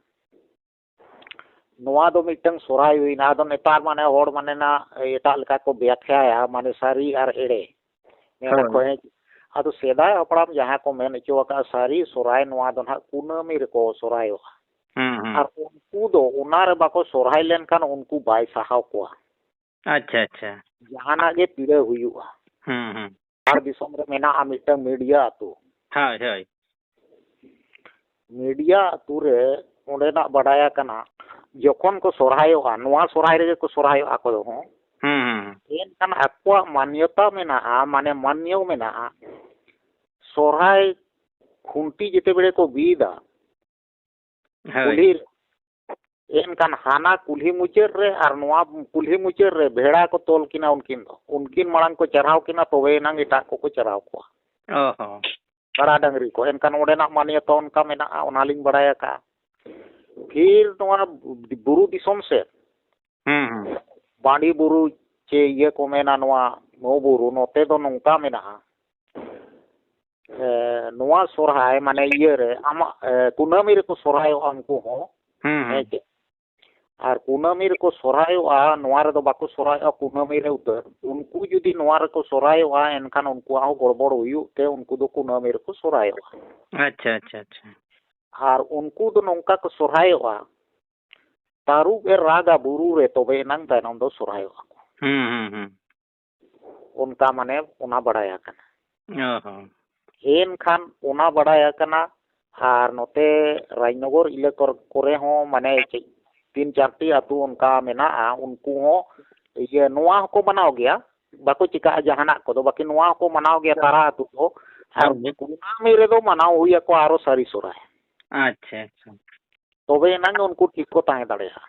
ᱱᱚᱣᱟ ᱫᱚ ᱢᱤᱫᱴᱟᱝ ᱥᱚᱦᱨᱟᱭ ᱦᱩᱭᱱᱟ᱾ ᱟᱫᱚ ᱱᱮᱛᱟᱨ ᱢᱟᱱᱮ ᱦᱚᱲ ᱢᱟᱱᱮ ᱱᱟ ᱮᱴᱟᱜ ᱞᱮᱠᱟ ᱠᱚ ᱵᱮᱠᱷᱭᱟᱭᱟ, ᱢᱟᱱᱮ ᱥᱟᱹᱨᱤ ᱟᱨ ᱮᱲᱮ᱾ ᱢᱮᱱᱟ ᱦᱳᱭ᱾ ᱠᱚ, ᱦᱮᱸ, ᱟᱫᱚ ᱥᱮᱫᱟᱭ ᱦᱟᱯᱲᱟᱢ ᱡᱟᱦᱟᱸ ᱠᱚ ᱢᱮᱱ ᱦᱚᱪᱚ ᱟᱠᱟᱫᱼᱟ, ᱥᱟᱹᱨᱤ ᱥᱚᱦᱨᱟᱭ ᱱᱚᱣᱟ ᱫᱚ ᱱᱟᱦᱟᱜ ᱠᱩᱱᱟᱹᱢᱤ ᱨᱮᱠᱚ ᱥᱚᱦᱨᱟᱭᱚᱜᱼᱟ᱾ ᱦᱩᱸ, ᱦᱩᱸ᱾ ᱟᱨ ᱩᱱᱠᱩ ᱫᱚ ᱚᱱᱟ ᱨᱮ ᱵᱟᱠᱚ ᱥᱚᱦᱨᱟᱭ ᱞᱮᱱᱠᱷᱟᱱ ᱩᱱᱠᱩ ᱵᱟᱭ ᱥᱟᱦᱟᱣ ᱠᱚᱣᱟ᱾ ᱟᱪᱪᱷᱟ, ᱟᱪᱪᱷᱟ᱾ ᱡᱟᱦᱟᱱᱟᱜ ᱜᱮ ᱯᱤᱲᱟᱹ ᱦᱩᱭᱩᱜᱼᱟ᱾ ᱦᱩᱸ, ᱦᱩᱸ᱾ ᱟᱨ ᱫᱤᱥᱚᱢ ᱨᱮ ᱢᱮᱱᱟᱜᱼᱟ ᱢᱤᱫᱴᱟᱝ ᱢᱤᱰᱤᱭᱟ ᱟᱹᱛᱩ᱾ ᱦᱳᱭ, ᱦᱳᱭ᱾ ᱢᱤᱰᱤᱭᱟ ᱟᱹᱛᱩ ᱨᱮ ᱚᱸᱰᱮᱱᱟᱜ ᱵᱟᱰᱟᱭ ᱟᱠᱟᱱᱟ, ᱡᱚᱠᱷᱚᱱ ᱠᱚ ᱥᱚᱨᱦᱟᱭᱚᱜᱼᱟ, ᱱᱚᱣᱟ ᱥᱚᱨᱦᱟᱭ ᱨᱮᱜᱮ ᱠᱚ ᱥᱚᱨᱦᱟᱭᱚᱜᱼᱟ ᱟᱠᱚ ᱦᱚᱸ᱾ ᱦᱩᱸ, ᱦᱩᱸ, ᱦᱩᱸ᱾ ᱮᱱᱠᱷᱟᱱ ᱟᱠᱚᱣᱟᱜ ᱢᱟᱱᱭᱚᱛᱟ ᱢᱮᱱᱟᱜᱼᱟ, ᱢᱟᱱᱮ ᱢᱟᱱᱭᱚ ᱢᱮᱱᱟᱜᱼᱟ, ᱥᱚᱨᱦᱟᱭ ᱠᱷᱩᱱᱴᱤ ᱡᱮᱛᱮ ᱵᱮᱲᱮ ᱠᱚ ᱵᱤᱫᱟ, ᱦᱳᱭ᱾ ᱠᱩᱞᱦᱤ ᱨᱮ, ᱮᱱᱠᱷᱟᱱ ᱦᱟᱱᱟ ᱠᱩᱞᱦᱤ ᱢᱩᱪᱟᱹᱫ ᱨᱮ ᱟᱨ ᱱᱚᱣᱟ ᱠᱩᱞᱦᱤ ᱢᱩᱪᱟᱹᱫ ᱨᱮ ᱵᱷᱮᱲᱟ ᱠᱚ ᱛᱚᱞ ᱠᱤᱱᱟ ᱩᱱᱠᱤᱱ ᱫᱚ᱾ ᱩᱱᱠᱤᱱ ᱢᱟᱲᱟᱝ ᱠᱚ ᱪᱟᱨᱦᱟᱣ ᱠᱤᱱᱟ, ᱛᱚᱵᱮ ᱮᱱᱟᱝ ᱮᱴᱟᱜ ᱠᱚᱠᱚ ᱪᱟᱨᱦᱟᱣ ᱠᱚᱣᱟ᱾ ᱚ ᱦᱚᱸ᱾ ᱠᱟᱲᱟ ᱰᱟᱝᱨᱤ ᱠᱚ᱾ ᱮᱱᱠᱷᱟᱱ ᱚᱸᱰᱮᱱᱟᱜ ᱢᱟᱱᱭᱚᱛᱟ ᱚᱱᱠᱟ ᱢᱮᱱᱟᱜᱼᱟ, ᱚᱱᱟᱞᱤᱧ ᱵᱟᱲᱟᱭ ᱟᱠᱟᱫᱼᱟ᱾ ᱯᱷᱤᱨ ᱱᱚᱣᱟ ᱵᱩᱨᱩ ᱫᱤᱥᱚᱢ ᱥᱮᱫ, ᱦᱩᱸ, ᱦᱩᱸ᱾ ᱵᱟᱸᱰᱤ ᱵᱩᱨᱩ ᱪᱮ ᱤᱭᱟᱹ ᱠᱚ ᱢᱮᱱᱟ, ᱱᱚᱣᱟ ᱢᱟᱹᱣ ᱵᱩᱨᱩ, ᱱᱚᱛᱮ ᱫᱚ ᱱᱚᱝᱠᱟ ᱢᱮᱱᱟᱜᱼᱟ᱾ ᱮ, ᱱᱚᱣᱟ ᱥᱚᱨᱦᱟᱭ ᱢᱟᱱᱮ ᱤᱭᱟᱹ ᱨᱮ ᱟᱢᱟᱜ, ᱮ, ᱠᱩᱱᱟᱹᱢᱤ ᱨᱮᱠᱚ ᱥᱚᱨᱦᱟᱭᱚᱜᱼᱟ ᱩᱱᱠᱩ ᱦᱚᱸ᱾ ᱦᱩᱸ, ᱦᱩᱸ᱾ ᱦᱮᱸ ᱪᱮ? ᱟᱨ ᱠᱩᱱᱟᱹᱢᱤ ᱨᱮᱠᱚ ᱥᱚᱨᱦᱟᱭᱚᱜᱼᱟ, ᱱᱚᱣᱟ ᱨᱮᱫᱚ ᱵᱟᱠᱚ ᱥᱚᱨᱦᱟᱭᱚᱜᱼᱟ ᱠᱩᱱᱟᱹᱢᱤ ᱨᱮ ᱩᱛᱟᱹᱨ᱾ ᱩᱱᱠᱩ ᱡᱩᱫᱤ ᱱᱚᱣᱟ ᱨᱮᱠᱚ ᱥᱚᱨᱦᱟᱭᱚᱜᱼᱟ, ᱮᱱᱠᱷᱟᱱ ᱩᱱᱠᱩᱣᱟᱜ ᱦᱚᱸ ᱜᱚᱲᱵᱚᱲ ᱦᱩᱭᱩᱜ ᱛᱮ ᱩᱱᱠᱩ ᱫᱚ ᱠᱩᱱᱟᱹᱢᱤ ᱨᱮᱠᱚ ᱥᱚᱨᱦᱟᱭᱚᱜᱼᱟ᱾ ᱟᱪᱪᱷᱟ, ᱟᱪᱪᱷᱟ, ᱟᱪᱪᱷᱟ᱾ ᱟᱨ ᱩᱱᱠᱩ ᱫᱚ ᱱᱚᱝᱠᱟ ᱠᱚ ᱥᱚᱨᱦᱟᱭᱚᱜᱼᱟ, ᱛᱟᱹᱨᱩᱵ ᱮ ᱨᱟᱜᱟ ᱵᱩᱨᱩ ᱨᱮ, ᱛᱚᱵᱮ ᱮᱱᱟᱝ ᱛᱟᱭᱱᱚᱢ ᱫᱚ ᱥᱚᱨᱦᱟᱭᱚᱜᱼᱟ ᱠᱚ᱾ ᱦᱩᱸ, ᱦᱩᱸ, ᱦᱩᱸ᱾ ᱚᱱᱠᱟ ᱢᱟᱱᱮ ᱚᱱᱟ ᱵᱟᱲᱟᱭ ᱟᱠᱟᱱᱟ᱾ ᱚ ᱦᱚᱸ᱾ ᱮᱱᱠᱷᱟᱱ ᱚᱱᱟ ᱵᱟᱲᱟᱭ ᱟᱠᱟᱱᱟ᱾ ᱟᱨ ᱱᱚᱛᱮ ᱨᱟᱡᱽᱱᱚᱜᱚᱨ ᱤᱞᱟᱹ ᱠᱚᱨ-, ᱠᱚᱨᱮ ᱦᱚᱸ ᱢᱟᱱᱮ ᱪᱮᱫ ᱛᱤᱱ ᱪᱟᱨᱴᱤ ᱟᱹᱛᱩ ᱚᱱᱠᱟ ᱢᱮᱱᱟᱜᱼᱟ, ᱩᱱᱠᱩ ᱦᱚᱸ ᱤᱭᱟᱹ ᱱᱚᱣᱟ ᱦᱚᱸᱠᱚ ᱢᱟᱱᱟᱣ ᱜᱮᱭᱟ, ᱵᱟᱠᱚ ᱪᱤᱠᱟᱹᱜᱼᱟ ᱡᱟᱦᱟᱱᱟᱜ ᱠᱚᱫᱚ, ᱵᱟᱹᱠᱤ ᱱᱚᱣᱟ ᱦᱚᱸᱠᱚ ᱢᱟᱱᱟᱣ ᱜᱮᱭᱟ ᱛᱟᱨᱟ ᱟᱹᱛᱩ ᱫᱚ᱾ ᱟᱨ ᱦᱳᱭ᱾ ᱠᱩᱱᱟᱹᱢᱤ ᱨᱮᱫᱚ ᱢᱟᱱᱟᱣ ᱦᱩᱭ ᱟᱠᱚ ᱟᱨᱚ ᱥᱟᱹᱨᱤ ᱥᱚᱨᱦᱟᱭ᱾ ᱟᱪᱪᱷᱟ, ᱟᱪᱪᱷᱟ᱾ ᱛᱚᱵᱮ ᱮᱱᱟᱝ ᱜᱮ ᱩᱱᱠᱩ ᱴᱷᱤᱠ ᱠᱚ ᱛᱟᱦᱮᱸ ᱫᱟᱲᱮᱭᱟᱜᱼᱟ᱾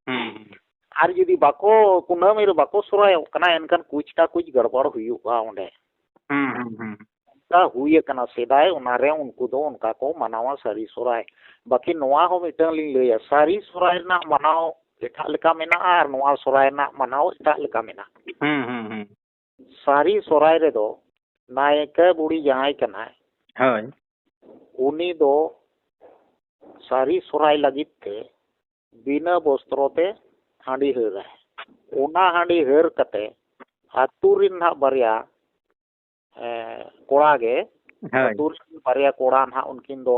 ᱦᱩᱸ, ᱦᱩᱸ᱾ ᱟᱨ ᱡᱩᱫᱤ ᱵᱟᱠᱚ, ᱠᱩᱱᱟᱹᱢᱤ ᱨᱮ ᱵᱟᱠᱚ ᱥᱚᱨᱦᱟᱭᱚᱜ ᱠᱟᱱᱟ, ᱮᱱᱠᱷᱟᱱ ᱠᱩᱪ ᱠᱟ ᱠᱩᱪ ᱜᱟᱲᱵᱟᱲ ᱦᱩᱭᱩᱜᱼᱟ ᱚᱸᱰᱮ᱾ ᱦᱩᱸ, ᱦᱩᱸ, ᱦᱩᱸ᱾ ᱚᱱᱠᱟ ᱦᱩᱭ ᱟᱠᱟᱱᱟ ᱥᱮᱫᱟᱭ, ᱚᱱᱟᱨᱮ ᱩᱱᱠᱩ ᱫᱚ ᱚᱱᱠᱟ ᱠᱚ ᱢᱟᱱᱟᱣᱟ ᱥᱟᱹᱨᱤ ᱥᱚᱦᱨᱟᱭ᱾ ᱵᱟᱹᱠᱤ ᱱᱚᱣᱟ ᱦᱚᱸ ᱢᱤᱫᱴᱟᱝ ᱞᱤᱧ ᱞᱟᱹᱭᱟ, ᱥᱟᱹᱨᱤ ᱥᱚᱦᱨᱟᱭ ᱨᱮᱱᱟᱜ ᱢᱟᱱᱟᱣ ᱮᱴᱟᱜ ᱞᱮᱠᱟ ᱢᱮᱱᱟᱜᱼᱟ ᱟᱨ ᱱᱚᱣᱟ ᱥᱚᱦᱨᱟᱭ ᱨᱮᱱᱟᱜ ᱢᱟᱱᱟᱣ ᱮᱴᱟᱜ ᱞᱮᱠᱟ ᱢᱮᱱᱟᱜᱼᱟ᱾ ᱦᱩᱸ, ᱦᱩᱸ, ᱦᱩᱸ᱾ ᱥᱟᱹᱨᱤ ᱥᱚᱦᱨᱟᱭ ᱨᱮᱫᱚ ᱱᱟᱭᱠᱮ ᱵᱩᱲᱦᱤ ᱡᱟᱦᱟᱸᱭ ᱠᱟᱱᱟᱭ, ᱦᱳᱭ᱾ ᱩᱱᱤ ᱫᱚ ᱥᱟᱹᱨᱤ ᱥᱚᱦᱨᱟᱭ ᱞᱟᱹᱜᱤᱫ ᱛᱮ ᱵᱤᱱᱟᱹ ᱵᱚᱥᱛᱨᱚ ᱛᱮ ᱦᱟᱺᱰᱤ ᱦᱟᱹᱨᱟᱭ᱾ ᱚᱱᱟ ᱦᱟᱺᱰᱤ ᱦᱟᱹᱨ ᱠᱟᱛᱮ ᱟᱹᱛᱩ ᱨᱤᱱ ᱱᱟᱦᱟᱜ ᱵᱟᱨᱭᱟ, ᱮ, ᱠᱚᱲᱟ ᱜᱮ, ᱦᱳᱭ᱾ ᱟᱹᱛᱩ ᱨᱤᱱ ᱵᱟᱨᱭᱟ ᱠᱚᱲᱟ ᱱᱟᱦᱟᱜ ᱩᱱᱠᱤᱱ ᱫᱚ,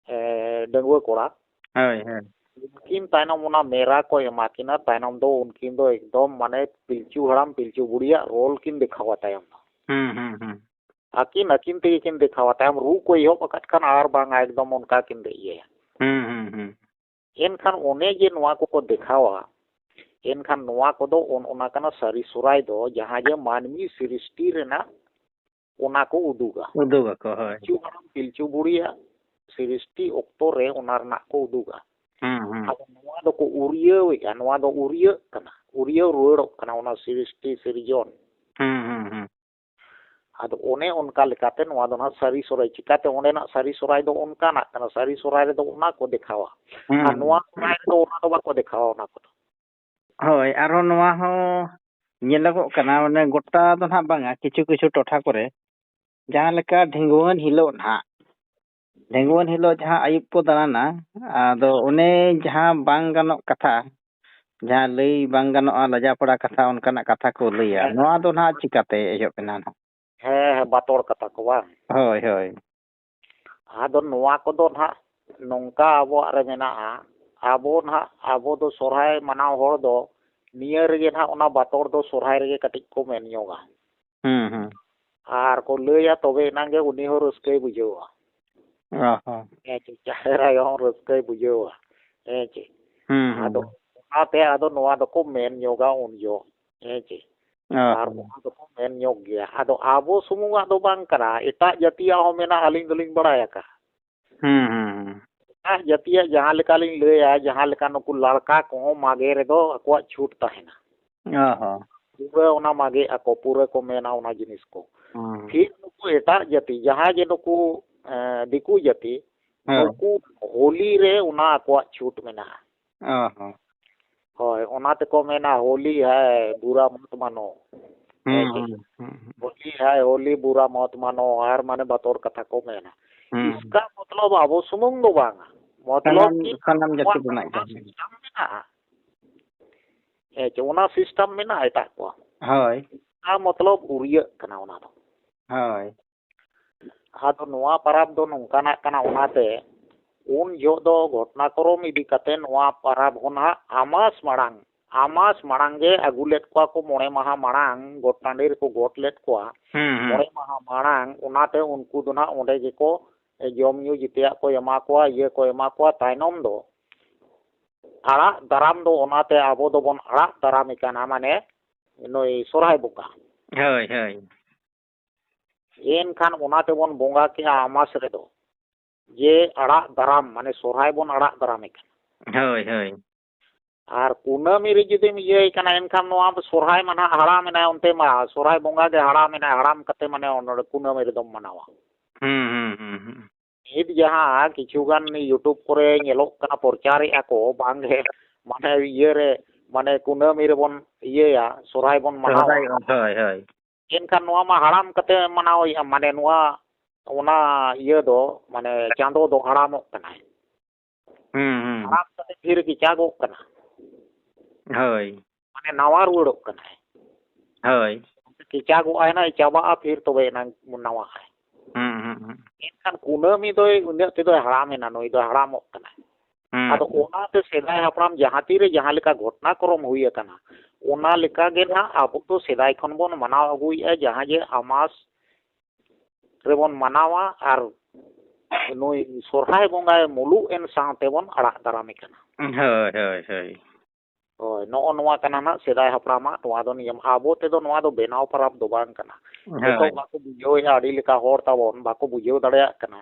ᱮ, ᱰᱟᱺᱜᱩᱣᱟᱹ ᱠᱚᱲᱟ᱾ ᱦᱳᱭ, ᱦᱳᱭ᱾ ᱩᱱᱠᱤᱱ ᱛᱟᱭᱱᱚᱢ ᱚᱱᱟ ᱢᱮᱨᱟ ᱠᱚ ᱮᱢᱟ ᱠᱤᱱᱟ, ᱛᱟᱭᱱᱚᱢ ᱫᱚ ᱩᱱᱠᱤᱱ ᱫᱚ ᱮᱠᱫᱚᱢ ᱢᱟᱱᱮ ᱯᱤᱞᱪᱩ ᱦᱟᱲᱟᱢ ᱯᱤᱞᱪᱩ ᱵᱩᱲᱦᱤᱭᱟᱜ ᱨᱳᱞ ᱠᱤᱱ ᱫᱮᱠᱷᱟᱣᱟ ᱛᱟᱭᱚᱢ ᱫᱚ᱾ ᱦᱩᱸ, ᱦᱩᱸ, ᱦᱩᱸ᱾ ᱟᱹᱠᱤᱱ, ᱟᱹᱠᱤᱱ ᱛᱮᱜᱮ ᱠᱤᱱ ᱫᱮᱠᱷᱟᱣᱟ᱾ ᱛᱟᱭᱚᱢ ᱨᱩ ᱠᱚ ᱮᱦᱚᱵ ᱟᱠᱟᱫ ᱠᱷᱟᱱ ᱟᱨ ᱵᱟᱝᱟ ᱮᱠᱫᱚᱢ ᱚᱱᱠᱟ ᱠᱤᱱ ᱤᱭᱟᱹᱭᱟ᱾ ᱦᱩᱸ, ᱦᱩᱸ, ᱦᱩᱸ᱾ ᱮᱱᱠᱷᱟᱱ ᱚᱱᱮ ᱡᱮ ᱱᱚᱣᱟ ᱠᱚᱠᱚ ᱫᱮᱠᱷᱟᱣᱟ, ᱮᱱᱠᱷᱟᱱ ᱱᱚᱣᱟ ᱠᱚᱫᱚ ᱚᱱ-, ᱚᱱᱟ ᱠᱟᱱᱟ ᱥᱟᱹᱨᱤ ᱥᱚᱦᱨᱟᱭ ᱫᱚ, ᱡᱟᱦᱟᱸ ᱡᱮ ᱢᱟᱹᱱᱢᱤ ᱥᱨᱤᱥᱴᱤ ᱨᱮᱱᱟᱜ ᱚᱱᱟ ᱠᱚ ᱩᱫᱩᱜᱟ᱾ ᱩᱫᱩᱜᱟᱠᱚ, ᱦᱳᱭ᱾ ᱯᱤᱞᱪᱩ ᱦᱟᱲᱟᱢ ᱯᱤᱞᱪᱩ ᱵᱩᱲᱦᱤᱭᱟᱜ ᱥᱨᱤᱥᱴᱤ ᱚᱠᱛᱚ ᱨᱮ ᱚᱱᱟ ᱨᱮᱱᱟᱜ ᱠᱚ ᱩᱫᱩᱜᱟ᱾ ᱦᱩᱸ, ᱦᱩᱸ᱾ ᱟᱫᱚ ᱱᱚᱣᱟ ᱫᱚᱠᱚ ᱩᱨᱤᱭᱟᱹᱣᱮᱫᱼᱟ, ᱱᱚᱣᱟ ᱫᱚ ᱩᱨᱤᱭᱟᱹᱜ ᱠᱟᱱᱟ, ᱩᱨᱤᱭᱟᱹᱣ ᱨᱩᱣᱟᱹᱲᱚᱜ ᱠᱟᱱᱟ ᱚᱱᱟ ᱥᱨᱤᱥᱴᱤ ᱥᱤᱨᱡᱚᱱ᱾ ᱦᱩᱸ, ᱦᱩᱸ, ᱦᱩᱸ᱾ ᱟᱫᱚ ᱚᱱᱮ ᱚᱱᱠᱟ ᱞᱮᱠᱟᱛᱮ ᱱᱚᱣᱟ ᱫᱚ ᱱᱟᱦᱟᱜ ᱥᱟᱹᱨᱤ ᱥᱚᱦᱨᱟᱭ᱾ ᱪᱤᱠᱟᱛᱮ ᱚᱸᱰᱮᱱᱟᱜ ᱥᱟᱹᱨᱤ ᱥᱚᱦᱨᱟᱭ ᱫᱚ ᱚᱱᱠᱟᱱᱟᱜ ᱠᱟᱱᱟ? ᱥᱟᱹᱨᱤ ᱥᱚᱦᱨᱟᱭ ᱨᱮᱫᱚ ᱚᱱᱟ ᱠᱚ ᱫᱮᱠᱷᱟᱣᱟ᱾ ᱦᱩᱸ, ᱟᱨ ᱦᱩᱸ᱾ ᱱᱚᱣᱟ ᱥᱚᱦᱨᱟᱭ ᱨᱮᱫᱚ ᱚᱱᱟ ᱫᱚ ᱵᱟᱠᱚ ᱫᱮᱠᱷᱟᱣᱟ ᱚᱱᱟ ᱠᱚᱫᱚ᱾ ᱦᱳᱭ, ᱟᱨᱦᱚᱸ ᱱᱚᱣᱟ ᱦᱚᱸ ᱧᱮᱞᱚᱜᱚᱜ ᱠᱟᱱᱟ, ᱢᱟᱱᱮ ᱜᱚᱴᱟ ᱫᱚ ᱱᱟᱦᱟᱜ ᱵᱟᱝᱟ, ᱠᱤᱪᱷᱩ ᱠᱤᱪᱷᱩ ᱴᱚᱴᱷᱟ ᱠᱚᱨᱮ ᱡᱟᱦᱟᱸ ᱞᱮᱠᱟ ᱰᱷᱤᱸᱜᱩᱣᱟᱹᱱ ᱦᱤᱞᱳᱜ ᱱᱟᱦᱟᱜ, ᱰᱷᱤᱸᱜᱩᱣᱟᱹᱱ ᱦᱤᱞᱳᱜ ᱡᱟᱦᱟᱸ ᱟᱹᱭᱩᱵ ᱠᱚ ᱫᱟᱬᱟᱱᱟ, ᱟᱫᱚ ᱚᱱᱮ ᱡᱟᱦᱟᱸ ᱵᱟᱝ ᱜᱟᱱᱚᱜ ᱠᱟᱛᱷᱟ, ᱡᱟᱦᱟᱸ ᱞᱟᱹᱭ ᱵᱟᱝ ᱜᱟᱱᱚᱜᱼᱟ, ᱞᱟᱡᱟᱯᱟᱲᱟ ᱠᱟᱛᱷᱟ, ᱚᱱᱠᱟᱱᱟᱜ ᱠᱟᱛᱷᱟ ᱠᱚ ᱞᱟᱹᱭᱟ᱾ ᱦᱮᱸ᱾ ᱱᱚᱣᱟ ᱫᱚ ᱱᱟᱦᱟᱜ ᱪᱤᱠᱟᱛᱮ ᱮᱦᱚᱵ ᱮᱱᱟ ᱱᱟᱦᱟᱜ? ᱦᱮᱸ, ᱦᱮᱸ, ᱵᱟᱛᱚᱲ ᱠᱟᱛᱷᱟ ᱠᱚ ᱵᱟᱝ? ᱦᱳᱭ, ᱦᱳᱭ᱾ ᱟᱫᱚ ᱱᱚᱣᱟ ᱠᱚᱫᱚ ᱱᱟᱦᱟᱜ ᱱᱚᱝᱠᱟ ᱟᱵᱚᱣᱟᱜ ᱨᱮ ᱢᱮᱱᱟᱜᱼᱟ, ᱟᱵᱚ ᱱᱟᱦᱟᱜ, ᱟᱵᱚ ᱫᱚ ᱥᱚᱦᱨᱟᱭ ᱢᱟᱱᱟᱣ ᱦᱚᱲ ᱫᱚ ᱱᱤᱭᱟᱹ ᱨᱮᱜᱮ ᱱᱟᱦᱟᱜ ᱚᱱᱟ ᱵᱟᱛᱚᱲ ᱫᱚ ᱥᱚᱦᱨᱟᱭ ᱨᱮᱜᱮ ᱠᱟᱹᱴᱤᱡ ᱠᱚ ᱢᱮᱱ ᱧᱚᱜᱟ᱾ ᱦᱩᱸ, ᱦᱩᱸ᱾ ᱟᱨ ᱠᱚ ᱞᱟᱹᱭᱟ, ᱛᱚᱵᱮ ᱮᱱᱟᱝ ᱜᱮ ᱩᱱᱤ ᱦᱚᱸ ᱨᱟᱹᱥᱠᱟᱹᱭ ᱵᱩᱡᱷᱟᱹᱣᱟ᱾ ᱚ ᱦᱚᱸ᱾ ᱦᱮᱸ ᱪᱮ, ᱡᱟᱦᱮᱨ ᱟᱭᱳ ᱦᱚᱸ ᱨᱟᱹᱥᱠᱟᱹᱭ ᱵᱩᱡᱷᱟᱹᱣᱟ᱾ ᱦᱮᱸ ᱪᱮ? ᱦᱩᱸ, ᱦᱩᱸ᱾ ᱟᱫᱚ ᱚᱱᱟᱛᱮ ᱟᱫᱚ ᱱᱚᱣᱟ ᱫᱚᱠᱚ ᱢᱮᱱ ᱧᱚᱜᱟ ᱩᱱ ᱡᱚᱦᱚᱜ᱾ ᱦᱮᱸ ᱪᱮ? ᱚ ᱟᱨ ᱦᱚᱸ᱾ ᱚᱱᱟ ᱫᱚᱠᱚ ᱢᱮᱱ ᱧᱚᱜ ᱜᱮᱭᱟ᱾ ᱟᱫᱚ ᱟᱵᱚ ᱥᱩᱢᱩᱝᱟᱜ ᱫᱚ ᱵᱟᱝ ᱠᱟᱱᱟ, ᱮᱴᱟᱜ ᱡᱟᱹᱛᱤᱭᱟᱜ ᱦᱚᱸ ᱢᱮᱱᱟᱜᱼᱟ, ᱟᱹᱞᱤᱧ ᱫᱚᱞᱤᱧ ᱵᱟᱲᱟᱭ ᱟᱠᱟᱫᱼᱟ᱾ ᱦᱩᱸ, ᱦᱩᱸ, ᱦᱩᱸ᱾ ᱮᱴᱟᱜ ᱡᱟᱹᱛᱤᱭᱟᱜ ᱡᱟᱦᱟᱸ ᱞᱮᱠᱟ ᱞᱤᱧ ᱞᱟᱹᱭᱟ, ᱡᱟᱦᱟᱸ ᱞᱮᱠᱟ ᱱᱩᱠᱩ ᱞᱟᱲᱠᱟ ᱠᱚᱦᱚᱸ ᱢᱟᱜᱮ ᱨᱮᱫᱚ ᱟᱠᱚᱣᱟᱜ ᱪᱷᱩᱴ ᱛᱟᱦᱮᱱᱟ᱾ ᱚ ᱦᱚᱸ᱾ ᱯᱩᱨᱟᱹ ᱚᱱᱟ ᱢᱟᱜᱮᱜ ᱟᱠᱚ, ᱯᱩᱨᱟᱹ ᱠᱚ ᱢᱮᱱᱟ ᱚᱱᱟ ᱡᱤᱱᱤᱥ ᱠᱚ᱾ ᱦᱩᱸ᱾ ᱯᱷᱤᱨ ᱱᱩᱠᱩ ᱮᱴᱟᱜ ᱡᱟᱹᱛᱤ, ᱡᱟᱦᱟᱸᱭ ᱡᱮ ᱱᱩᱠᱩ, ᱮᱸ, ᱫᱤᱠᱩ ᱡᱟᱹᱛᱤ, ᱦᱮᱸ᱾ ᱱᱩᱠᱩ ᱦᱳᱞᱤ ᱨᱮ ᱚᱱᱟ ᱟᱠᱚᱣᱟᱜ ᱪᱷᱩᱴ ᱢᱮᱱᱟᱜᱼᱟ᱾ ᱚ ᱦᱚᱸ᱾ ᱦᱳᱭ, ᱚᱱᱟ ᱛᱮᱠᱚ ᱢᱮᱱᱟ, "ᱦᱳᱞᱤ ᱦᱟᱭ, ᱵᱩᱨᱟ ᱢᱚᱛ ᱢᱟᱱᱚ᱾" ᱦᱩᱸ, ᱦᱮᱸ ᱥᱮ? ᱦᱩᱸ, ᱦᱩᱸ, ᱦᱩᱸ᱾ "ᱦᱳᱞᱤ ᱦᱟᱭ, ᱦᱳᱞᱤ ᱵᱩᱨᱟ ᱢᱚᱛ ᱢᱟᱱᱚ", ᱟᱨ ᱢᱟᱱᱮ ᱵᱟᱛᱚᱨ ᱠᱟᱛᱷᱟ ᱠᱚ ᱢᱮᱱᱟ᱾ ᱦᱩᱸ᱾ ᱤᱥᱠᱟ ᱢᱚᱛᱞᱚᱵ ᱟᱵᱚ ᱥᱩᱢᱩᱝ ᱫᱚ ᱵᱟᱝᱟ᱾ ᱢᱚᱛᱞᱚᱵ ᱥᱟᱱᱟᱢ, ᱠᱤ ᱥᱟᱱᱟᱢ ᱡᱟᱹᱛᱤ ᱟᱵᱚᱣᱟᱜ ᱨᱮᱱᱟᱜ ᱚᱱᱟ ᱠᱟᱱᱟ᱾ ᱥᱤᱥᱴᱮᱢ ᱢᱮᱱᱟᱜᱼᱟ᱾ ᱦᱮᱸ ᱪᱮ, ᱚᱱᱟ ᱥᱤᱥᱴᱮᱢ ᱢᱮᱱᱟᱜᱼᱟ ᱮᱴᱟᱜ ᱠᱚᱣᱟᱜ᱾ ᱦᱳᱭ᱾ ᱚᱱᱟ ᱢᱚᱛᱞᱚᱵ ᱩᱨᱤᱭᱟᱹᱜ ᱠᱟᱱᱟ ᱚᱱᱟ ᱫᱚ᱾ ᱦᱳᱭ᱾ ᱟᱫᱚ ᱱᱚᱣᱟ ᱯᱟᱨᱟᱵᱽ ᱫᱚ ᱱᱚᱝᱠᱟᱱᱟᱜ ᱠᱟᱱᱟ, ᱚᱱᱟᱛᱮ ᱩᱱ ᱡᱚᱦᱚᱜ ᱫᱚ ᱜᱷᱚᱴᱱᱟᱠᱨᱚᱢ ᱤᱫᱤ ᱠᱟᱛᱮ ᱱᱚᱣᱟ ᱯᱟᱨᱟᱵᱽ ᱦᱚᱸ ᱱᱟᱦᱟᱜ ᱟᱢᱟᱥ ᱢᱟᱲᱟᱝ, ᱟᱢᱟᱥ ᱢᱟᱲᱟᱝ ᱜᱮ ᱟᱹᱜᱩ ᱞᱮᱫ ᱠᱚᱣᱟ ᱠᱚ, ᱢᱚᱬᱮ ᱢᱟᱦᱟ ᱢᱟᱲᱟᱝ ᱜᱚᱴ ᱴᱟᱺᱰᱤ ᱨᱮᱠᱚ ᱜᱚᱴ ᱞᱮᱫ ᱠᱚᱣᱟ᱾ ᱦᱩᱸ, ᱦᱩᱸ᱾ ᱢᱚᱬᱮ ᱢᱟᱦᱟ ᱢᱟᱲᱟᱝ, ᱚᱱᱟᱛᱮ ᱩᱱᱠᱩ ᱫᱚ ᱱᱟᱦᱟᱜ ᱚᱸᱰᱮ ᱜᱮᱠᱚ ᱡᱚᱢ ᱧᱩ ᱡᱮᱛᱮᱭᱟᱜ ᱠᱚ ᱮᱢᱟ ᱠᱚᱣᱟ, ᱤᱭᱟᱹ ᱠᱚ ᱮᱢᱟ ᱠᱚᱣᱟ᱾ ᱛᱟᱭᱱᱚᱢ ᱫᱚ ᱟᱲᱟᱜ ᱫᱟᱨᱟᱢ ᱫᱚ ᱚᱱᱟᱛᱮ ᱟᱵᱚ ᱫᱚᱵᱚᱱ ᱟᱲᱟᱜ ᱫᱟᱨᱟᱢᱮ ᱠᱟᱱᱟ, ᱢᱟᱱᱮ ᱱᱩᱭ ᱥᱚᱨᱦᱟᱭ ᱵᱚᱸᱜᱟ᱾ ᱦᱳᱭ, ᱦᱳᱭ᱾ ᱮᱱᱠᱷᱟᱱ ᱚᱱᱟ ᱛᱮᱵᱚᱱ ᱵᱚᱸᱜᱟ ᱠᱮᱜᱼᱟ ᱟᱢᱟᱥ ᱨᱮᱫᱚ, ᱡᱮ ᱟᱲᱟᱜ ᱫᱟᱨᱟᱢ, ᱢᱟᱱᱮ ᱥᱚᱨᱦᱟᱭ ᱵᱚᱱ ᱟᱲᱟᱜ ᱫᱟᱨᱟᱢᱮ ᱠᱟᱱᱟ᱾ ᱦᱳᱭ, ᱦᱳᱭ᱾ ᱟᱨ ᱠᱩᱱᱟᱹᱢᱤ ᱨᱮ ᱡᱩᱫᱤᱢ ᱤᱭᱟᱹᱭ ᱠᱟᱱᱟ, ᱮᱱᱠᱷᱟᱱ ᱱᱚᱣᱟ ᱥᱚᱨᱦᱟᱭ ᱢᱟ ᱱᱟᱦᱟᱜ ᱦᱟᱲᱟᱢ ᱮᱱᱟᱭ, ᱚᱱᱛᱮ ᱢᱟ ᱥᱚᱨᱦᱟᱭ ᱵᱚᱸᱜᱟ ᱜᱮ ᱦᱟᱲᱟᱢ ᱮᱱᱟᱭ, ᱦᱟᱲᱟᱢ ᱠᱟᱛᱮ ᱢᱟᱱᱮ ᱚᱱᱟ ᱠᱩᱱᱟᱹᱢᱤ ᱨᱮᱫᱚᱢ ᱢᱟᱱᱟᱣᱟ᱾ ᱦᱩᱸ, ᱦᱩᱸ, ᱦᱩᱸ, ᱦᱩᱸ᱾ ᱱᱤᱛ ᱡᱟᱦᱟᱸ ᱠᱤᱪᱷᱩ ᱜᱟᱱ YouTube ᱠᱚᱨᱮ ᱧᱮᱞᱚᱜ ᱠᱟᱱᱟ, ᱯᱨᱚᱪᱟᱨᱮᱜᱼᱟ ᱠᱚ, ᱵᱟᱝ ᱜᱮ, ᱢᱟᱱᱮ ᱤᱭᱟᱹ ᱨᱮ, ᱢᱟᱱᱮ ᱠᱩᱱᱟᱹᱢᱤ ᱨᱮᱵᱚᱱ ᱤᱭᱟᱹᱭᱟ, ᱥᱚᱨᱦᱟᱭ ᱵᱚᱱ ᱢᱟᱱᱟᱣᱟ᱾ ᱥᱚᱨᱦᱟᱭ, ᱦᱳᱭ, ᱦᱳᱭ᱾ ᱮᱱᱠᱷᱟᱱ ᱱᱚᱣᱟ ᱢᱟ ᱦᱟᱲᱟᱢ ᱠᱟᱛᱮ ᱢᱟᱱᱟᱣᱮᱜᱼᱟ, ᱢᱟᱱᱮ ᱱᱚᱣᱟ, ᱚᱱᱟ ᱤᱭᱟᱹ ᱫᱚ, ᱢᱟᱱᱮ ᱪᱟᱸᱫᱚ ᱫᱚ ᱦᱟᱲᱟᱢᱚᱜ ᱠᱟᱱᱟᱭ᱾ ᱦᱩᱸ, ᱦᱩᱸ, ᱦᱩᱸ᱾ ᱦᱟᱲᱟᱢ ᱠᱟᱛᱮ ᱯᱷᱤᱨ ᱠᱮᱪᱟᱜᱚᱜ ᱠᱟᱱᱟ᱾ ᱦᱳᱭ᱾ ᱢᱟᱱᱮ ᱱᱟᱣᱟ ᱨᱩᱣᱟᱹᱲᱚᱜ ᱠᱟᱱᱟᱭ᱾ ᱦᱳᱭ᱾ ᱠᱮᱪᱟᱜᱚᱜ ᱟᱭ ᱱᱟᱭ, ᱪᱟᱵᱟᱜᱼᱟ, ᱯᱷᱤᱨ ᱛᱚᱵᱮ ᱮᱱᱟᱝ ᱱᱟᱣᱟ ᱟᱭ᱾ ᱦᱩᱸ, ᱦᱩᱸ, ᱦᱩᱸ᱾ ᱮᱱᱠᱷᱟᱱ ᱠᱩᱱᱟᱹᱢᱤ ᱫᱚᱭ ᱩᱱᱟᱹᱜ ᱛᱮᱫᱚᱭ ᱦᱟᱲᱟᱢ ᱮᱱᱟ, ᱱᱩᱭ ᱫᱚᱭ ᱦᱟᱲᱟᱢᱚᱜ ᱠᱟᱱᱟᱭ᱾ ᱦᱩᱸ᱾ ᱟᱫᱚ ᱚᱱᱟᱛᱮ ᱥᱮᱫᱟᱭ ᱦᱟᱯᱲᱟᱢ ᱡᱟᱦᱟᱸ ᱛᱤᱨᱮ ᱡᱟᱦᱟᱸ ᱞᱮᱠᱟ ᱜᱷᱚᱴᱱᱟ ᱠᱨᱚᱢ ᱦᱩᱭ ᱟᱠᱟᱱᱟ, ᱚᱱᱟ ᱞᱮᱠᱟ ᱜᱮ ᱱᱟᱦᱟᱜ ᱟᱵᱚ ᱫᱚ ᱥᱮᱫᱟᱭ ᱠᱷᱚᱱ ᱵᱚᱱ ᱢᱟᱱᱟᱣ ᱟᱹᱜᱩᱭᱮᱫᱼᱟ, ᱡᱟᱦᱟᱸ ᱡᱮ ᱟᱢᱟᱥ ᱨᱮᱵᱚᱱ ᱢᱟᱱᱟᱣᱟ ᱟᱨ ᱱᱩᱭ ᱥᱚᱨᱦᱟᱭ ᱵᱚᱸᱜᱟᱭ ᱢᱩᱞᱩᱜ ᱮᱱ ᱥᱟᱶᱛᱮ ᱵᱚᱱ ᱟᱲᱟᱜ ᱫᱟᱨᱟᱢᱮ ᱠᱟᱱᱟ᱾ ᱦᱳᱭ, ᱦᱳᱭ, ᱦᱳᱭ᱾ ᱦᱳᱭ, ᱱᱚᱜᱼᱚ ᱱᱚᱣᱟ ᱠᱟᱱᱟ ᱱᱟᱜ ᱥᱮᱫᱟᱭ ᱦᱟᱯᱲᱟᱢᱟᱜ ᱱᱚᱣᱟ ᱫᱚ ᱱᱤᱭᱚᱢ᱾ ᱟᱵᱚ ᱛᱮᱫᱚ ᱱᱚᱣᱟ ᱫᱚ ᱵᱮᱱᱟᱣ ᱯᱟᱨᱟᱵᱽ ᱫᱚ ᱵᱟᱝ ᱠᱟᱱᱟ᱾ ᱦᱳᱭ᱾ ᱱᱤᱛᱚᱜ ᱵᱟᱠᱚ ᱵᱩᱡᱷᱟᱹᱣᱮᱫᱼᱟ, ᱟᱹᱰᱤ ᱞᱮᱠᱟ ᱦᱚᱲ ᱛᱟᱵᱚᱱ ᱵᱟᱠᱚ ᱵᱩᱡᱷᱟᱹᱣ ᱫᱟᱲᱮᱭᱟᱜ ᱠᱟᱱᱟ᱾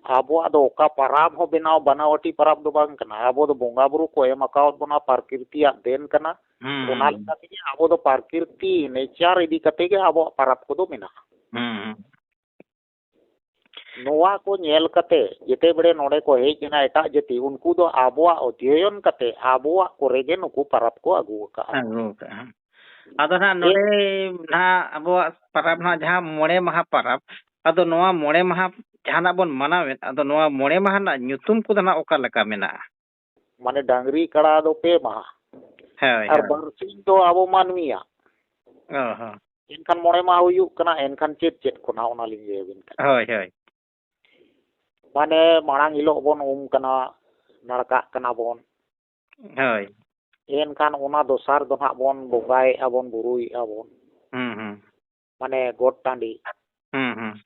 ᱟᱵᱚᱣᱟᱜ ᱫᱚ ᱚᱠᱟ ᱯᱟᱨᱟᱵᱽ ᱦᱚᱸ ᱵᱮᱱᱟᱣ ᱵᱟᱱᱟᱣᱟᱹᱴᱤ ᱯᱟᱨᱟᱵᱽ ᱫᱚ ᱵᱟᱝ ᱠᱟᱱᱟ᱾ ᱟᱵᱚ ᱫᱚ ᱵᱚᱸᱜᱟ ᱵᱩᱨᱩ ᱠᱚ ᱮᱢ ᱟᱠᱟᱣᱟᱫ ᱵᱚᱱᱟ, ᱯᱨᱟᱠᱨᱤᱛᱤᱭᱟᱜ ᱫᱮᱱ ᱠᱟᱱᱟ᱾ ᱦᱩᱸ, ᱚᱱᱟ ᱦᱩᱸ᱾ ᱞᱮᱠᱟ ᱛᱮᱜᱮ ᱟᱵᱚ ᱫᱚ ᱯᱨᱟᱠᱨᱤᱛᱤ, ᱱᱮᱪᱟᱨ ᱤᱫᱤ ᱠᱟᱛᱮ ᱜᱮ ᱟᱵᱚᱣᱟᱜ ᱯᱟᱨᱟᱵᱽ ᱠᱚᱫᱚ ᱢᱮᱱᱟᱜᱼᱟ᱾ ᱦᱩᱸ, ᱦᱩᱸ᱾ ᱱᱚᱣᱟ ᱠᱚ ᱧᱮᱞ ᱠᱟᱛᱮ ᱡᱮᱛᱮ ᱵᱮᱲᱮ ᱱᱚᱰᱮ ᱠᱚ ᱦᱮᱡ ᱮᱱᱟ ᱮᱴᱟᱜ ᱡᱟᱹᱛᱤ, ᱩᱱᱠᱩ ᱫᱚ ᱟᱵᱚᱣᱟᱜ ᱚᱫᱷᱭᱚᱭᱚᱱ ᱠᱟᱛᱮ ᱟᱵᱚᱣᱟᱜ ᱠᱚᱨᱮ ᱜᱮ ᱱᱩᱠᱩ ᱯᱟᱨᱟᱵᱽ ᱠᱚ ᱟᱹᱜᱩ ᱟᱠᱟᱜᱼᱟ᱾ ᱟᱹᱜᱩ ᱟᱠᱟᱜᱼᱟ᱾ ᱟᱫᱚ ᱱᱟᱦᱟᱜ ᱮ- ᱱᱚᱰᱮ ᱱᱟᱦᱟᱜ ᱟᱵᱚᱣᱟᱜ ᱯᱟᱨᱟᱵᱽ ᱱᱟᱦᱟᱜ ᱡᱟᱦᱟᱸ ᱢᱚᱬᱮ ᱢᱟᱦᱟ ᱯᱟᱨᱟᱵᱽ, ᱟᱫᱚ ᱱᱚᱣᱟ ᱢᱚᱬᱮ ᱢᱟᱦᱟ ᱡᱟᱦᱟᱱᱟᱜ ᱵᱚᱱ ᱢᱟᱱᱟᱣᱮᱫ, ᱟᱫᱚ ᱱᱚᱣᱟ ᱢᱚᱬᱮ ᱢᱟᱦᱟ ᱨᱮᱱᱟᱜ ᱧᱩᱛᱩᱢ ᱠᱚᱫᱚ ᱱᱟᱦᱟᱜ ᱚᱠᱟ ᱞᱮᱠᱟ ᱢᱮᱱᱟᱜᱼᱟ? ᱢᱟᱱᱮ ᱰᱟᱝᱨᱤ ᱠᱟᱲᱟ ᱫᱚ ᱯᱮ ᱢᱟᱦᱟ᱾ ᱦᱳᱭ, ᱟᱨ ᱦᱳᱭ᱾ ᱵᱟᱨᱥᱤᱧ ᱫᱚ ᱟᱵᱚ ᱢᱟᱹᱱᱢᱤᱭᱟᱜ᱾ ᱚ ᱦᱚᱸ᱾ ᱮᱱᱠᱷᱟᱱ ᱢᱚᱬᱮ ᱢᱟᱦᱟ ᱦᱩᱭᱩᱜ ᱠᱟᱱᱟ, ᱮᱱᱠᱷᱟᱱ ᱪᱮᱫ ᱪᱮᱫ ᱠᱚ ᱱᱟᱦᱟᱜ ᱚᱱᱟᱞᱤᱧ ᱞᱟᱹᱭ ᱟᱹᱵᱤᱱ ᱠᱟᱱᱟ᱾ ᱦᱳᱭ, ᱦᱳᱭ᱾ ᱢᱟᱱᱮ ᱢᱟᱲᱟᱝ ᱦᱤᱞᱳᱜ ᱵᱚᱱ ᱩᱢ ᱠᱟᱱᱟ, ᱱᱟᱲᱠᱟᱜ ᱠᱟᱱᱟ ᱵᱚᱱ᱾ ᱦᱳᱭ᱾ ᱮᱱᱠᱷᱟᱱ ᱚᱱᱟ ᱫᱚᱥᱟᱨ ᱫᱚ ᱱᱟᱦᱟᱜ ᱵᱚᱱ ᱵᱚᱸᱜᱟᱭᱮᱫᱼᱟ ᱵᱚᱱ, ᱵᱩᱨᱩᱭᱮᱫᱼᱟ ᱵᱚᱱ᱾ ᱦᱩᱸ, ᱦᱩᱸ᱾ ᱢᱟᱱᱮ ᱜᱚᱴ ᱴᱟᱺᱰᱤ᱾ ᱦᱩᱸ, ᱦᱩᱸ᱾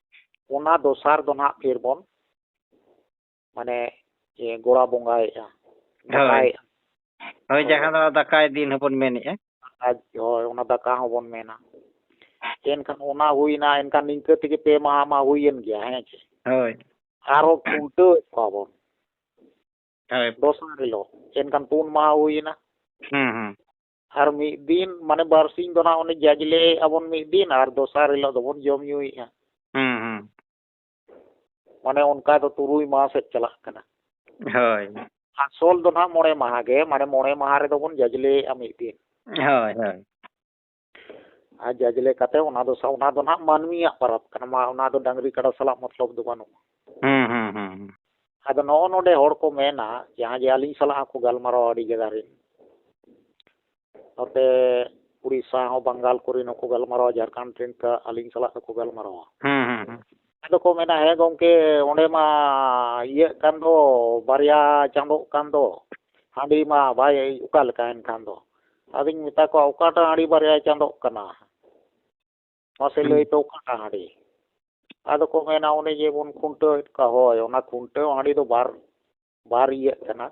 ᱚᱱᱟ ᱫᱚᱥᱟᱨ ᱫᱚ ᱱᱟᱦᱟᱜ ᱯᱷᱤᱨ ᱵᱚᱱ ᱢᱟᱱᱮ, ᱮ, ᱜᱚᱲᱟ ᱵᱚᱸᱜᱟᱭᱮᱫᱼᱟ, ᱦᱳᱭ᱾ ᱫᱟᱠᱟᱭᱮᱫᱼᱟ᱾ ᱦᱳᱭ, ᱦᱳᱭ᱾ ᱡᱟᱦᱟᱸ ᱫᱚ ᱫᱟᱠᱟᱭ ᱫᱤᱱ ᱦᱚᱸᱵᱚᱱ ᱢᱮᱱᱮᱫᱼᱟ᱾ ᱟᱨ, ᱦᱳᱭ, ᱚᱱᱟ ᱫᱟᱠᱟ ᱦᱚᱸᱵᱚᱱ ᱢᱮᱱᱟ᱾ ᱮᱱᱠᱷᱟᱱ ᱚᱱᱟ ᱦᱩᱭᱱᱟ, ᱮᱱᱠᱷᱟᱱ ᱱᱤᱝᱠᱟᱹ ᱛᱮᱜᱮ ᱯᱮ ᱢᱟᱦᱟ ᱢᱟ ᱦᱩᱭᱮᱱ ᱜᱮᱭᱟ, ᱦᱮᱸ ᱪᱮ? ᱦᱳᱭ᱾ ᱟᱨᱚ ᱠᱷᱩᱱᱴᱟᱹᱣᱮᱫ ᱠᱚᱣᱟ ᱵᱚᱱ᱾ ᱦᱳᱭ᱾ ᱫᱚᱥᱟᱨ ᱦᱤᱞᱳᱜ, ᱮᱱᱠᱷᱟᱱ ᱯᱩᱱ ᱢᱟᱦᱟ ᱦᱩᱭᱮᱱᱟ᱾ ᱦᱩᱸ, ᱦᱩᱸ᱾ ᱟᱨ ᱢᱤᱫ ᱫᱤᱱ, ᱢᱟᱱᱮ, ᱵᱟᱨᱥᱤᱧ ᱫᱚ ᱱᱟᱜ ᱚᱱᱮ ᱡᱟᱡᱽᱞᱮ ᱟᱵᱚᱱ ᱢᱤᱫ ᱫᱤᱱ, ᱟᱨ ᱫᱚᱥᱟᱨ ᱦᱤᱞᱳᱜ ᱫᱚᱵᱚᱱ ᱡᱚᱢ ᱧᱩᱭᱮᱫᱼᱟ᱾ ᱦᱩᱸ, ᱦᱩᱸ᱾ ᱢᱟᱱᱮ, ᱚᱱᱠᱟ ᱫᱚ ᱛᱩᱨᱩᱭ ᱢᱟᱦᱟ ᱥᱮᱫ ᱪᱟᱞᱟᱜ ᱠᱟᱱᱟ᱾ ᱦᱳᱭ᱾ ᱟᱥᱚᱞ ᱫᱚ ᱱᱟᱜ ᱢᱚᱬᱮ ᱢᱟᱦᱟ ᱜᱮ, ᱢᱟᱱᱮ, ᱢᱚᱬᱮ ᱢᱟᱦᱟ ᱨᱮᱫᱚ ᱵᱚᱱ ᱡᱟᱡᱽᱞᱮᱭᱮᱫᱼᱟ ᱢᱤᱫ ᱫᱤᱱ᱾ ᱦᱳᱭ, ᱦᱳᱭ᱾ ᱟᱨ ᱡᱟᱡᱽᱞᱮ ᱠᱟᱛᱮ ᱚᱱᱟ ᱫᱚ ᱥᱟ-, ᱚᱱᱟ ᱫᱚ ᱱᱟᱜ ᱢᱟᱹᱱᱢᱤᱭᱟᱜ ᱯᱚᱨᱚᱵᱽ ᱠᱟᱱᱟ, ᱢᱟ, ᱚᱱᱟ ᱫᱚ ᱰᱟᱹᱝᱨᱤ ᱠᱟᱰᱟ ᱥᱟᱞᱟᱜ ᱢᱚᱛᱞᱚᱵ ᱫᱚ ᱵᱟᱹᱱᱩᱜᱼᱟ᱾ ᱦᱩᱸ, ᱦᱩᱸ, ᱦᱩᱸ, ᱦᱩᱸ᱾ ᱟᱫᱚ ᱱᱚᱜᱼᱚ ᱱᱚᱰᱮ ᱦᱚᱲ ᱠᱚ ᱢᱮᱱᱟ, ᱡᱟᱦᱟᱸ ᱡᱮ ᱟᱹᱞᱤᱧ ᱥᱟᱞᱟᱜ ᱦᱚᱸᱠᱚ ᱜᱟᱞᱢᱟᱨᱟᱣᱟ ᱟᱹᱰᱤ ᱡᱟᱭᱜᱟ ᱨᱮᱱ, ᱱᱚᱛᱮ ᱩᱲᱤᱥᱥᱟ ᱦᱚᱸ, ᱵᱟᱝᱜᱟᱞ ᱠᱚᱨᱮᱱ ᱦᱚᱸᱠᱚ ᱜᱟᱞᱢᱟᱨᱟᱣᱟ, ᱡᱷᱟᱲᱠᱷᱚᱸᱰ ᱨᱮᱱ ᱠᱟ-, ᱟᱹᱞᱤᱧ ᱥᱟᱞᱟᱜ ᱫᱚᱠᱚ ᱜᱟᱞᱢᱟᱨᱟᱣᱟ᱾ ᱦᱩᱸ, ᱦᱩᱸ, ᱦᱩᱸ᱾ ᱟᱫᱚ ᱠᱚ ᱢᱮᱱᱟ, "ᱦᱮᱸ ᱜᱚᱢᱠᱮ, ᱚᱸᱰᱮ ᱢᱟ ᱤᱭᱟᱹᱜ ᱠᱟᱱ ᱫᱚ, ᱵᱟᱨᱭᱟ ᱪᱟᱸᱫᱳᱜ ᱠᱟᱱ ᱫᱚ, ᱦᱟᱺᱰᱤ ᱢᱟ ᱵᱟᱭ, ᱚᱠᱟ ᱞᱮᱠᱟ ᱮᱱᱠᱷᱟᱱ ᱫᱚ?" ᱟᱫᱚᱧ ᱢᱮᱛᱟ ᱠᱚᱣᱟ, "ᱚᱠᱟᱴᱟᱜ ᱦᱟᱺᱰᱤ ᱵᱟᱨᱭᱟ ᱪᱟᱸᱫᱳᱜ ᱠᱟᱱᱟ? ᱢᱟᱥᱮ ᱦᱩᱸ᱾ ᱞᱟᱹᱭ ᱯᱮ, ᱚᱠᱟᱴᱟᱜ ᱦᱟᱺᱰᱤ?" ᱟᱫᱚ ᱠᱚ ᱢᱮᱱᱟ, "ᱚᱱᱮ ᱡᱮ ᱵᱚᱱ ᱠᱷᱩᱱᱴᱟᱹᱣᱮᱫ ᱠᱚᱣᱟ, ᱦᱳᱭ, ᱚᱱᱟ ᱠᱷᱩᱱᱴᱟᱹᱣ ᱦᱟᱺᱰᱤ ᱫᱚ ᱵᱟᱨ, ᱵᱟᱨ ᱤᱭᱟᱹᱜ ᱠᱟᱱᱟ,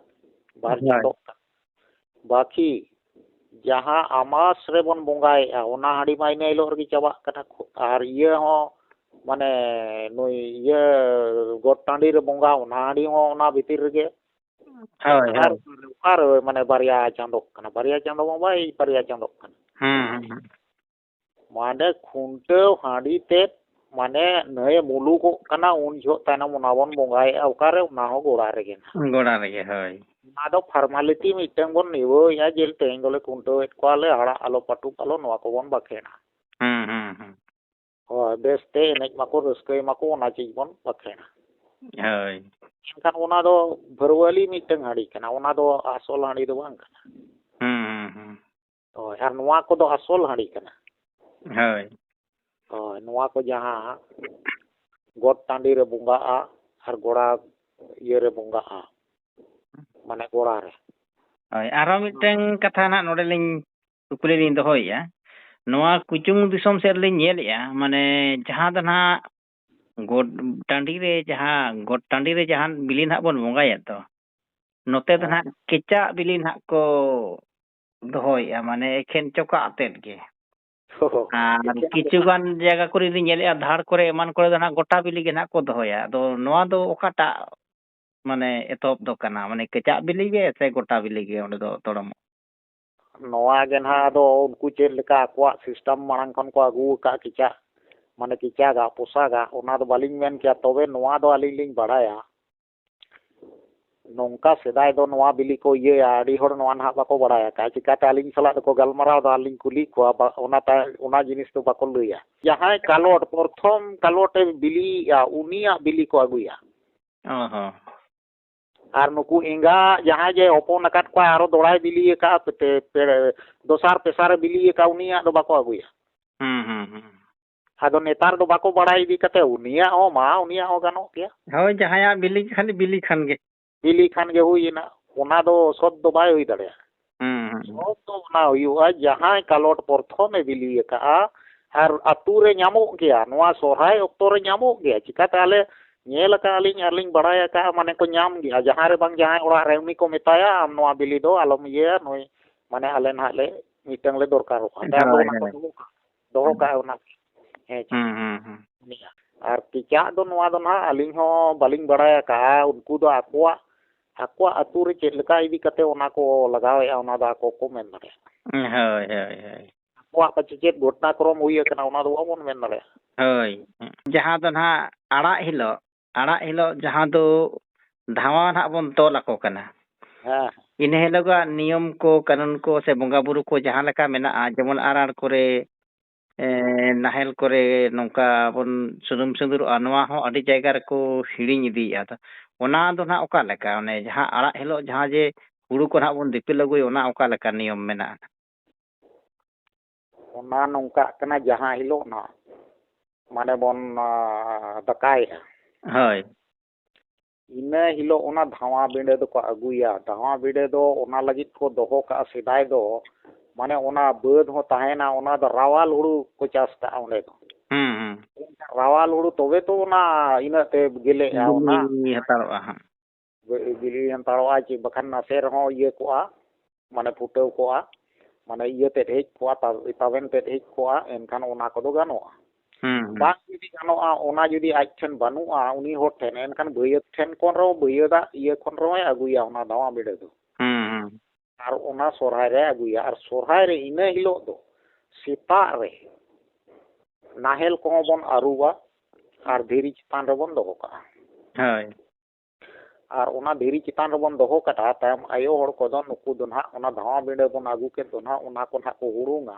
ᱵᱟᱨ ᱦᱳᱭ᱾ ᱪᱟᱸᱫᱳᱜ ᱠᱟᱱᱟ᱾ ᱵᱟᱹᱠᱤ ᱡᱟᱦᱟᱸ ᱟᱢᱟᱥ ᱨᱮᱵᱚᱱ ᱵᱚᱸᱜᱟᱭᱮᱫᱼᱟ, ᱚᱱᱟ ᱦᱟᱺᱰᱤ ᱢᱟ ᱤᱱᱟᱹ ᱦᱤᱞᱳᱜ ᱨᱮᱜᱮ ᱪᱟᱵᱟᱜ ᱠᱟᱱᱟ, ᱟᱨ ᱤᱭᱟᱹ ᱦᱚᱸ, ᱢᱟᱱᱮ, ᱱᱩᱭ ᱤᱭᱟᱹ ᱜᱚᱴ ᱴᱟᱺᱰᱤ ᱨᱮ ᱵᱚᱸᱜᱟ, ᱚᱱᱟ ᱦᱟᱺᱰᱤ ᱦᱚᱸ ᱚᱱᱟ ᱵᱷᱤᱛᱤᱨ ᱨᱮᱜᱮ᱾ ᱦᱳᱭ, ᱟᱨ ᱦᱳᱭ᱾ ᱚᱠᱟᱨᱮ ᱢᱟᱱᱮ ᱵᱟᱨᱭᱟ ᱪᱟᱸᱫᱚᱜ ᱠᱟᱱᱟ? ᱵᱟᱨᱭᱟ ᱪᱟᱸᱫᱚ ᱢᱟ ᱵᱟᱭ ᱵᱟᱨᱭᱟ ᱪᱟᱸᱫᱚᱜ ᱠᱟᱱᱟ᱾ ᱦᱩᱸ, ᱦᱩᱸ, ᱦᱩᱸ᱾ ᱢᱟᱱᱮ ᱠᱷᱩᱱᱴᱟᱹᱣ ᱦᱟᱺᱰᱤ ᱛᱮᱫ ᱢᱟᱱᱮ ᱱᱟᱹᱭ ᱢᱩᱞᱩᱠᱚᱜ ᱠᱟᱱᱟ, ᱩᱱ ᱡᱚᱦᱚᱜ ᱛᱟᱭᱱᱚᱢ ᱚᱱᱟ ᱵᱚᱱ ᱵᱚᱸᱜᱟᱭᱮᱫᱼᱟ᱾ ᱚᱠᱟᱨᱮ? ᱚᱱᱟ ᱦᱚᱸ ᱜᱚᱲᱟ ᱨᱮᱜᱮ ᱱᱟᱦᱟᱜ᱾ ᱜᱚᱲᱟ ᱨᱮᱜᱮ, ᱦᱳᱭ᱾ ᱚᱱᱟ ᱫᱚ ᱯᱷᱟᱨᱢᱟᱞᱤᱴᱤ ᱢᱤᱫᱴᱟᱝ ᱵᱚᱱ ᱱᱤᱵᱷᱟᱹᱣᱮᱫᱼᱟ ᱡᱮ ᱛᱮᱦᱮᱧ ᱫᱚᱞᱮ ᱠᱷᱩᱱᱴᱟᱹᱣᱮᱫ ᱠᱚᱣᱟᱞᱮ, ᱦᱟᱲᱟᱜ ᱟᱞᱚ ᱯᱟᱹᱴᱩᱵ ᱟᱞᱚ, ᱱᱚᱣᱟ ᱠᱚᱵᱚᱱ ᱵᱟᱠᱷᱮᱲᱟ᱾ ᱦᱩᱸ, ᱦᱩᱸ, ᱦᱩᱸ᱾ ᱦᱳᱭ, ᱵᱮᱥᱛᱮ ᱮᱱᱮᱡ ᱢᱟᱠᱚ, ᱨᱟᱹᱥᱠᱟᱹᱭ ᱢᱟᱠᱚ, ᱚᱱᱟ ᱪᱮᱫ ᱵᱚᱱ ᱵᱟᱠᱷᱮᱲᱟ᱾ ᱦᱳᱭ᱾ ᱮᱱᱠᱷᱟᱱ ᱚᱱᱟ ᱫᱚ ᱵᱷᱟᱹᱨᱣᱟᱹᱞᱤ ᱢᱤᱫᱴᱟᱝ ᱦᱟᱺᱰᱤ ᱠᱟᱱᱟ, ᱚᱱᱟ ᱫᱚ ᱟᱥᱚᱞ ᱦᱟᱺᱰᱤ ᱫᱚ ᱵᱟᱝ ᱠᱟᱱᱟ᱾ ᱦᱩᱸ, ᱦᱩᱸ, ᱦᱩᱸ᱾ ᱦᱳᱭ, ᱟᱨ ᱱᱚᱣᱟ ᱠᱚᱫᱚ ᱟᱥᱚᱞ ᱦᱟᱺᱰᱤ ᱠᱟᱱᱟ᱾ ᱦᱳᱭ᱾ ᱦᱳᱭ, ᱱᱚᱣᱟ ᱠᱚ ᱡᱟᱦᱟᱸ ᱜᱚᱴ ᱴᱟᱺᱰᱤ ᱨᱮ ᱵᱚᱸᱜᱟᱜᱼᱟ ᱟᱨ ᱜᱚᱲᱟ ᱤᱭᱟᱹ ᱨᱮ ᱵᱚᱸᱜᱟᱜᱼᱟ, ᱢᱟᱱᱮ ᱜᱚᱲᱟ ᱨᱮ᱾ ᱦᱳᱭ, ᱟᱨᱦᱚᱸ ᱢᱤᱫᱴᱟᱝ ᱠᱟᱛᱷᱟ ᱱᱟᱦᱟᱜ ᱱᱚᱰᱮ ᱞᱤᱧ ᱠᱩᱠᱞᱤ ᱞᱤᱧ ᱫᱚᱦᱚᱭᱮᱫᱼᱟ᱾ ᱱᱚᱣᱟ ᱠᱩᱪᱩᱝ ᱫᱤᱥᱚᱢ ᱥᱮᱫ ᱞᱤᱧ ᱧᱮᱞᱮᱫᱼᱟ, ᱢᱟᱱᱮ ᱡᱟᱦᱟᱸ ᱫᱚ ᱱᱟᱦᱟᱜ ᱜᱚᱴ ᱴᱟᱺᱰᱤ ᱨᱮ ᱡᱟᱦᱟᱸ, ᱜᱚᱴ ᱴᱟᱺᱰᱤ ᱨᱮ ᱡᱟᱦᱟᱸ ᱵᱤᱞᱤ ᱱᱟᱦᱟᱜ ᱵᱚᱱ ᱵᱚᱸᱜᱟᱭᱮᱫ ᱫᱚ, ᱱᱚᱛᱮ ᱫᱚ ᱦᱮᱸ᱾ ᱱᱟᱦᱟᱜ ᱠᱮᱪᱟᱜ ᱵᱤᱞᱤ ᱱᱟᱦᱟᱜ ᱠᱚ ᱫᱚᱦᱚᱭᱮᱫᱼᱟ, ᱢᱟᱱᱮ ᱮᱠᱷᱮᱱ ᱪᱚᱠᱟᱜ ᱟᱛᱮᱫ ᱜᱮ᱾ ᱦᱳᱭ᱾ ᱟᱨ ᱮᱠᱷᱮᱱ ᱠᱤᱪᱷᱩ ᱜᱮ᱾ ᱜᱟᱱ ᱡᱟᱭᱜᱟ ᱠᱚᱨᱮ ᱞᱤᱧ ᱧᱮᱞᱮᱫᱼᱟ, ᱫᱷᱟᱲ ᱠᱚᱨᱮ ᱮᱢᱟᱱ ᱠᱚᱨᱮ ᱫᱚ ᱱᱟᱦᱟᱜ ᱜᱚᱴᱟ ᱵᱤᱞᱤ ᱜᱮ ᱱᱟᱦᱟᱜ ᱠᱚ ᱫᱚᱦᱚᱭᱟ᱾ ᱟᱫᱚ ᱱᱚᱣᱟ ᱫᱚ ᱚᱠᱟᱴᱟᱜ ᱢᱟᱱᱮ ᱮᱛᱚᱦᱚᱵ ᱫᱚ ᱠᱟᱱᱟ? ᱢᱟᱱᱮ ᱠᱮᱪᱟᱜ ᱵᱤᱞᱤ ᱜᱮ ᱥᱮ ᱜᱚᱴᱟ ᱵᱤᱞᱤ ᱜᱮ ᱚᱸᱰᱮ ᱫᱚ ᱛᱚᱲᱚᱢᱚᱜ? ᱱᱚᱣᱟ ᱜᱮ ᱱᱟᱦᱟᱜ ᱟᱫᱚ ᱩᱱᱠᱩ ᱪᱮᱫ ᱞᱮᱠᱟ ᱟᱠᱚᱣᱟᱜ system ᱢᱟᱲᱟᱝ ᱠᱷᱚᱱ ᱠᱚ ᱟᱹᱜᱩ ᱟᱠᱟᱫ ᱠᱮᱪᱟᱜ, ᱢᱟᱱᱮ ᱠᱮᱪᱟᱜᱟ, ᱯᱚᱥᱟᱜᱟ, ᱚᱱᱟ ᱫᱚ ᱵᱟᱹᱞᱤᱧ ᱢᱮᱱ ᱠᱮᱭᱟ᱾ ᱛᱚᱵᱮ ᱱᱚᱣᱟ ᱫᱚ ᱟᱹᱞᱤᱧ ᱞᱤᱧ ᱵᱟᱲᱟᱭᱟ, ᱱᱚᱝᱠᱟ ᱥᱮᱫᱟᱭ ᱫᱚ ᱱᱚᱣᱟ ᱵᱤᱞᱤ ᱠᱚ ᱤᱭᱟᱹᱭᱟ, ᱟᱹᱰᱤ ᱦᱚᱲ ᱱᱚᱣᱟ ᱱᱟᱦᱟᱜ ᱵᱟᱠᱚ ᱵᱟᱲᱟᱭᱟ᱾ ᱠᱟ-, ᱪᱤᱠᱟᱹᱛᱮ ᱟᱹᱞᱤᱧ ᱥᱟᱞᱟᱜ ᱫᱚᱠᱚ ᱜᱟᱞᱢᱟᱨᱟᱣ ᱮᱫᱟ, ᱟᱨ ᱞᱤᱧ ᱠᱩᱞᱤᱭᱮᱫ ᱠᱚᱣᱟ, ᱵᱟ-, ᱚᱱᱟ ᱛᱟ-, ᱚᱱᱟ ᱡᱤᱱᱤᱥ ᱫᱚ ᱵᱟᱠᱚ ᱞᱟᱹᱭᱟ᱾ ᱡᱟᱦᱟᱸᱭ ᱠᱟᱞᱚᱴ, ᱯᱨᱚᱛᱷᱚᱢ ᱠᱟᱞᱚᱴᱮ ᱵᱤᱞᱤᱭᱮᱜᱼᱟ, ᱩᱱᱤᱭᱟᱜ ᱵᱤᱞᱤ ᱠᱚ ᱟᱹᱜᱩᱭᱟ᱾ ᱚ ᱦᱚᱸ᱾ ᱟᱨ ᱱᱩᱠᱩ ᱮᱸᱜᱟ ᱡᱟᱦᱟᱸᱭ ᱡᱮ ᱦᱚᱯᱚᱱ ᱟᱠᱟᱫ ᱠᱚᱣᱟ, ᱟᱨᱚ ᱫᱚᱲᱟᱭ ᱵᱤᱞᱤ ᱟᱠᱟᱫᱼᱟ, ᱯᱮ-, ᱯᱮ-, ᱫᱚᱥᱟᱨ ᱯᱮᱥᱟᱨᱮ ᱵᱤᱞᱤ ᱟᱠᱟᱫᱼᱟ, ᱩᱱᱤᱭᱟᱜ ᱫᱚ ᱵᱟᱠᱚ ᱟᱹᱜᱩᱭᱟ᱾ ᱦᱩᱸ, ᱦᱩᱸ, ᱦᱩᱸ᱾ ᱟᱫᱚ ᱱᱮᱛᱟᱨ ᱫᱚ ᱵᱟᱠᱚ ᱵᱟᱲᱟᱭ ᱤᱫᱤ ᱠᱟᱛᱮ, ᱩᱱᱤᱭᱟᱜ ᱦᱚᱸ ᱢᱟ, ᱩᱱᱤᱭᱟᱜ ᱦᱚᱸ ᱜᱟᱱᱚᱜ ᱜᱮᱭᱟ᱾ ᱦᱳᱭ, ᱡᱟᱦᱟᱸᱭᱟᱜ ᱵᱤᱞᱤ ᱠᱷᱟᱱ, ᱵᱤᱞᱤ ᱠᱷᱟᱱ ᱜᱮ᱾ ᱵᱤᱞᱤ ᱠᱷᱟᱱ ᱜᱮ ᱦᱩᱭ ᱮᱱᱟ, ᱚᱱᱟ ᱫᱚ ᱥᱚᱛ ᱫᱚ ᱵᱟᱭ ᱦᱩᱭ ᱫᱟᱲᱮᱭᱟᱜᱼᱟ᱾ ᱦᱩᱸ, ᱦᱩᱸ, ᱦᱩᱸ᱾ ᱥᱚᱛ ᱫᱚ ᱚᱱᱟ ᱦᱩᱭᱩᱜᱼᱟ, ᱡᱟᱦᱟᱸᱭ ᱠᱟᱞᱚᱴ ᱯᱨᱚᱛᱷᱚᱢᱮ ᱵᱤᱞᱤ ᱟᱠᱟᱫᱼᱟ, ᱟᱨ ᱟᱹᱛᱩ ᱨᱮ ᱧᱟᱢᱚᱜ ᱜᱮᱭᱟ, ᱱᱚᱣᱟ ᱥᱚᱨᱦᱟᱭ ᱚᱠᱛᱚ ᱨᱮ ᱧᱟᱢᱚᱜ ᱜᱮᱭᱟ᱾ ᱪᱤᱠᱟᱹᱛᱮ ᱟᱞᱮ ᱧᱮᱞ ᱟᱠᱟᱫᱼᱟ ᱞᱤᱧ ᱟᱨ ᱞᱤᱧ ᱵᱟᱲᱟᱭ ᱟᱠᱟᱫᱼᱟ, ᱢᱟᱱᱮ ᱠᱚ ᱧᱟᱢ ᱜᱮᱭᱟ᱾ ᱡᱟᱦᱟᱸᱭ ᱨᱮ ᱵᱟᱝ ᱡᱟᱦᱟᱸᱭ ᱚᱲᱟᱜ ᱨᱮ ᱩᱱᱤ ᱠᱚ ᱢᱮᱛᱟᱭᱟ, "ᱟᱢ ᱱᱚᱣᱟ ᱵᱤᱞᱤ ᱫᱚ ᱟᱞᱚᱢ ᱤᱭᱟᱹᱭᱟ, ᱱᱩᱭ ᱢᱟᱱᱮ ᱟᱞᱮ ᱱᱟᱦᱟᱜ ᱞᱮ ᱢᱤᱫᱴᱟᱝ ᱞᱮ ᱫᱚᱨᱠᱟᱨᱚᱜᱼᱟ." ᱛᱟᱭᱚᱢ ᱫᱚ ᱦᱳᱭ, ᱚᱱᱟ ᱠᱚ ᱦᱳᱭ᱾ ᱫᱚᱦᱚ ᱠᱟᱜᱼᱟ, ᱫᱚᱦᱚ ᱦᱩᱸ᱾ ᱠᱟᱜᱼᱟ ᱚᱱᱟ᱾ ᱦᱮᱸ, ᱦᱩᱸ, ᱦᱩᱸ, ᱦᱩᱸ᱾ ᱩᱱᱤᱭᱟᱜ᱾ ᱟᱨ ᱠᱮᱪᱟᱜ ᱫᱚ ᱱᱚᱣᱟ ᱫᱚ ᱱᱟᱦᱟᱜ ᱟᱹᱞᱤᱧ ᱦᱚᱸ ᱵᱟᱹᱞᱤᱧ ᱵᱟᱲᱟᱭ ᱟᱠᱟᱫᱼᱟ᱾ ᱩᱱᱠᱩ ᱫᱚ ᱟᱠᱚᱣᱟᱜ, ᱟᱠᱚᱣᱟᱜ ᱟᱹᱛᱩ ᱨᱮ ᱪᱮᱫ ᱞᱮᱠᱟ ᱤᱫᱤ ᱠᱟᱛᱮ ᱚᱱᱟ ᱠᱚ ᱞᱟᱜᱟᱣᱮᱫᱼᱟ, ᱚᱱᱟ ᱫᱚ ᱟᱠᱚ ᱠᱚ ᱢᱮᱱ ᱫᱟᱲᱮᱭᱟᱜᱼᱟ᱾ ᱦᱳᱭ, ᱦᱳᱭ, ᱦᱳᱭ᱾ ᱟᱠᱚᱣᱟᱜ ᱯᱟᱪᱮ ᱪᱮᱫ ᱜᱷᱚᱴᱱᱟ ᱠᱨᱚᱢ ᱦᱩᱭ ᱟᱠᱟᱱᱟ, ᱚᱱᱟ ᱫᱚ ᱵᱟᱵᱚᱱ ᱢᱮᱱ ᱫᱟᱲᱮᱭᱟᱜᱼᱟ᱾ ᱦᱳᱭ᱾ ᱡᱟᱦᱟᱸ ᱫᱚ ᱱᱟᱦᱟᱜ ᱟᱲᱟᱜ ᱦᱤᱞᱳᱜ, ᱟᱲᱟᱜ ᱦᱤᱞᱳᱜ ᱡᱟᱦᱟᱸ ᱫᱚ ᱫᱷᱟᱶᱟ ᱱᱟᱦᱟᱜ ᱵᱚᱱ ᱛᱚᱞ ᱟᱠᱚ ᱠᱟᱱᱟ᱾ ᱦᱮᱸ᱾ ᱤᱱᱟᱹ ᱦᱤᱞᱳᱜᱟᱜ ᱱᱤᱭᱚᱢ ᱠᱚ, ᱠᱟᱹᱱᱩᱱ ᱠᱚ ᱥᱮ ᱵᱚᱸᱜᱟ ᱵᱩᱨᱩ ᱠᱚ ᱡᱟᱦᱟᱸ ᱞᱮᱠᱟ ᱢᱮᱱᱟᱜᱼᱟ, ᱡᱮᱢᱚᱱ ᱟᱨᱟᱬ ᱠᱚᱨᱮ, ᱮ, ᱱᱟᱦᱮᱞ ᱠᱚᱨᱮ ᱱᱚᱝᱠᱟ ᱵᱚᱱ ᱥᱩᱱᱩᱢ ᱥᱤᱸᱫᱩᱨᱚᱜᱼᱟ, ᱱᱚᱣᱟ ᱦᱚᱸ ᱟᱹᱰᱤ ᱡᱟᱭᱜᱟ ᱨᱮᱠᱚ ᱦᱤᱲᱤᱧ ᱤᱫᱤᱭᱮᱫᱼᱟ᱾ ᱛᱚ, ᱚᱱᱟ ᱫᱚ ᱱᱟᱦᱟᱜ ᱚᱠᱟ ᱞᱮᱠᱟ? ᱚᱱᱮ ᱡᱟᱦᱟᱸ ᱟᱲᱟᱜ ᱦᱤᱞᱳᱜ ᱡᱟᱦᱟᱸ ᱡᱮ ᱦᱩᱲᱩ ᱠᱚ ᱱᱟᱦᱟᱜ ᱵᱚᱱ ᱫᱤᱯᱤᱞ ᱟᱹᱜᱩᱭᱟ, ᱚᱱᱟ ᱚᱠᱟ ᱞᱮᱠᱟ ᱱᱤᱭᱚᱢ ᱢᱮᱱᱟᱜᱼᱟ? ᱚᱱᱟ ᱱᱚᱝᱠᱟᱜ ᱠᱟᱱᱟ, ᱡᱟᱦᱟᱸ ᱦᱤᱞᱳᱜ ᱱᱟᱦᱟᱜ ᱢᱟᱱᱮ ᱵᱚᱱ, ᱟ, ᱫᱟᱠᱟᱭᱮᱜᱼᱟ᱾ ᱦᱳᱭ᱾ ᱤᱱᱟᱹ ᱦᱤᱞᱳᱜ ᱚᱱᱟ ᱫᱷᱟᱶᱟ ᱵᱤᱸᱰᱟᱹ ᱫᱚᱠᱚ ᱟᱹᱜᱩᱭᱟ᱾ ᱫᱷᱟᱶᱟ ᱵᱤᱸᱰᱟᱹ ᱫᱚ ᱚᱱᱟ ᱞᱟᱹᱜᱤᱫ ᱠᱚ ᱫᱚᱦᱚ ᱠᱟᱜᱼᱟ, ᱥᱮᱫᱟᱭ ᱫᱚ ᱢᱟᱱᱮ ᱚᱱᱟ ᱵᱟᱹᱫᱽ ᱦᱚᱸ ᱛᱟᱦᱮᱱᱟ, ᱚᱱᱟ ᱫᱚ ᱨᱟᱣᱟᱞ ᱦᱩᱲᱩ ᱠᱚ ᱪᱟᱥ ᱠᱟᱜᱼᱟ ᱚᱸᱰᱮ ᱫᱚ᱾ ᱦᱩᱸ, ᱦᱩᱸ᱾ ᱨᱟᱣᱟᱞ ᱦᱩᱲᱩ ᱛᱚᱵᱮ ᱛᱚ ᱚᱱᱟ ᱤᱱᱟᱹᱜ ᱛᱮ ᱜᱮᱞᱮᱜᱼᱟ ᱚᱱᱟ᱾ ᱵᱤᱞᱤ ᱦᱟᱛᱟᱲᱚᱜᱼᱟ ᱦᱟᱸᱜ᱾ ᱵᱤᱞᱤ ᱦᱟᱛᱟᱲᱚᱜᱼᱟ, ᱪᱮ ᱵᱟᱠᱷᱟᱱ ᱱᱟᱥᱮ ᱨᱮᱦᱚᱸ ᱤᱭᱟᱹ ᱠᱚᱜᱼᱟ, ᱢᱟᱱᱮ ᱯᱷᱩᱴᱟᱹᱣ ᱠᱚᱜᱼᱟ, ᱢᱟᱱᱮ ᱤᱭᱟᱹ ᱛᱮᱫ ᱦᱮᱡ ᱠᱚᱜᱼᱟ, ᱛᱟ-, ᱛᱟᱵᱮᱱ ᱛᱮᱫ ᱦᱮᱡ ᱠᱚᱜᱼᱟ, ᱮᱱᱠᱷᱟᱱ ᱚᱱᱟ ᱠᱚᱫᱚ ᱜᱟᱱᱚᱜᱼᱟ᱾ ᱦᱩᱸ, ᱦᱩᱸ᱾ ᱵᱟᱝ ᱡᱩᱫᱤ ᱜᱟᱱᱚᱜᱼᱟ, ᱚᱱᱟ ᱡᱩᱫᱤ ᱟᱡ ᱴᱷᱮᱱ ᱵᱟᱹᱱᱩᱜᱼᱟ, ᱩᱱᱤ ᱦᱚᱲ ᱴᱷᱮᱱ, ᱮᱱᱠᱷᱟᱱ ᱵᱷᱟᱹᱭᱟᱹᱫ ᱴᱷᱮᱱ ᱠᱷᱚᱱ ᱨᱮᱦᱚᱸ, ᱵᱷᱟᱹᱭᱟᱹᱫᱟᱜ ᱤᱭᱟᱹ ᱠᱷᱚᱱ ᱨᱮᱦᱚᱸᱭ ᱟᱹᱜᱩᱭᱟ ᱚᱱᱟ ᱫᱷᱟᱶᱟ ᱵᱤᱸᱰᱟᱹ ᱫᱚ᱾ ᱦᱩᱸ, ᱦᱩᱸ᱾ ᱟᱨ ᱚᱱᱟ ᱥᱚᱨᱦᱟᱭ ᱨᱮ ᱟᱹᱜᱩᱭᱟ᱾ ᱟᱨ ᱥᱚᱨᱦᱟᱭ ᱨᱮ ᱤᱱᱟᱹ ᱦᱤᱞᱳᱜ ᱫᱚ ᱥᱮᱛᱟᱜ ᱨᱮ ᱱᱟᱦᱮᱞ ᱠᱚᱦᱚᱸ ᱵᱚᱱ ᱟᱹᱨᱩᱵᱟ ᱟᱨ ᱫᱷᱤᱨᱤ ᱪᱮᱛᱟᱱ ᱨᱮᱵᱚᱱ ᱫᱚᱦᱚ ᱠᱟᱜᱼᱟ᱾ ᱦᱳᱭ᱾ ᱟᱨ ᱚᱱᱟ ᱫᱷᱤᱨᱤ ᱪᱮᱛᱟᱱ ᱨᱮᱵᱚᱱ ᱫᱚᱦᱚ ᱠᱟᱜᱼᱟ, ᱛᱟᱭᱚᱢ ᱟᱭᱳ ᱦᱚᱲ ᱠᱚᱫᱚ ᱱᱩᱠᱩ ᱫᱚ ᱱᱟᱦᱟᱜ ᱚᱱᱟ ᱫᱷᱟᱶᱟ ᱵᱤᱸᱰᱟᱹ ᱵᱚᱱ ᱟᱹᱜᱩ ᱠᱮᱫ ᱫᱚ ᱱᱟᱦᱟᱜ, ᱚᱱᱟ ᱠᱚ ᱱᱟᱦᱟᱜ ᱠᱚ ᱦᱩᱲᱩᱝᱟ᱾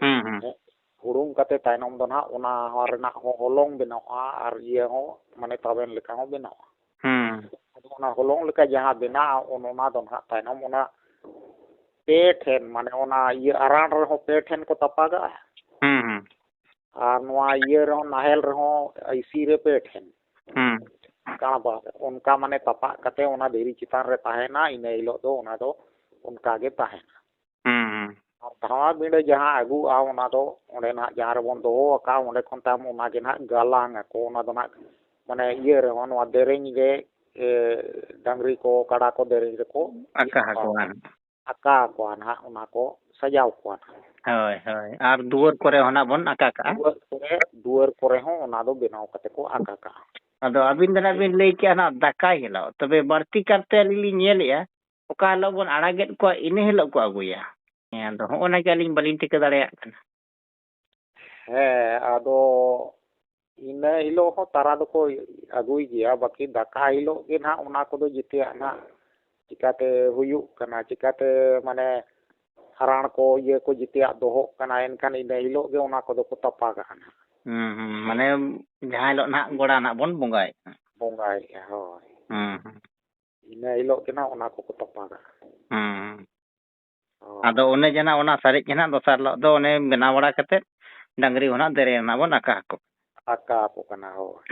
ᱦᱩᱸ, ᱦᱩᱸ᱾ ᱦᱩᱲᱩᱝ ᱠᱟᱛᱮ ᱛᱟᱭᱱᱚᱢ ᱫᱚ ᱱᱟᱦᱟᱜ ᱚᱱᱟ ᱨᱮᱱᱟᱜ ᱦᱚᱸ ᱦᱚᱞᱚᱝ ᱵᱮᱱᱟᱣᱚᱜᱼᱟ ᱟᱨ ᱤᱭᱟᱹ ᱦᱚᱸ, ᱢᱟᱱᱮ, ᱛᱟᱵᱮᱱ ᱞᱮᱠᱟ ᱦᱚᱸ ᱵᱮᱱᱟᱣᱚᱜᱼᱟ᱾ ᱦᱩᱸ᱾ ᱟᱫᱚ ᱚᱱᱟ ᱦᱚᱞᱚᱝ ᱞᱮᱠᱟ ᱡᱟᱦᱟᱸ ᱵᱮᱱᱟᱜᱼᱟ, ᱚᱱ-, ᱚᱱᱟ ᱫᱚ ᱱᱟᱦᱟᱜ ᱛᱟᱭᱱᱚᱢ ᱚᱱᱟ ᱯᱮ ᱴᱷᱮᱱ, ᱢᱟᱱᱮ, ᱚᱱᱟ ᱤᱭᱟᱹ ᱟᱨᱟᱬ ᱨᱮᱦᱚᱸ ᱯᱮ ᱴᱷᱮᱱ ᱠᱚ ᱛᱟᱯᱟᱜᱟᱜᱼᱟ᱾ ᱦᱩᱸ, ᱦᱩᱸ᱾ ᱟᱨ ᱱᱚᱣᱟ ᱤᱭᱟᱹ ᱨᱮᱦᱚᱸ, ᱱᱟᱦᱮᱞ ᱨᱮᱦᱚᱸ ᱤᱥᱤ ᱨᱮ ᱯᱮ ᱴᱷᱮᱱ᱾ ᱦᱩᱸ᱾ ᱠᱟᱬᱵᱟ ᱨᱮ᱾ ᱚᱱᱠᱟ ᱢᱟᱱᱮ ᱛᱟᱯᱟᱜ ᱠᱟᱛᱮ ᱚᱱᱟ ᱫᱷᱤᱨᱤ ᱪᱮᱛᱟᱱ ᱨᱮ ᱛᱟᱦᱮᱱᱟ, ᱤᱱᱟᱹ ᱦᱤᱞᱳᱜ ᱫᱚ ᱚᱱᱟ ᱫᱚ ᱚᱱᱠᱟ ᱜᱮ ᱛᱟᱦᱮᱱᱟ᱾ ᱦᱩᱸ, ᱦᱩᱸ᱾ ᱟᱨ ᱫᱷᱟᱶᱟ ᱵᱤᱸᱰᱟᱹ ᱡᱟᱦᱟᱸ ᱟᱹᱜᱩᱜᱼᱟ, ᱚᱱᱟ ᱫᱚ ᱚᱸᱰᱮ ᱱᱟᱦᱟᱜ ᱡᱟᱦᱟᱸ ᱨᱮᱵᱚᱱ ᱫᱚᱦᱚ ᱟᱠᱟᱫᱼᱟ, ᱚᱸᱰᱮ ᱠᱷᱚᱱ ᱛᱟᱭᱚᱢ ᱚᱱᱟ ᱜᱮ ᱱᱟᱦᱟᱜ ᱜᱟᱞᱟᱝ ᱟᱠᱚ᱾ ᱚᱱᱟ ᱫᱚ ᱱᱟᱦᱟᱜ ᱢᱟᱱᱮ ᱤᱭᱟᱹ ᱨᱮᱦᱚᱸ, ᱱᱚᱣᱟ ᱫᱮᱨᱮᱧ ᱨᱮ, ᱮ, ᱰᱟᱝᱨᱤ ᱠᱚ, ᱠᱟᱰᱟ ᱠᱚ ᱫᱮᱨᱮᱧ ᱨᱮᱠᱚ ᱟᱠᱟ ᱟᱠᱚᱣᱟ ᱱᱟᱦᱟᱜ᱾ ᱟᱠᱟ ᱟᱠᱚᱣᱟ ᱱᱟᱦᱟᱜ ᱚᱱᱟ ᱠᱚ ᱥᱟᱡᱟᱣ ᱠᱚᱣᱟ ᱱᱟᱦᱟᱜ᱾ ᱦᱳᱭ, ᱦᱳᱭ᱾ ᱟᱨ ᱫᱩᱣᱟᱹᱨ ᱠᱚᱨᱮ ᱦᱚᱸ ᱱᱟᱜ ᱵᱚᱱ ᱟᱠᱟ ᱠᱟᱜᱼᱟ᱾ ᱫᱩᱣᱟᱹᱨ ᱠᱚᱨᱮ, ᱫᱩᱣᱟᱹᱨ ᱠᱚᱨᱮ ᱦᱚᱸ ᱚᱱᱟ ᱫᱚ ᱵᱮᱱᱟᱣ ᱠᱟᱛᱮ ᱠᱚ ᱟᱠᱟ ᱠᱟᱜᱼᱟ᱾ ᱟᱫᱚ ᱟᱹᱵᱤᱱ ᱫᱚ ᱱᱟᱜ ᱵᱤᱱ ᱞᱟᱹᱭ ᱠᱮᱜᱼᱟ ᱱᱟᱜ ᱫᱟᱠᱟᱭ ᱦᱤᱞᱳᱜ, ᱛᱚᱵᱮ ᱵᱟᱹᱲᱛᱤ ᱠᱟᱨᱛᱮ ᱟᱹᱞᱤᱧ ᱞᱤᱧ ᱧᱮᱞᱮᱜᱼᱟ, ᱚᱠᱟ ᱦᱤᱞᱳᱜ ᱵᱚᱱ ᱟᱲᱟᱜᱮᱫ ᱠᱚᱣᱟ, ᱤᱱᱟᱹ ᱦᱤᱞᱳᱜ ᱠᱚ ᱟᱹᱜᱩᱭᱟ᱾ ᱦᱮᱸ, ᱟᱫᱚ ᱦᱚᱸᱜᱼᱚ ᱱᱟ ᱜᱮ ᱟᱹᱞᱤᱧ ᱵᱟᱹᱞᱤᱧ ᱴᱷᱤᱠᱟᱹ ᱫᱟᱲᱮᱭᱟᱜ ᱠᱟᱱᱟ᱾ ᱦᱮᱸ, ᱟᱫᱚ ᱤᱱᱟᱹ ᱦᱤᱞᱳᱜ ᱦᱚᱸ ᱛᱟᱨᱟ ᱫᱚᱠᱚ ᱟᱹᱜᱩᱭ ᱜᱮᱭᱟ, ᱵᱟᱹᱠᱤ ᱫᱟᱠᱟ ᱦᱤᱞᱳᱜ ᱜᱮ ᱱᱟᱦᱟᱜ ᱚᱱᱟ ᱠᱚᱫᱚ ᱡᱮᱛᱮᱭᱟᱜ ᱱᱟᱦᱟᱜ ᱪᱤᱠᱟᱹᱛᱮ ᱦᱩᱭᱩᱜ ᱠᱟᱱᱟ, ᱪᱤᱠᱟᱹᱛᱮ ᱢᱟᱱᱮ ᱦᱟᱨᱟᱲ ᱠᱚ ᱤᱭᱟᱹ ᱠᱚ ᱡᱮᱛᱮᱭᱟᱜ ᱫᱚᱦᱚᱜ ᱠᱟᱱᱟ, ᱮᱱᱠᱷᱟᱱ ᱤᱱᱟᱹ ᱦᱤᱞᱳᱜ ᱜᱮ ᱚᱱᱟ ᱠᱚᱫᱚ ᱠᱚ ᱛᱟᱯᱟᱜᱟᱜᱼᱟ ᱱᱟᱦᱟᱜ᱾ ᱦᱩᱸ, ᱦᱩᱸ᱾ ᱢᱟᱱᱮ ᱡᱟᱦᱟᱸ ᱦᱤᱞᱳᱜ ᱱᱟᱦᱟᱜ ᱜᱚᱲᱟ ᱱᱟᱦᱟᱜ ᱵᱚᱱ ᱵᱚᱸᱜᱟᱭᱮᱫᱼᱟ᱾ ᱵᱚᱸᱜᱟᱭᱮᱫᱼᱟ, ᱦᱳᱭ᱾ ᱦᱩᱸ, ᱦᱩᱸ᱾ ᱤᱱᱟᱹ ᱦᱤᱞᱳᱜ ᱜᱮ ᱱᱟᱦᱟᱜ ᱚᱱᱟ ᱠᱚᱠᱚ ᱛᱟᱯᱟᱜᱟ᱾ ᱦᱩᱸ, ᱦᱩᱸ᱾ ᱦᱳᱭ᱾ ᱟᱫᱚ ᱚᱱᱮ ᱡᱮ ᱱᱟᱦᱟᱜ ᱚᱱᱟ ᱥᱟᱨᱮᱡ ᱜᱮ ᱱᱟᱦᱟᱜ ᱫᱚᱥᱟᱨ ᱦᱤᱞᱳᱜ ᱫᱚ ᱚᱱᱮ ᱵᱮᱱᱟᱣ ᱵᱟᱲᱟ ᱠᱟᱛᱮᱫ ᱰᱟᱝᱨᱤ ᱦᱚᱸ ᱱᱟᱦᱟᱜ ᱫᱮᱨᱮ ᱱᱟᱦᱟᱜ ᱵᱚᱱ ᱟᱠᱟ ᱟᱠᱚ᱾ ᱟᱠᱟ ᱟᱠᱚ ᱠᱟᱱᱟ, ᱦᱳᱭ᱾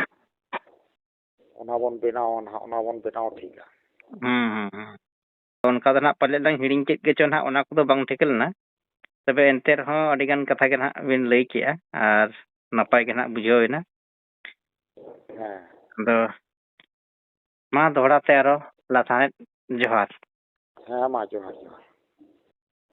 ᱚᱱᱟ ᱵᱚᱱ ᱵᱮᱱᱟᱣᱟ ᱱᱟᱦᱟᱜ, ᱚᱱᱟ ᱵᱚᱱ ᱵᱮᱱᱟᱣ ᱴᱷᱤᱠᱟ᱾ ᱦᱩᱸ, ᱦᱩᱸ, ᱦᱩᱸ᱾ ᱚᱱᱠᱟ ᱫᱚ ᱱᱟᱦᱟᱜ ᱯᱟᱞᱮᱫ ᱞᱟᱝ ᱦᱤᱲᱤᱧ ᱠᱮᱫ ᱜᱮᱪᱚ ᱱᱟᱦᱟᱜ, ᱚᱱᱟ ᱠᱚᱫᱚ ᱵᱟᱝ ᱴᱷᱤᱠᱟᱹ ᱞᱮᱱᱟ᱾ ᱛᱚᱵᱮ ᱮᱱᱛᱮ ᱨᱮᱦᱚᱸ ᱟᱹᱰᱤᱜᱟᱱ ᱠᱟᱛᱷᱟ ᱜᱮ ᱱᱟᱦᱟᱜ ᱵᱤᱱ ᱞᱟᱹᱭ ᱠᱮᱜᱼᱟ ᱟᱨ ᱱᱟᱯᱟᱭ ᱜᱮ ᱱᱟᱦᱟᱜ ᱵᱩᱡᱷᱟᱹᱣ ᱮᱱᱟ᱾ ᱦᱮᱸ᱾ ᱟᱫᱚ ᱢᱟ ᱫᱚᱦᱲᱟ ᱛᱮ ᱟᱨᱚ ᱞᱟᱥᱟᱬᱦᱮᱫ ᱡᱚᱦᱟᱨ᱾ ᱦᱮᱸ, ᱢᱟ ᱡᱚᱦᱟᱨ, ᱡᱚᱦᱟᱨ᱾